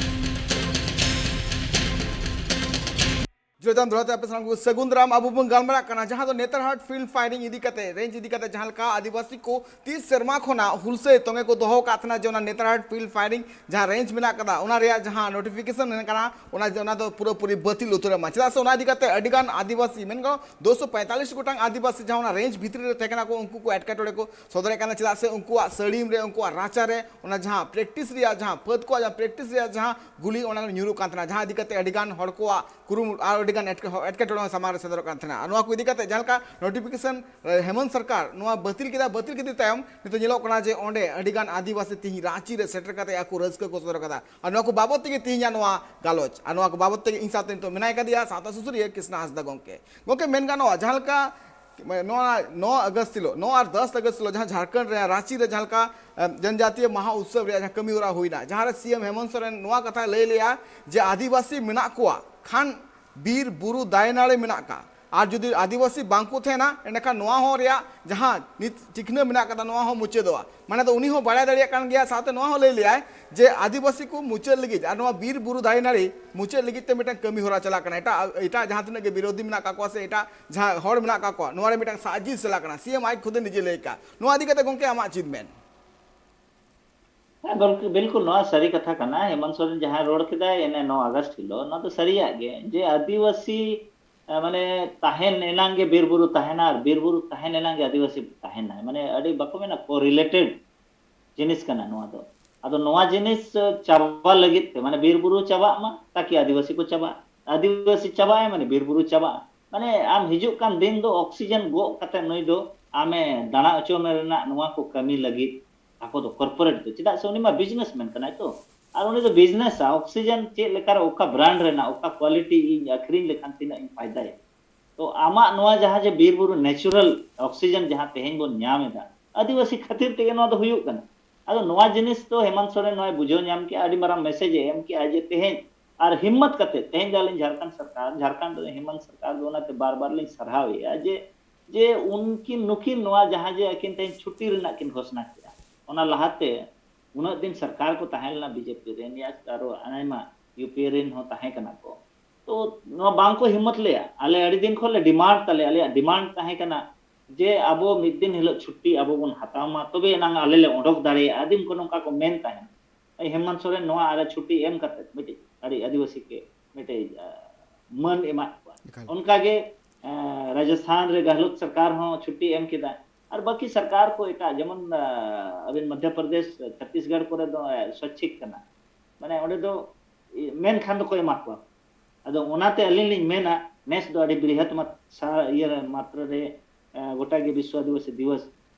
ᱡᱤᱨᱟᱹᱣ ᱛᱟᱭᱚᱢ ᱫᱚᱦᱲᱟ ᱛᱮ ᱟᱯᱮ ᱥᱟᱱᱟᱢ ᱠᱚ ᱥᱟᱹᱜᱩᱱ ᱫᱟᱨᱟᱢ᱾ ᱟᱵᱚ ᱵᱚᱱ ᱜᱟᱞᱢᱟᱨᱟᱜ ᱠᱟᱱᱟ ᱡᱟᱦᱟᱸ ᱫᱚ ᱱᱮᱛᱟᱨᱦᱟᱴ field firing ᱤᱫᱤ ᱠᱟᱛᱮ, ᱨᱮᱧᱡᱽ ᱤᱫᱤ ᱠᱟᱛᱮ, ᱡᱟᱦᱟᱸ ᱞᱮᱠᱟ ᱟᱹᱫᱤᱵᱟᱹᱥᱤ ᱠᱚ ᱛᱤᱥ ᱥᱮᱨᱢᱟ ᱠᱷᱚᱱᱟᱜ ᱦᱩᱞᱥᱟᱹᱭ ᱛᱚᱸᱜᱮ ᱠᱚ ᱫᱚᱦᱚ ᱟᱠᱟᱫ ᱛᱟᱦᱮᱱᱟ ᱡᱮ ᱚᱱᱟ ᱱᱮᱛᱟᱨᱦᱟᱴ field firing ᱡᱟᱦᱟᱸ ᱨᱮᱧᱡᱽ ᱢᱮᱱᱟᱜ ᱠᱟᱫᱟ, ᱚᱱᱟ ᱨᱮᱭᱟᱜ ᱡᱟᱦᱟᱸ notification ᱠᱟᱱᱟ, ᱚᱱᱟ, ᱚᱱᱟ ᱫᱚ ᱯᱩᱨᱟᱹᱯᱩᱨᱤ ᱵᱟᱹᱛᱤᱞ ᱩᱛᱟᱹᱨᱚᱜ ᱢᱟ᱾ ᱪᱮᱫᱟᱜ ᱥᱮ ᱚᱱᱟ ᱤᱫᱤ ᱠᱟᱛᱮ ᱟᱹᱰᱤᱜᱟᱱ ᱟᱹᱫᱤᱵᱟᱹᱥᱤ, ᱢᱮᱱ ᱜᱟᱱᱚᱜ ᱫᱩᱥᱚ ᱯᱚᱸᱭᱛᱟᱞᱞᱤᱥ ᱜᱚᱴᱟᱝ ᱟᱹᱫᱤᱵᱟᱹᱥᱤ ᱡᱟᱦᱟᱸ ᱚᱱᱟ ᱨᱮᱧᱡᱽ ᱵᱷᱤᱛᱨᱤ ᱨᱮ ᱛᱟᱦᱮᱸ ᱠᱟᱱᱟ ᱠᱚ, ᱩᱱᱠᱩ ᱠᱚ ᱮᱴᱠᱮᱴᱚᱬᱮ ᱠᱚ ᱥᱚᱫᱚᱨᱮᱫ ᱠᱟᱱᱟ᱾ ᱪᱮᱫᱟᱜ ᱥᱮ ᱩᱱᱠᱩᱣᱟᱜ ᱥᱟᱹᱲᱤᱢ ᱨᱮ, ᱩᱱᱠᱩᱣᱟᱜ ᱨᱟᱪᱟ ᱨᱮ ᱚᱱᱟ ᱡᱟᱦᱟᱸ practice ᱨᱮᱭᱟᱜ ᱡᱟᱦᱟᱸ ᱯᱷᱟᱹᱫ ᱠᱚᱣᱟᱜ ᱡᱟᱦᱟᱸ practice ᱨᱮᱭᱟᱜ ᱡᱟᱦᱟᱸ ᱜᱩᱞᱤ, ᱚᱱᱟ ᱧᱩᱨᱩᱜ ᱠᱟᱱ ᱛᱟᱦᱮᱱᱟ, ᱡᱟᱦᱟᱸ ᱤᱫᱤ ᱠᱟᱛᱮ ᱟᱹᱰᱤᱜᱟᱱ ᱦᱚᱲ ᱠᱚᱣᱟᱜ ᱠᱩᱨᱩᱢᱩᱴᱩ ᱟᱨ ᱟᱹᱰᱤ ᱜᱟᱱ ᱮᱴᱠᱮ-, ᱮᱴᱠᱮᱴᱚᱬᱮ ᱦᱚᱸ ᱥᱟᱢᱟᱝ ᱨᱮ ᱥᱮᱴᱮᱨᱚᱜ ᱠᱟᱱ ᱛᱟᱦᱮᱱᱟ᱾ ᱟᱨ ᱱᱚᱣᱟ ᱠᱚ ᱤᱫᱤ ᱠᱟᱛᱮ ᱡᱟᱦᱟᱸ ᱞᱮᱠᱟ ᱱᱳᱴᱤᱯᱷᱤᱠᱮᱥᱚᱱ, ᱮ, ᱦᱮᱢᱚᱱᱛ ᱥᱚᱨᱠᱟᱨ ᱱᱚᱣᱟ ᱵᱟᱹᱛᱤᱞ ᱠᱮᱫᱟ, ᱵᱟᱹᱛᱤᱞ ᱠᱮᱫᱮ ᱛᱟᱭᱚᱢ ᱱᱤᱛᱚᱜ ᱧᱮᱞᱚᱜ ᱠᱟᱱᱟ ᱡᱮ ᱚᱸᱰᱮ ᱟᱹᱰᱤ ᱜᱟᱱ ᱟᱹᱫᱤᱵᱟᱹᱥᱤ ᱛᱤᱦᱤᱧ ᱨᱟᱸᱪᱤ ᱨᱮ ᱥᱮᱴᱮᱨ ᱠᱟᱛᱮ ᱟᱠᱚ ᱨᱟᱹᱥᱠᱟᱹ ᱠᱚ ᱥᱚᱫᱚᱨ ᱠᱟᱫᱟ᱾ ᱟᱨ ᱱᱚᱣᱟ ᱠᱚ ᱵᱟᱵᱚᱫ ᱛᱮᱜᱮ ᱛᱤᱦᱤᱧᱟᱜ ᱱᱚᱣᱟ ᱜᱟᱞᱚᱪ᱾ ᱟᱨ ᱱᱚᱣᱟ ᱠᱚ ᱵᱟᱵᱚᱫ ᱛᱮᱜᱮ ᱤᱧ ᱥᱟᱶᱛᱮ ᱱᱤᱛᱚᱜ ᱢᱮᱱᱟᱭ ᱠᱟᱫᱮᱭᱟ ᱥᱟᱶᱛᱟ ᱥᱩᱥᱟᱹᱨᱤᱭᱟᱹ ᱠᱨᱤᱥᱱᱟ ᱦᱟᱸᱥᱫᱟ ᱜᱚᱢᱠᱮ᱾ ᱜᱚᱢᱠᱮ, ᱢᱮᱱ ᱜᱟᱱᱚᱜᱼᱟ, ᱡᱟᱦᱟᱸ ᱞᱮᱠᱟ ᱱᱚᱣᱟ ᱱᱚ ᱟᱜᱚᱥᱴ ᱦᱤᱞᱳᱜ, ᱱᱚ ᱟᱨ ᱫᱚᱥ ᱟᱜᱚᱥᱴ ᱦᱤᱞᱳᱜ ᱡᱟᱦᱟᱸ ᱡᱷᱟᱲᱠᱷᱚᱸᱰ ᱨᱮ ᱨᱟᱸᱪᱤ ᱨᱮ ᱡᱟᱦᱟᱸ ᱞᱮᱠᱟ, ᱮ, ᱡᱚᱱᱡᱟᱛᱤᱭᱚ ᱢᱟᱦᱟ ᱩᱛᱥᱚᱵ ᱨᱮᱭᱟᱜ ᱡᱟᱦᱟᱸ ᱠᱟᱹᱢᱤ ᱦᱚᱨᱟ ᱦᱩᱭᱱᱟ, ᱡᱟᱦᱟᱸ ᱨᱮ ᱥᱤ ᱮᱢ ᱦᱮᱢᱚᱱᱛ ᱥᱚᱨᱮᱱ ᱱᱚᱣᱟ ᱠᱟᱛᱷᱟᱭ ᱞᱟᱹᱭ ᱞᱮᱜᱼᱟ ᱡᱮ ᱟᱹᱫᱤᱵᱟᱹᱥᱤ ᱢᱮᱱᱟᱜ ᱠᱚᱣᱟ ᱠᱷᱟᱱ ᱵᱤᱨ ᱵᱩᱨᱩ ᱫᱟᱨᱮ ᱱᱟᱹᱲᱤ ᱢᱮᱱᱟᱜ ᱠᱟᱜᱼᱟ, ᱟᱨ ᱡᱩᱫᱤ ᱟᱹᱫᱤᱵᱟᱹᱥᱤ ᱵᱟᱝ ᱠᱚ ᱛᱟᱦᱮᱱᱟ, ᱮᱸᱰᱮᱠᱷᱟᱱ ᱱᱚᱣᱟ ᱦᱚᱸ ᱨᱮᱭᱟᱜ ᱡᱟᱦᱟᱸ ᱱᱤᱛ ᱪᱤᱠᱷᱱᱟᱹ ᱢᱮᱱᱟᱜ ᱠᱟᱫᱟ, ᱱᱚᱣᱟ ᱦᱚᱸ ᱢᱩᱪᱟᱹᱫᱚᱜᱼᱟ᱾ ᱢᱟᱱᱮ ᱫᱚ ᱩᱱᱤ ᱦᱚᱸ ᱵᱟᱲᱟᱭ ᱫᱟᱲᱮᱭᱟᱜ ᱠᱟᱱ ᱜᱮᱭᱟ, ᱥᱟᱶᱛᱮ ᱱᱚᱣᱟ ᱦᱚᱸ ᱞᱟᱹᱭ ᱞᱮᱭᱟᱭ ᱡᱮ ᱟᱹᱫᱤᱵᱟᱹᱥᱤ ᱠᱚ ᱢᱩᱪᱟᱹᱫ ᱞᱟᱹᱜᱤᱫ ᱟᱨ ᱱᱚᱣᱟ ᱵᱤᱨ ᱵᱩᱨᱩ ᱫᱟᱨᱮ ᱱᱟᱹᱲᱤ ᱢᱩᱪᱟᱹᱫ ᱞᱟᱹᱜᱤᱫ ᱛᱮ ᱢᱤᱫᱴᱟᱝ ᱠᱟᱹᱢᱤ ᱦᱚᱨᱟ ᱪᱟᱞᱟᱜ ᱠᱟᱱᱟ᱾ ᱮᱴᱟᱜ, ᱮᱴᱟᱜ ᱡᱟᱦᱟᱸ ᱛᱤᱱᱟᱹᱜ ᱜᱮ ᱵᱤᱨᱳᱫᱷᱤ ᱢᱮᱱᱟᱜ ᱠᱟᱜ ᱠᱚᱣᱟ ᱥᱮ ᱮᱴᱟᱜ ᱡᱟᱦᱟᱸ ᱦᱚᱲ ᱢᱮᱱᱟᱜ ᱠᱟᱜ ᱠᱚᱣᱟ, ᱱᱚᱣᱟ ᱨᱮ ᱢᱤᱫᱴᱟᱝ ᱥᱟᱡᱤᱥ ᱪᱟᱞᱟᱜ ᱠᱟᱱᱟ, ᱥᱤ ᱮᱢ ᱟᱡ ᱠᱷᱩᱫᱮ ᱱᱤᱡᱮ ᱞᱟᱹᱭ ᱠᱟᱜ᱾ ᱱᱚᱣᱟ ᱤᱫᱤ ᱠᱟᱛᱮ ᱜᱚᱢᱠᱮ ᱟᱢᱟᱜ ᱪᱮᱫ ᱢᱮᱱ? ᱦᱮᱸ, ᱵᱤᱞᱠᱩᱞ, ᱵᱤᱞᱠᱩᱞ ᱱᱚᱣᱟ ᱥᱟᱹᱨᱤ ᱠᱟᱛᱷᱟ ᱠᱟᱱᱟ᱾ ᱦᱮᱢᱚᱱᱛ ᱥᱚᱨᱮᱱ ᱡᱟᱦᱟᱸᱭ ᱨᱚᱲ ᱠᱮᱫᱟᱭ ᱮᱱᱮ ᱱᱚ ᱟᱜᱚᱥᱴ ᱦᱤᱞᱳᱜ, ᱱᱚᱣᱟ ᱫᱚ ᱥᱟᱹᱨᱤᱭᱟᱜ ᱜᱮ ᱡᱮ ᱟᱹᱫᱤᱵᱟᱹᱥᱤ, ᱮ, ᱢᱟᱱᱮ ᱛᱟᱦᱮᱱ ᱮᱱᱟᱝ ᱜᱮ ᱵᱤᱨ ᱵᱩᱨᱩ ᱛᱟᱦᱮᱱᱟ ᱟᱨ ᱵᱤᱨ ᱵᱩᱨᱩ ᱛᱟᱦᱮᱱ ᱮᱱᱟᱝ ᱜᱮ ᱟᱹᱫᱤᱵᱟᱹᱥᱤ ᱛᱟᱦᱮᱱᱟ᱾ ᱢᱟᱱᱮ ᱟᱹᱰᱤ ᱵᱟᱠᱚ ᱢᱮᱱᱟ ᱠᱚ ᱨᱤᱞᱮᱴᱮᱰ ᱡᱤᱱᱤᱥ ᱠᱟᱱᱟ ᱱᱚᱣᱟ ᱫᱚ᱾ ᱟᱫᱚ ᱱᱚᱣᱟ ᱡᱤᱱᱤᱥ ᱪᱟᱵᱟ ᱞᱟᱹᱜᱤᱫ ᱛᱮ ᱢᱟᱱᱮ ᱵᱤᱨ ᱵᱩᱨᱩ ᱪᱟᱵᱟᱜ ᱢᱟ, ᱛᱟᱠᱤ ᱟᱹᱫᱤᱵᱟᱹᱥᱤ ᱠᱚ ᱪᱟᱵᱟᱜᱼᱟ, ᱟᱹᱫᱤᱵᱟᱹᱥᱤ ᱪᱟᱵᱟᱜᱼᱟᱭ ᱢᱟᱱᱮ ᱵᱤᱨ ᱵᱩᱨᱩ ᱪᱟᱵᱟᱜᱼᱟ᱾ ᱢᱟᱱᱮ ᱟᱢ ᱦᱤᱡᱩᱜ ᱠᱟᱱ ᱫᱤᱱ ᱫᱚ ᱚᱠᱥᱤᱡᱮᱱ ᱜᱚᱜ ᱠᱟᱛᱮ ᱱᱩᱭ ᱫᱚ ᱟᱢᱮ ᱫᱟᱬᱟ ᱦᱚᱪᱚ ᱢᱮ ᱨᱮᱱᱟᱜ ᱱᱚᱣᱟ ᱠᱚ ᱠᱟᱹᱢᱤ ᱞᱟᱹᱜᱤᱫ ᱟᱠᱚ ᱫᱚ ᱠᱚᱨᱯᱳᱨᱮᱴ ᱫᱚ, ᱪᱮᱫᱟᱜ ᱥᱮ ᱩᱱᱤ ᱢᱟ ᱵᱤᱡᱽᱱᱮᱥ ᱢᱮᱱ ᱠᱟᱱᱟᱭ ᱛᱚ᱾ ᱟᱨ ᱩᱱᱤ ᱫᱚ ᱵᱤᱡᱽᱱᱮᱥᱟ, ᱚᱠᱥᱤᱡᱮᱱ ᱪᱮᱫ ᱞᱮᱠᱟᱨᱮ ᱚᱠᱟ ᱵᱨᱟᱱᱰ ᱨᱮᱱᱟᱜ ᱚᱠᱟ ᱠᱣᱟᱞᱤᱴᱤ ᱤᱧ ᱟᱹᱠᱷᱨᱤᱧ ᱞᱮᱠᱷᱟᱱ ᱛᱤᱱᱟᱹᱜ ᱤᱧ ᱯᱷᱟᱭᱫᱟᱭᱟ᱾ ᱛᱚ ᱟᱢᱟᱜ ᱱᱚᱣᱟ ᱡᱟᱦᱟᱸ ᱡᱮ ᱵᱤᱨ ᱵᱩᱨᱩ ᱱᱮᱪᱩᱨᱟᱞ ᱚᱠᱥᱤᱡᱮᱱ ᱡᱟᱦᱟᱸ ᱛᱮᱦᱮᱧ ᱵᱚᱱ ᱧᱟᱢ ᱮᱫᱟ, ᱟᱹᱫᱤᱵᱟᱹᱥᱤ ᱠᱷᱟᱹᱛᱤᱨ ᱛᱮᱜᱮ ᱱᱚᱣᱟ ᱫᱚ ᱦᱩᱭᱩᱜ ᱠᱟᱱᱟ᱾ ᱟᱫᱚ ᱱᱚᱣᱟ ᱡᱤᱱᱤᱥ ᱫᱚ ᱦᱮᱢᱚᱱᱛ ᱥᱚᱨᱮᱱ ᱱᱚᱣᱟᱭ ᱵᱩᱡᱷᱟᱹᱣ ᱧᱟᱢ ᱠᱮᱜᱼᱟ, ᱟᱹᱰᱤ ᱢᱟᱨᱟᱝ ᱢᱮᱥᱮᱡᱽ ᱮ ᱮᱢ ᱠᱮᱜᱼᱟ ᱡᱮ ᱛᱮᱦᱮᱧ ᱟᱨ ᱦᱤᱢᱢᱚᱛ ᱠᱟᱛᱮ ᱛᱮᱦᱮᱧ ᱫᱚ ᱟᱹᱞᱤᱧ ᱡᱷᱟᱲᱠᱷᱚᱸᱰ ᱥᱚᱨᱠᱟᱨ, ᱡᱷᱟᱲᱠᱷᱚᱸᱰ ᱨᱮ ᱦᱮᱢᱚᱱᱛ ᱥᱚᱨᱠᱟᱨ ᱫᱚ ᱚᱱᱟᱛᱮ ᱵᱟᱨ ᱵᱟᱨ ᱞᱤᱧ ᱥᱟᱨᱦᱟᱣᱮᱜᱼᱟ ᱡᱮ, ᱡᱮ ᱩᱱᱠᱤᱱ, ᱱᱩᱠᱤᱱ ᱱᱚᱣᱟ ᱡᱟᱦᱟᱸ ᱡᱮ ᱟᱹᱠᱤᱱ ᱛᱮᱦᱮᱧ ᱪᱷᱩᱴᱤ ᱨᱮᱱᱟᱜ ᱠᱤᱱ ᱜᱷᱳᱥᱱᱟ ᱠᱮᱜᱼᱟ, ᱚᱱᱟ ᱞᱟᱦᱟᱛᱮ ᱩᱱᱟᱹᱜ ᱫᱤᱱ ᱥᱚᱨᱠᱟᱨ ᱠᱚ ᱛᱟᱦᱮᱸ ᱞᱮᱱᱟ ᱵᱤᱡᱮᱯᱤ ᱨᱮᱱ, ᱭᱟ ᱟᱨᱚ ᱟᱭᱢᱟ ᱭᱩᱯᱤᱮ ᱨᱮᱱ ᱦᱚᱸ ᱛᱟᱦᱮᱸ ᱠᱟᱱᱟ ᱠᱚ᱾ ᱛᱚ ᱱᱚᱣᱟ ᱵᱟᱝ ᱠᱚ ᱦᱤᱢᱢᱚᱛ ᱞᱮᱭᱟ᱾ ᱟᱞᱮ ᱟᱹᱰᱤ ᱫᱤᱱ ᱠᱷᱚᱱ ᱞᱮ ᱰᱤᱢᱟᱱᱰ ᱛᱟᱞᱮ, ᱟᱞᱮᱭᱟᱜ ᱰᱤᱢᱟᱱᱰ ᱛᱟᱦᱮᱸ ᱠᱟᱱᱟ ᱡᱮ ᱟᱵᱚ ᱢᱤᱫ ᱫᱤᱱ ᱦᱤᱞᱳᱜ ᱪᱷᱩᱴᱤ ᱟᱵᱚ ᱵᱚᱱ ᱦᱟᱛᱟᱣ ᱢᱟ, ᱛᱚᱵᱮ ᱮᱱᱟᱝ ᱟᱞᱮ ᱞᱮ ᱚᱰᱚᱠ ᱫᱟᱲᱮᱭᱟᱜᱼᱟ, ᱟᱹᱫᱤᱢ ᱠᱚ ᱱᱚᱝᱠᱟ ᱠᱚ ᱢᱮᱱ ᱛᱟᱦᱮᱸᱱ᱾ ᱦᱮᱢᱚᱱᱛ ᱥᱚᱨᱮᱱ ᱱᱚᱣᱟ ᱟᱨ ᱪᱷᱩᱴᱤ ᱮᱢ ᱠᱟᱛᱮ ᱢᱤᱫᱴᱤᱡ ᱟᱹᱰᱤ ᱟᱹᱫᱤᱵᱟᱹᱥᱤ ᱠᱮ ᱢᱤᱫᱴᱤᱡ, ᱟ, ᱢᱟᱹᱱ ᱮᱢᱟᱫ ᱠᱚᱣᱟ᱾ ᱮᱠᱟᱞ᱾ ᱚᱱᱠᱟᱜᱮ, ᱟ, ᱨᱟᱡᱚᱥᱛᱷᱟᱱ ᱨᱮ ᱜᱟᱦᱞᱳᱛ ᱥᱚᱨᱠᱟᱨ ᱦᱚᱸ ᱪᱷᱩᱴᱤ ᱮᱢ ᱠᱮᱫᱟ᱾ ᱟᱨ ᱵᱟᱹᱠᱤ ᱥᱚᱨᱠᱟᱨ ᱠᱚ ᱮᱴᱟᱜ ᱡᱮᱢᱚᱱ, ᱟ, ᱟᱹᱵᱤᱱ ᱢᱚᱫᱽᱫᱷᱚ ᱯᱨᱚᱫᱮᱥ, ᱪᱷᱚᱛᱤᱥᱜᱚᱲ ᱠᱚᱨᱮ ᱫᱚ, ᱟ, ᱥᱚᱪᱪᱷᱤᱠ ᱠᱟᱱᱟ, ᱢᱟᱱᱮ ᱚᱸᱰᱮ ᱫᱚ ᱤ-, ᱢᱮᱱᱠᱷᱟᱱ ᱫᱚᱠᱚ ᱮᱢᱟ ᱠᱚᱣᱟ᱾ ᱟᱫᱚ ᱚᱱᱟᱛᱮ ᱟᱹᱞᱤᱧ ᱞᱤᱧ ᱢᱮᱱᱟ, ᱱᱮᱥ ᱫᱚ ᱟᱹᱰᱤ ᱵᱨᱤᱦᱚᱛ ᱢᱟᱛ-, ᱥᱟ-, ᱤᱭᱟᱹ ᱨᱮ ᱢᱟᱛᱨᱟ ᱨᱮ, ᱮ, ᱜᱚᱴᱟ ᱜᱮ ᱵᱤᱥᱣ ᱟᱹᱫᱤᱵᱟᱹᱥᱤ ᱫᱤᱵᱚᱥ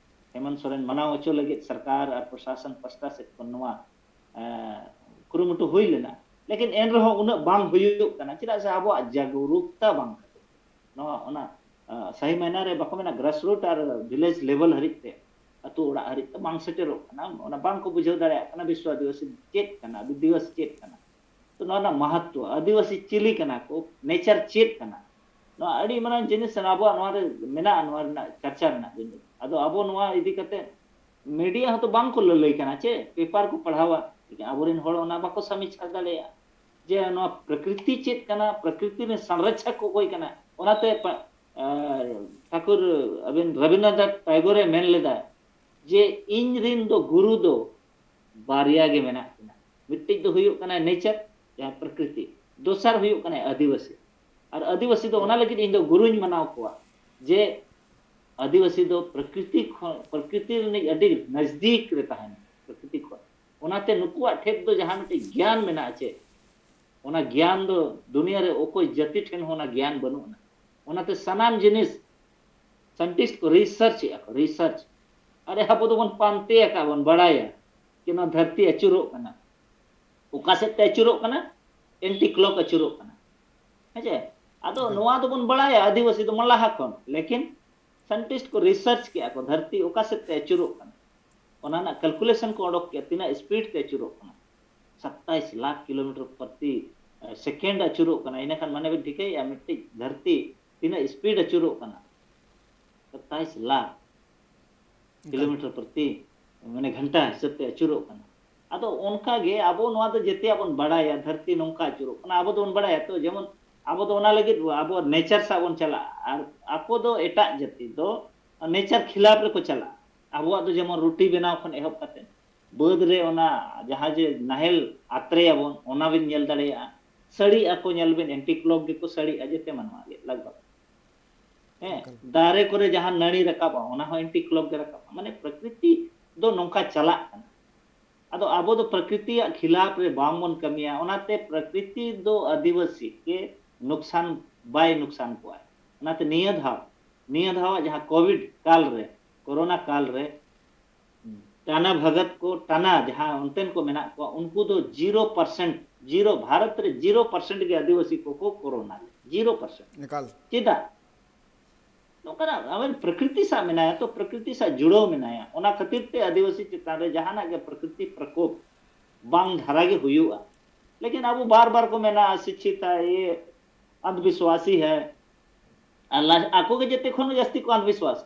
ᱦᱮᱢᱚᱱᱛ ᱥᱚᱨᱮᱱ ᱢᱟᱱᱟᱣ ᱦᱚᱪᱚ ᱞᱟᱹᱜᱤᱫ ᱥᱚᱨᱠᱟᱨ ᱟᱨ ᱯᱨᱚᱥᱟᱥᱚᱱ ᱯᱟᱥᱴᱟ ᱥᱮᱫ ᱠᱷᱚᱱ ᱱᱚᱣᱟ, ᱮ, ᱠᱩᱨᱩᱢᱩᱴᱩ ᱦᱩᱭ ᱞᱮᱱᱟ᱾ ᱞᱮᱠᱤᱱ ᱮᱱ ᱨᱮᱦᱚᱸ ᱩᱱᱟᱹᱜ ᱵᱟᱝ ᱦᱩᱭᱩᱜ ᱠᱟᱱᱟ, ᱪᱮᱫᱟᱜ ᱥᱮ ᱟᱵᱚᱣᱟᱜ ᱡᱟᱜᱽᱨᱩᱠᱛᱟ ᱵᱟᱝ ᱠᱷᱟᱹᱛᱤᱨ᱾ ᱱᱚᱣᱟ, ᱚᱱᱟ, ᱮ, ᱥᱟᱹᱦᱤ ᱢᱟᱭᱱᱟ ᱨᱮ ᱵᱟᱠᱚ ᱢᱮᱱᱟ, grassroot ᱟᱨ village level ᱦᱟᱹᱨᱤᱡ ᱛᱮ, ᱟᱹᱛᱩ ᱚᱲᱟᱜ ᱦᱟᱹᱨᱤᱡ ᱛᱮ ᱵᱟᱝ ᱥᱮᱴᱮᱨᱚᱜ ᱠᱟᱱᱟ᱾ ᱚᱱᱟ ᱵᱟᱝ ᱠᱚ ᱵᱩᱡᱷᱟᱹᱣ ᱫᱟᱲᱮᱭᱟᱜ ᱠᱟᱱᱟ ᱵᱤᱥᱣ ᱟᱹᱫᱤᱵᱟᱹᱥᱤ ᱪᱮᱫ ᱠᱟᱱᱟ, ᱟᱹᱫᱤᱵᱟᱹᱥᱤ ᱪᱮᱫ ᱠᱟᱱᱟ᱾ ᱛᱚ ᱱᱚᱣᱟ ᱨᱮᱱᱟᱜ ᱢᱟᱦᱟᱛᱛᱚ, ᱟᱹᱫᱤᱵᱟᱹᱥᱤ ᱪᱤᱞᱤ ᱠᱟᱱᱟ ᱠᱚ, nature ᱪᱮᱫ ᱠᱟᱱᱟ, ᱱᱚᱣᱟ ᱟᱹᱰᱤ ᱢᱟᱨᱟᱝ ᱡᱤᱱᱤᱥ ᱠᱟᱱᱟ, ᱟᱵᱚᱣᱟᱜ ᱱᱚᱣᱟ ᱨᱮ ᱢᱮᱱᱟᱜᱼᱟ, ᱱᱚᱣᱟ ᱨᱮᱱᱟᱜ ᱪᱟᱨᱪᱟ ᱨᱮᱱᱟᱜ ᱡᱤᱱᱤᱥ᱾ ᱟᱫᱚ ᱟᱵᱚ ᱱᱚᱣᱟ ᱤᱫᱤ ᱠᱟᱛᱮ media ᱦᱚᱸᱛᱚ ᱵᱟᱝ ᱠᱚ ᱞᱟᱹᱞᱟᱹᱭ ᱠᱟᱱᱟ ᱪᱮ, paper ᱠᱚ ᱯᱟᱲᱦᱟᱣᱟ, ᱞᱮᱠᱤᱱ ᱟᱵᱚᱨᱮᱱ ᱦᱚᱲ ᱚᱱᱟ ᱵᱟᱠᱚ ᱥᱟᱢᱤᱪᱷᱟ ᱫᱟᱲᱮᱭᱟᱜᱼᱟ ᱡᱮ ᱱᱚᱣᱟ ᱯᱨᱚᱠᱨᱤᱛᱤ ᱪᱮᱫ ᱠᱟᱱᱟ, ᱯᱨᱚᱠᱨᱤᱛᱤ ᱨᱮᱱ ᱥᱚᱝᱨᱚᱠᱷᱚᱠ ᱚᱠᱚᱭ ᱠᱟᱱᱟ᱾ ᱚᱱᱟᱛᱮ ᱯᱟ-, ᱟᱨ ᱴᱷᱟᱹᱠᱩᱨ ᱟᱹᱵᱤᱱ ᱨᱚᱵᱤᱱᱫᱨᱚᱱᱟᱛᱷ ᱴᱟᱜᱳᱨᱮ ᱢᱮᱱ ᱞᱮᱫᱟ ᱡᱮ ᱤᱧ ᱨᱤᱱ ᱫᱚ ᱜᱩᱨᱩ ᱫᱚ ᱵᱟᱨᱭᱟ ᱜᱮ ᱢᱮᱱᱟᱜ ᱠᱤᱱᱟ, ᱢᱤᱫᱴᱤᱡ ᱫᱚ ᱦᱩᱭᱩᱜ ᱠᱟᱱᱟᱭ nature, ᱡᱟᱦᱟᱸ ᱯᱨᱚᱠᱨᱤᱛᱤ, ᱫᱚᱥᱟᱨ ᱦᱩᱭᱩᱜ ᱠᱟᱱᱟᱭ ᱟᱹᱫᱤᱵᱟᱹᱥᱤ᱾ ᱟᱨ ᱟᱹᱫᱤᱵᱟᱹᱥᱤ ᱫᱚ ᱚᱱᱟ ᱞᱟᱹᱜᱤᱫ ᱤᱧ ᱫᱚ ᱜᱩᱨᱩᱧ ᱢᱟᱱᱟᱣ ᱠᱚᱣᱟ ᱡᱮ ᱟᱹᱫᱤᱵᱟᱹᱥᱤ ᱫᱚ ᱯᱨᱚᱠᱨᱤᱛᱤ ᱠᱷᱚᱱ, ᱯᱨᱚᱠᱨᱤᱛᱤ ᱨᱤᱱᱤᱡ ᱟᱹᱰᱤ ᱱᱟᱡᱫᱤᱠ ᱨᱮ ᱛᱟᱦᱮᱱᱟ, ᱯᱨᱚᱠᱨᱤᱛᱤ ᱠᱷᱚᱱ᱾ ᱚᱱᱟᱛᱮ ᱱᱩᱠᱩᱣᱟᱜ ᱴᱷᱮᱱ ᱫᱚ ᱡᱟᱦᱟᱸ ᱢᱤᱫᱴᱤᱡ ᱜᱮᱭᱟᱱ ᱢᱮᱱᱟᱜᱼᱟ ᱪᱮ, ᱚᱱᱟ ᱜᱮᱭᱟᱱ ᱫᱚ ᱫᱩᱱᱤᱭᱟᱹ ᱨᱮ ᱚᱠᱚᱭ ᱡᱟᱹᱛᱤ ᱴᱷᱮᱱ ᱦᱚᱸ ᱚᱱᱟ ᱜᱮᱭᱟᱱ ᱵᱟᱹᱱᱩᱜ ᱟᱱᱟ᱾ ᱚᱱᱟᱛᱮ ᱥᱟᱱᱟᱢ ᱡᱤᱱᱤᱥ scientist ᱠᱚ research ᱮᱫᱼᱟ ᱠᱚ, research᱾ ᱟᱨᱮ ᱟᱵᱚ ᱫᱚᱵᱚᱱ ᱯᱟᱱᱛᱮ ᱟᱠᱟᱫ ᱵᱚᱱ ᱵᱟᱲᱟᱭᱟ ᱡᱮ ᱱᱚᱣᱟ ᱫᱷᱟᱹᱨᱛᱤ ᱟᱹᱪᱩᱨᱚᱜ ᱠᱟᱱᱟ᱾ ᱚᱠᱟ ᱥᱮᱫ ᱛᱮ ᱟᱹᱪᱩᱨᱚᱜ ᱠᱟᱱᱟ? anti clock ᱟᱹᱪᱩᱨᱚᱜ ᱠᱟᱱᱟ᱾ ᱦᱮᱸ ᱪᱮ? ᱟᱫᱚ ᱱᱚᱣᱟ ᱫᱚᱵᱚᱱ ᱵᱟᱲᱟᱭᱟ ᱟᱹᱫᱤᱵᱟᱹᱥᱤ ᱫᱚ ᱞᱟᱦᱟ ᱠᱷᱚᱱ, ᱞᱮᱠᱤᱱ scientist ᱠᱚ research ᱠᱮᱫᱼᱟ ᱠᱚ ᱫᱷᱟᱹᱨᱛᱤ ᱚᱠᱟ ᱥᱮᱫ ᱛᱮ ᱟᱹᱪᱩᱨᱚᱜ ᱠᱟᱱᱟ, ᱚᱱᱟ ᱨᱮᱱᱟᱜ calculation ᱠᱚ ᱚᱰᱚᱠ ᱠᱮᱫᱼᱟ ᱛᱤᱱᱟᱹᱜ speed ᱛᱮ ᱟᱹᱪᱩᱨᱚᱜ ᱠᱟᱱᱟ᱾ ᱥᱟᱛᱟᱭᱤᱥ ᱞᱟᱠᱷ ᱠᱤᱞᱳᱢᱤᱴᱟᱨ ᱯᱨᱚᱛᱤ second ᱟᱹᱪᱩᱨᱚᱜ ᱠᱟᱱᱟ᱾ ᱤᱱᱟᱹᱠᱷᱟᱱ ᱢᱟᱱᱮ ᱵᱤᱱ ᱴᱷᱤᱠᱟᱹᱭᱮᱫᱼᱟ ᱢᱤᱫᱴᱤᱡ ᱫᱷᱟᱹᱨᱛᱤ ᱛᱤᱱᱟᱹᱜ speed ᱟᱹᱪᱩᱨᱚᱜ ᱠᱟᱱᱟ᱾ ᱥᱟᱛᱟᱭᱤᱥ ᱞᱟᱠᱷ ᱠᱤᱞᱳᱢᱤᱴᱟᱨ ᱯᱨᱚᱛᱤ ᱢᱟᱱᱮ ᱜᱷᱚᱱᱴᱟ ᱦᱤᱥᱟᱹᱵ ᱛᱮ ᱟᱹᱪᱩᱨᱚᱜ ᱠᱟᱱᱟ᱾ ᱟᱫᱚ ᱚᱱᱠᱟ ᱜᱮ ᱟᱵᱚ ᱱᱚᱣᱟ ᱫᱚ ᱡᱮᱛᱮᱭᱟᱜ ᱵᱚᱱ ᱵᱟᱲᱟᱭᱟ, ᱫᱷᱟᱹᱨᱛᱤ ᱱᱚᱝᱠᱟ ᱟᱹᱪᱩᱨᱚᱜ ᱠᱟᱱᱟ, ᱟᱵᱚ ᱫᱚᱵᱚᱱ ᱵᱟᱲᱟᱭᱟ ᱛᱚ, ᱡᱮᱢᱚᱱ ᱟᱵᱚ ᱫᱚ ᱚᱱᱟ ᱞᱟᱹᱜᱤᱫ ᱟᱵᱚ nature ᱥᱟᱶ ᱵᱚᱱ ᱪᱟᱞᱟᱜᱼᱟ, ᱟᱨ ᱟᱠᱚ ᱫᱚ ᱮᱴᱟᱜ ᱡᱟᱹᱛᱤ ᱫᱚ nature ᱠᱷᱤᱞᱟᱯ ᱨᱮᱠᱚ ᱪᱟᱞᱟᱜᱼᱟ᱾ ᱟᱵᱚᱣᱟᱜ ᱫᱚ ᱡᱮᱢᱚᱱ ᱨᱩᱴᱤ ᱵᱮᱱᱟᱣ ᱠᱷᱚᱱ ᱮᱦᱚᱵ ᱠᱟᱛᱮ ᱵᱟᱹᱫᱽ ᱨᱮ ᱚᱱᱟ ᱡᱟᱦᱟᱸ ᱡᱮ ᱱᱟᱦᱮᱞ ᱟᱛᱨᱮᱭᱟᱵᱚᱱ, ᱚᱱᱟ ᱵᱤᱱ ᱧᱮᱞ ᱫᱟᱲᱮᱭᱟᱜᱼᱟ᱾ ᱥᱟᱹᱲᱤᱜ ᱟᱠᱚ, ᱧᱮᱞ ᱵᱤᱱ anti clock ᱜᱮᱠᱚ ᱥᱟᱹᱲᱤᱜᱼᱟ ᱡᱮᱛᱮ ᱢᱟᱱᱣᱟ ᱜᱮ ᱞᱟᱜᱽ ᱵᱷᱟᱜᱽ᱾ ᱦᱮᱸ, ᱫᱟᱨᱮ ᱠᱚᱨᱮ ᱡᱟᱦᱟᱸ ᱱᱟᱹᱲᱤ ᱨᱟᱠᱟᱵᱼᱟ, ᱚᱱᱟ ᱦᱚᱸ anti clock ᱜᱮ ᱨᱟᱠᱟᱵᱼᱟ᱾ ᱢᱟᱱᱮ ᱯᱨᱚᱠᱨᱤᱛᱤ ᱫᱚ ᱱᱚᱝᱠᱟ ᱪᱟᱞᱟᱜ ᱠᱟᱱᱟ᱾ ᱟᱫᱚ ᱟᱵᱚ ᱫᱚ ᱯᱨᱚᱠᱨᱤᱛᱤᱭᱟᱜ ᱠᱷᱤᱞᱟᱯ ᱨᱮ ᱵᱟᱝ ᱵᱚᱱ ᱠᱟᱹᱢᱤᱭᱟ, ᱚᱱᱟᱛᱮ ᱯᱨᱚᱠᱨᱤᱛᱤ ᱫᱚ ᱟᱹᱫᱤᱵᱟᱹᱥᱤ ᱜᱮ ᱱᱩᱠᱥᱟᱱ ᱵᱟᱭ ᱱᱩᱠᱥᱟᱱ ᱠᱚᱣᱟ᱾ ᱚᱱᱟᱛᱮ ᱱᱤᱭᱟᱹ ᱫᱷᱟᱣ, ᱱᱤᱭᱟᱹ ᱫᱷᱟᱣᱟᱜ ᱡᱟᱦᱟᱸ ᱠᱳᱵᱷᱤᱰ ᱠᱟᱞ ᱨᱮ, ᱠᱳᱨᱳᱱᱟ ᱠᱟᱞ ᱨᱮ, ᱴᱟᱱᱟ ᱵᱷᱟᱜᱟᱛ ᱠᱚ, ᱴᱟᱱᱟ ᱡᱟᱦᱟᱸ ᱚᱱᱛᱮᱱ ᱠᱚ ᱢᱮᱱᱟᱜ ᱠᱚᱣᱟ, ᱩᱱᱠᱩ ᱫᱚ ᱡᱤᱨᱳ ᱯᱟᱨᱥᱮᱱᱴ, ᱡᱤᱨᱳ, ᱵᱷᱟᱨᱚᱛ ᱨᱮ ᱡᱤᱨᱳ ᱯᱟᱨᱥᱮᱱᱴ ᱜᱮ ᱟᱹᱫᱤᱵᱟᱹᱥᱤ ᱠᱚᱠᱚ ᱠᱳᱨᱳᱱᱟ ᱞᱮᱫ, ᱡᱤᱨᱳ ᱯᱟᱨᱥᱮᱱᱴ᱾ ᱮᱠᱟᱞ᱾ ᱪᱮᱫᱟᱜ? ᱱᱚᱝᱠᱟᱱᱟᱜ ᱟᱵᱮᱱ ᱯᱨᱚᱠᱨᱤᱛᱤ ᱥᱟᱶ ᱢᱮᱱᱟᱭᱟ, ᱛᱚ ᱯᱨᱚᱠᱨᱤᱛᱤ ᱥᱟᱶ ᱡᱩᱲᱟᱹᱣ ᱢᱮᱱᱟᱭᱟ, ᱚᱱᱟ ᱠᱷᱟᱹᱛᱤᱨ ᱛᱮ ᱟᱹᱫᱤᱵᱟᱹᱥᱤ ᱪᱮᱛᱟᱱ ᱨᱮ ᱡᱟᱦᱟᱱᱟᱜ ᱜᱮ ᱯᱨᱚᱠᱨᱤᱛᱤ ᱯᱨᱚᱠᱳᱯ ᱵᱟᱝ ᱫᱷᱟᱨᱟ ᱜᱮ ᱦᱩᱭᱩᱜᱼᱟ᱾ ᱞᱮᱠᱤᱱ ᱟᱵᱚ ᱵᱟᱨ ᱵᱟᱨ ᱠᱚ ᱢᱮᱱᱟ, ᱥᱤᱠᱷᱤᱛ ᱦᱟᱭ, ᱭᱮ ᱟᱱᱫᱷᱵᱤᱥᱣᱟᱥᱤ ᱦᱟᱭ, ᱟᱨ ᱞᱟ-, ᱟᱠᱚ ᱜᱮ ᱡᱮᱛᱮ ᱠᱷᱚᱱ ᱡᱟᱹᱥᱛᱤ ᱠᱚ ᱟᱱᱫᱷᱵᱤᱥᱣᱟᱥᱟ᱾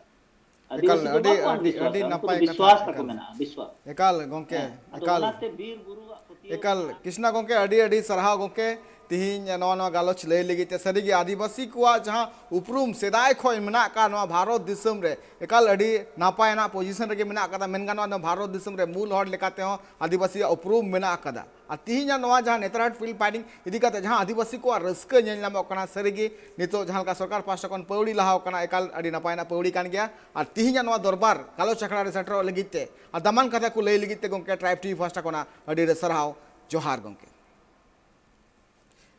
ᱮᱠᱟᱞ, ᱟᱹᱫᱤᱵᱟᱹᱥᱤ ᱫᱚ ᱟᱹᱰᱤ ᱵᱟᱠᱚ ᱟᱹᱰᱤ ᱟᱱᱫᱷᱵᱤᱥᱣᱟᱥᱟ, ᱟᱹᱰᱤ ᱩᱱᱠᱩ ᱱᱟᱯᱟᱭ ᱫᱚ ᱠᱟᱛᱷᱟ᱾ ᱵᱤᱥᱣᱟᱥ ᱛᱟᱠᱚ ᱮᱠᱟᱞ, ᱢᱮᱱᱟᱜᱼᱟ, ᱵᱤᱥᱣᱟᱥ᱾ ᱮᱠᱟᱞ ᱜᱚᱢᱠᱮ, ᱦᱮᱸ, ᱟᱫᱚ ᱮᱠᱟᱞ᱾ ᱚᱱᱟᱛᱮ ᱵᱤᱨ ᱵᱩᱨᱩᱣᱟᱜ ᱯᱟᱹᱛᱭᱟᱹᱣ ᱮᱠᱟᱞ, ᱢᱮᱱᱟᱜᱼᱟ᱾ ᱠᱨᱤᱥᱱᱟ ᱜᱚᱢᱠᱮ, ᱟᱹᱰᱤ ᱟᱹᱰᱤ ᱥᱟᱨᱦᱟᱣ ᱜᱚᱢᱠᱮ, ᱛᱤᱦᱤᱧ ᱱᱚᱣᱟ ᱱᱚᱣᱟ ᱜᱟᱞᱚᱪ ᱞᱟᱹᱭ ᱞᱟᱹᱜᱤᱫ ᱛᱮ᱾ ᱥᱟᱹᱨᱤᱜᱮ ᱟᱹᱫᱤᱵᱟᱹᱥᱤ ᱠᱚᱣᱟᱜ ᱡᱟᱦᱟᱸ ᱩᱯᱨᱩᱢ ᱥᱮᱫᱟᱭ ᱠᱷᱚᱱ ᱢᱮᱱᱟᱜ ᱟᱠᱟᱫ ᱱᱚᱣᱟ ᱵᱷᱟᱨᱚᱛ ᱫᱤᱥᱚᱢ ᱨᱮ, ᱮᱠᱟᱞ ᱟᱹᱰᱤ ᱱᱟᱯᱟᱭ ᱟᱱᱟᱜ ᱯᱚᱡᱤᱥᱚᱱ ᱨᱮᱜᱮ ᱢᱮᱱᱟᱜ ᱟᱠᱟᱫᱟ᱾ ᱢᱮᱱ ᱜᱟᱱᱚᱜᱼᱟ, ᱱᱚᱣᱟ ᱵᱷᱟᱨᱚᱛ ᱫᱤᱥᱚᱢ ᱨᱮ ᱢᱩᱞ ᱦᱚᱲ ᱞᱮᱠᱟ ᱛᱮᱦᱚᱸ ᱟᱹᱫᱤᱵᱟᱹᱥᱤᱭᱟᱜ ᱩᱯᱨᱩᱢ ᱢᱮᱱᱟᱜ ᱟᱠᱟᱫᱟ᱾ ᱟᱨ ᱛᱤᱦᱤᱧᱟᱜ ᱱᱚᱣᱟ ᱡᱟᱦᱟᱸ ᱱᱮᱛᱟᱨᱦᱟᱴ ᱯᱷᱤᱞᱰ ᱯᱷᱟᱭᱨᱤᱝ ᱤᱫᱤ ᱠᱟᱛᱮ ᱡᱟᱦᱟᱸ ᱟᱹᱫᱤᱵᱟᱹᱥᱤ ᱠᱚᱣᱟᱜ ᱨᱟᱹᱥᱠᱟᱹ ᱧᱮᱞ ᱧᱟᱢᱚᱜ ᱠᱟᱱᱟ, ᱥᱟᱹᱨᱤᱜᱮ ᱱᱤᱛᱚᱜ ᱡᱟᱦᱟᱸ ᱞᱮᱠᱟ ᱥᱚᱨᱠᱟᱨ ᱯᱟᱦᱴᱟ ᱠᱷᱚᱱ ᱯᱟᱹᱣᱲᱤ ᱞᱟᱦᱟᱣ ᱠᱟᱱᱟ, ᱮᱠᱟᱞ ᱟᱹᱰᱤ ᱱᱟᱯᱟᱭ ᱟᱱᱟᱜ ᱯᱟᱹᱣᱲᱤ ᱠᱟᱱ ᱜᱮᱭᱟ᱾ ᱟᱨ ᱛᱤᱦᱤᱧᱟᱜ ᱱᱚᱣᱟ ᱫᱚᱨᱵᱟᱨ ᱜᱟᱞᱚᱪ ᱟᱠᱷᱲᱟ ᱨᱮ ᱥᱮᱴᱮᱨᱚᱜ ᱞᱟᱹᱜᱤᱫ ᱛᱮ ᱟᱨ ᱫᱟᱢᱟᱱ ᱠᱟᱛᱷᱟ ᱠᱚ ᱞᱟᱹᱭ ᱞᱟᱹᱜᱤᱫ ᱛᱮ ᱜᱚᱢᱠᱮ, ᱴᱨᱟᱭᱤᱵᱽ ᱴᱤᱵᱷᱤ ᱯᱟᱦᱴᱟ ᱠᱷᱚᱱᱟᱜ ᱟᱹᱰᱤ ᱟᱹᱰᱤ ᱥᱟᱨᱦᱟᱣ, ᱡᱚᱦᱟᱨ ᱜᱚᱢᱠᱮ᱾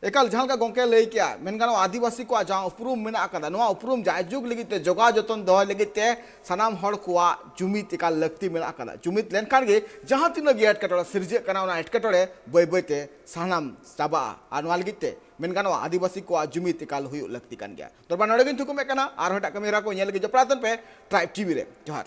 ᱮᱠᱟᱞ, ᱡᱟᱦᱟᱸ ᱞᱮᱠᱟ ᱜᱚᱢᱠᱮ ᱞᱟᱹᱭ ᱠᱮᱜᱼᱟ, ᱢᱮᱱ ᱜᱟᱱᱚᱜᱼᱟ, ᱟᱹᱫᱤᱵᱟᱹᱥᱤ ᱠᱚᱣᱟᱜ ᱡᱟᱦᱟᱸ ᱩᱯᱨᱩᱢ ᱢᱮᱱᱟᱜ ᱟᱠᱟᱫᱟ, ᱱᱚᱣᱟ ᱩᱯᱨᱩᱢ ᱡᱟᱭᱡᱩᱜᱽ ᱞᱟᱹᱜᱤᱫ ᱛᱮ, ᱡᱚᱜᱟᱣ ᱡᱚᱛᱚᱱ ᱫᱚᱦᱚᱭ ᱞᱟᱹᱜᱤᱫ ᱛᱮ ᱥᱟᱱᱟᱢ ᱦᱚᱲ ᱠᱚᱣᱟᱜ ᱡᱩᱢᱤᱫ ᱮᱠᱟᱞ ᱞᱟᱹᱠᱛᱤ ᱢᱮᱱᱟᱜ ᱟᱠᱟᱫᱟ᱾ ᱡᱩᱢᱤᱫ ᱞᱮᱱᱠᱷᱟᱱ ᱜᱮ ᱡᱟᱦᱟᱸ ᱛᱤᱱᱟᱹᱜ ᱜᱮ ᱮᱴᱠᱮᱴᱚᱬᱮ ᱥᱤᱨᱡᱟᱹᱜ ᱠᱟᱱᱟ, ᱚᱱᱟ ᱮᱴᱠᱮᱴᱚᱬᱮ ᱵᱟᱹᱭ ᱵᱟᱹᱭ ᱛᱮ ᱥᱟᱱᱟᱢ ᱪᱟᱵᱟᱜᱼᱟ᱾ ᱟᱨ ᱱᱚᱣᱟ ᱞᱟᱹᱜᱤᱫ ᱛᱮ, ᱢᱮᱱ ᱜᱟᱱᱚᱜᱼᱟ, ᱟᱹᱫᱤᱵᱟᱹᱥᱤ ᱠᱚᱣᱟᱜ ᱡᱩᱢᱤᱫ ᱮᱠᱟᱞ ᱦᱩᱭᱩᱜ ᱞᱟᱹᱠᱛᱤ ᱠᱟᱱ ᱜᱮᱭᱟ᱾ ᱫᱚᱨᱵᱟᱨ ᱱᱚᱰᱮ ᱜᱤᱧ ᱛᱷᱩᱠᱩᱢᱮᱫ ᱠᱟᱱᱟ᱾ ᱟᱨᱦᱚᱸ ᱮᱴᱟᱜ ᱠᱟᱹᱢᱤ ᱦᱚᱨᱟ ᱠᱚ ᱧᱮᱞ ᱞᱟᱹᱜᱤᱫ ᱡᱚᱯᱲᱟᱣ ᱛᱟᱦᱮᱱ ᱯᱮ ᱴᱨᱟᱭᱤᱵᱽ ᱴᱤᱵᱷᱤ ᱨᱮ᱾ ᱡᱚᱦᱟᱨ᱾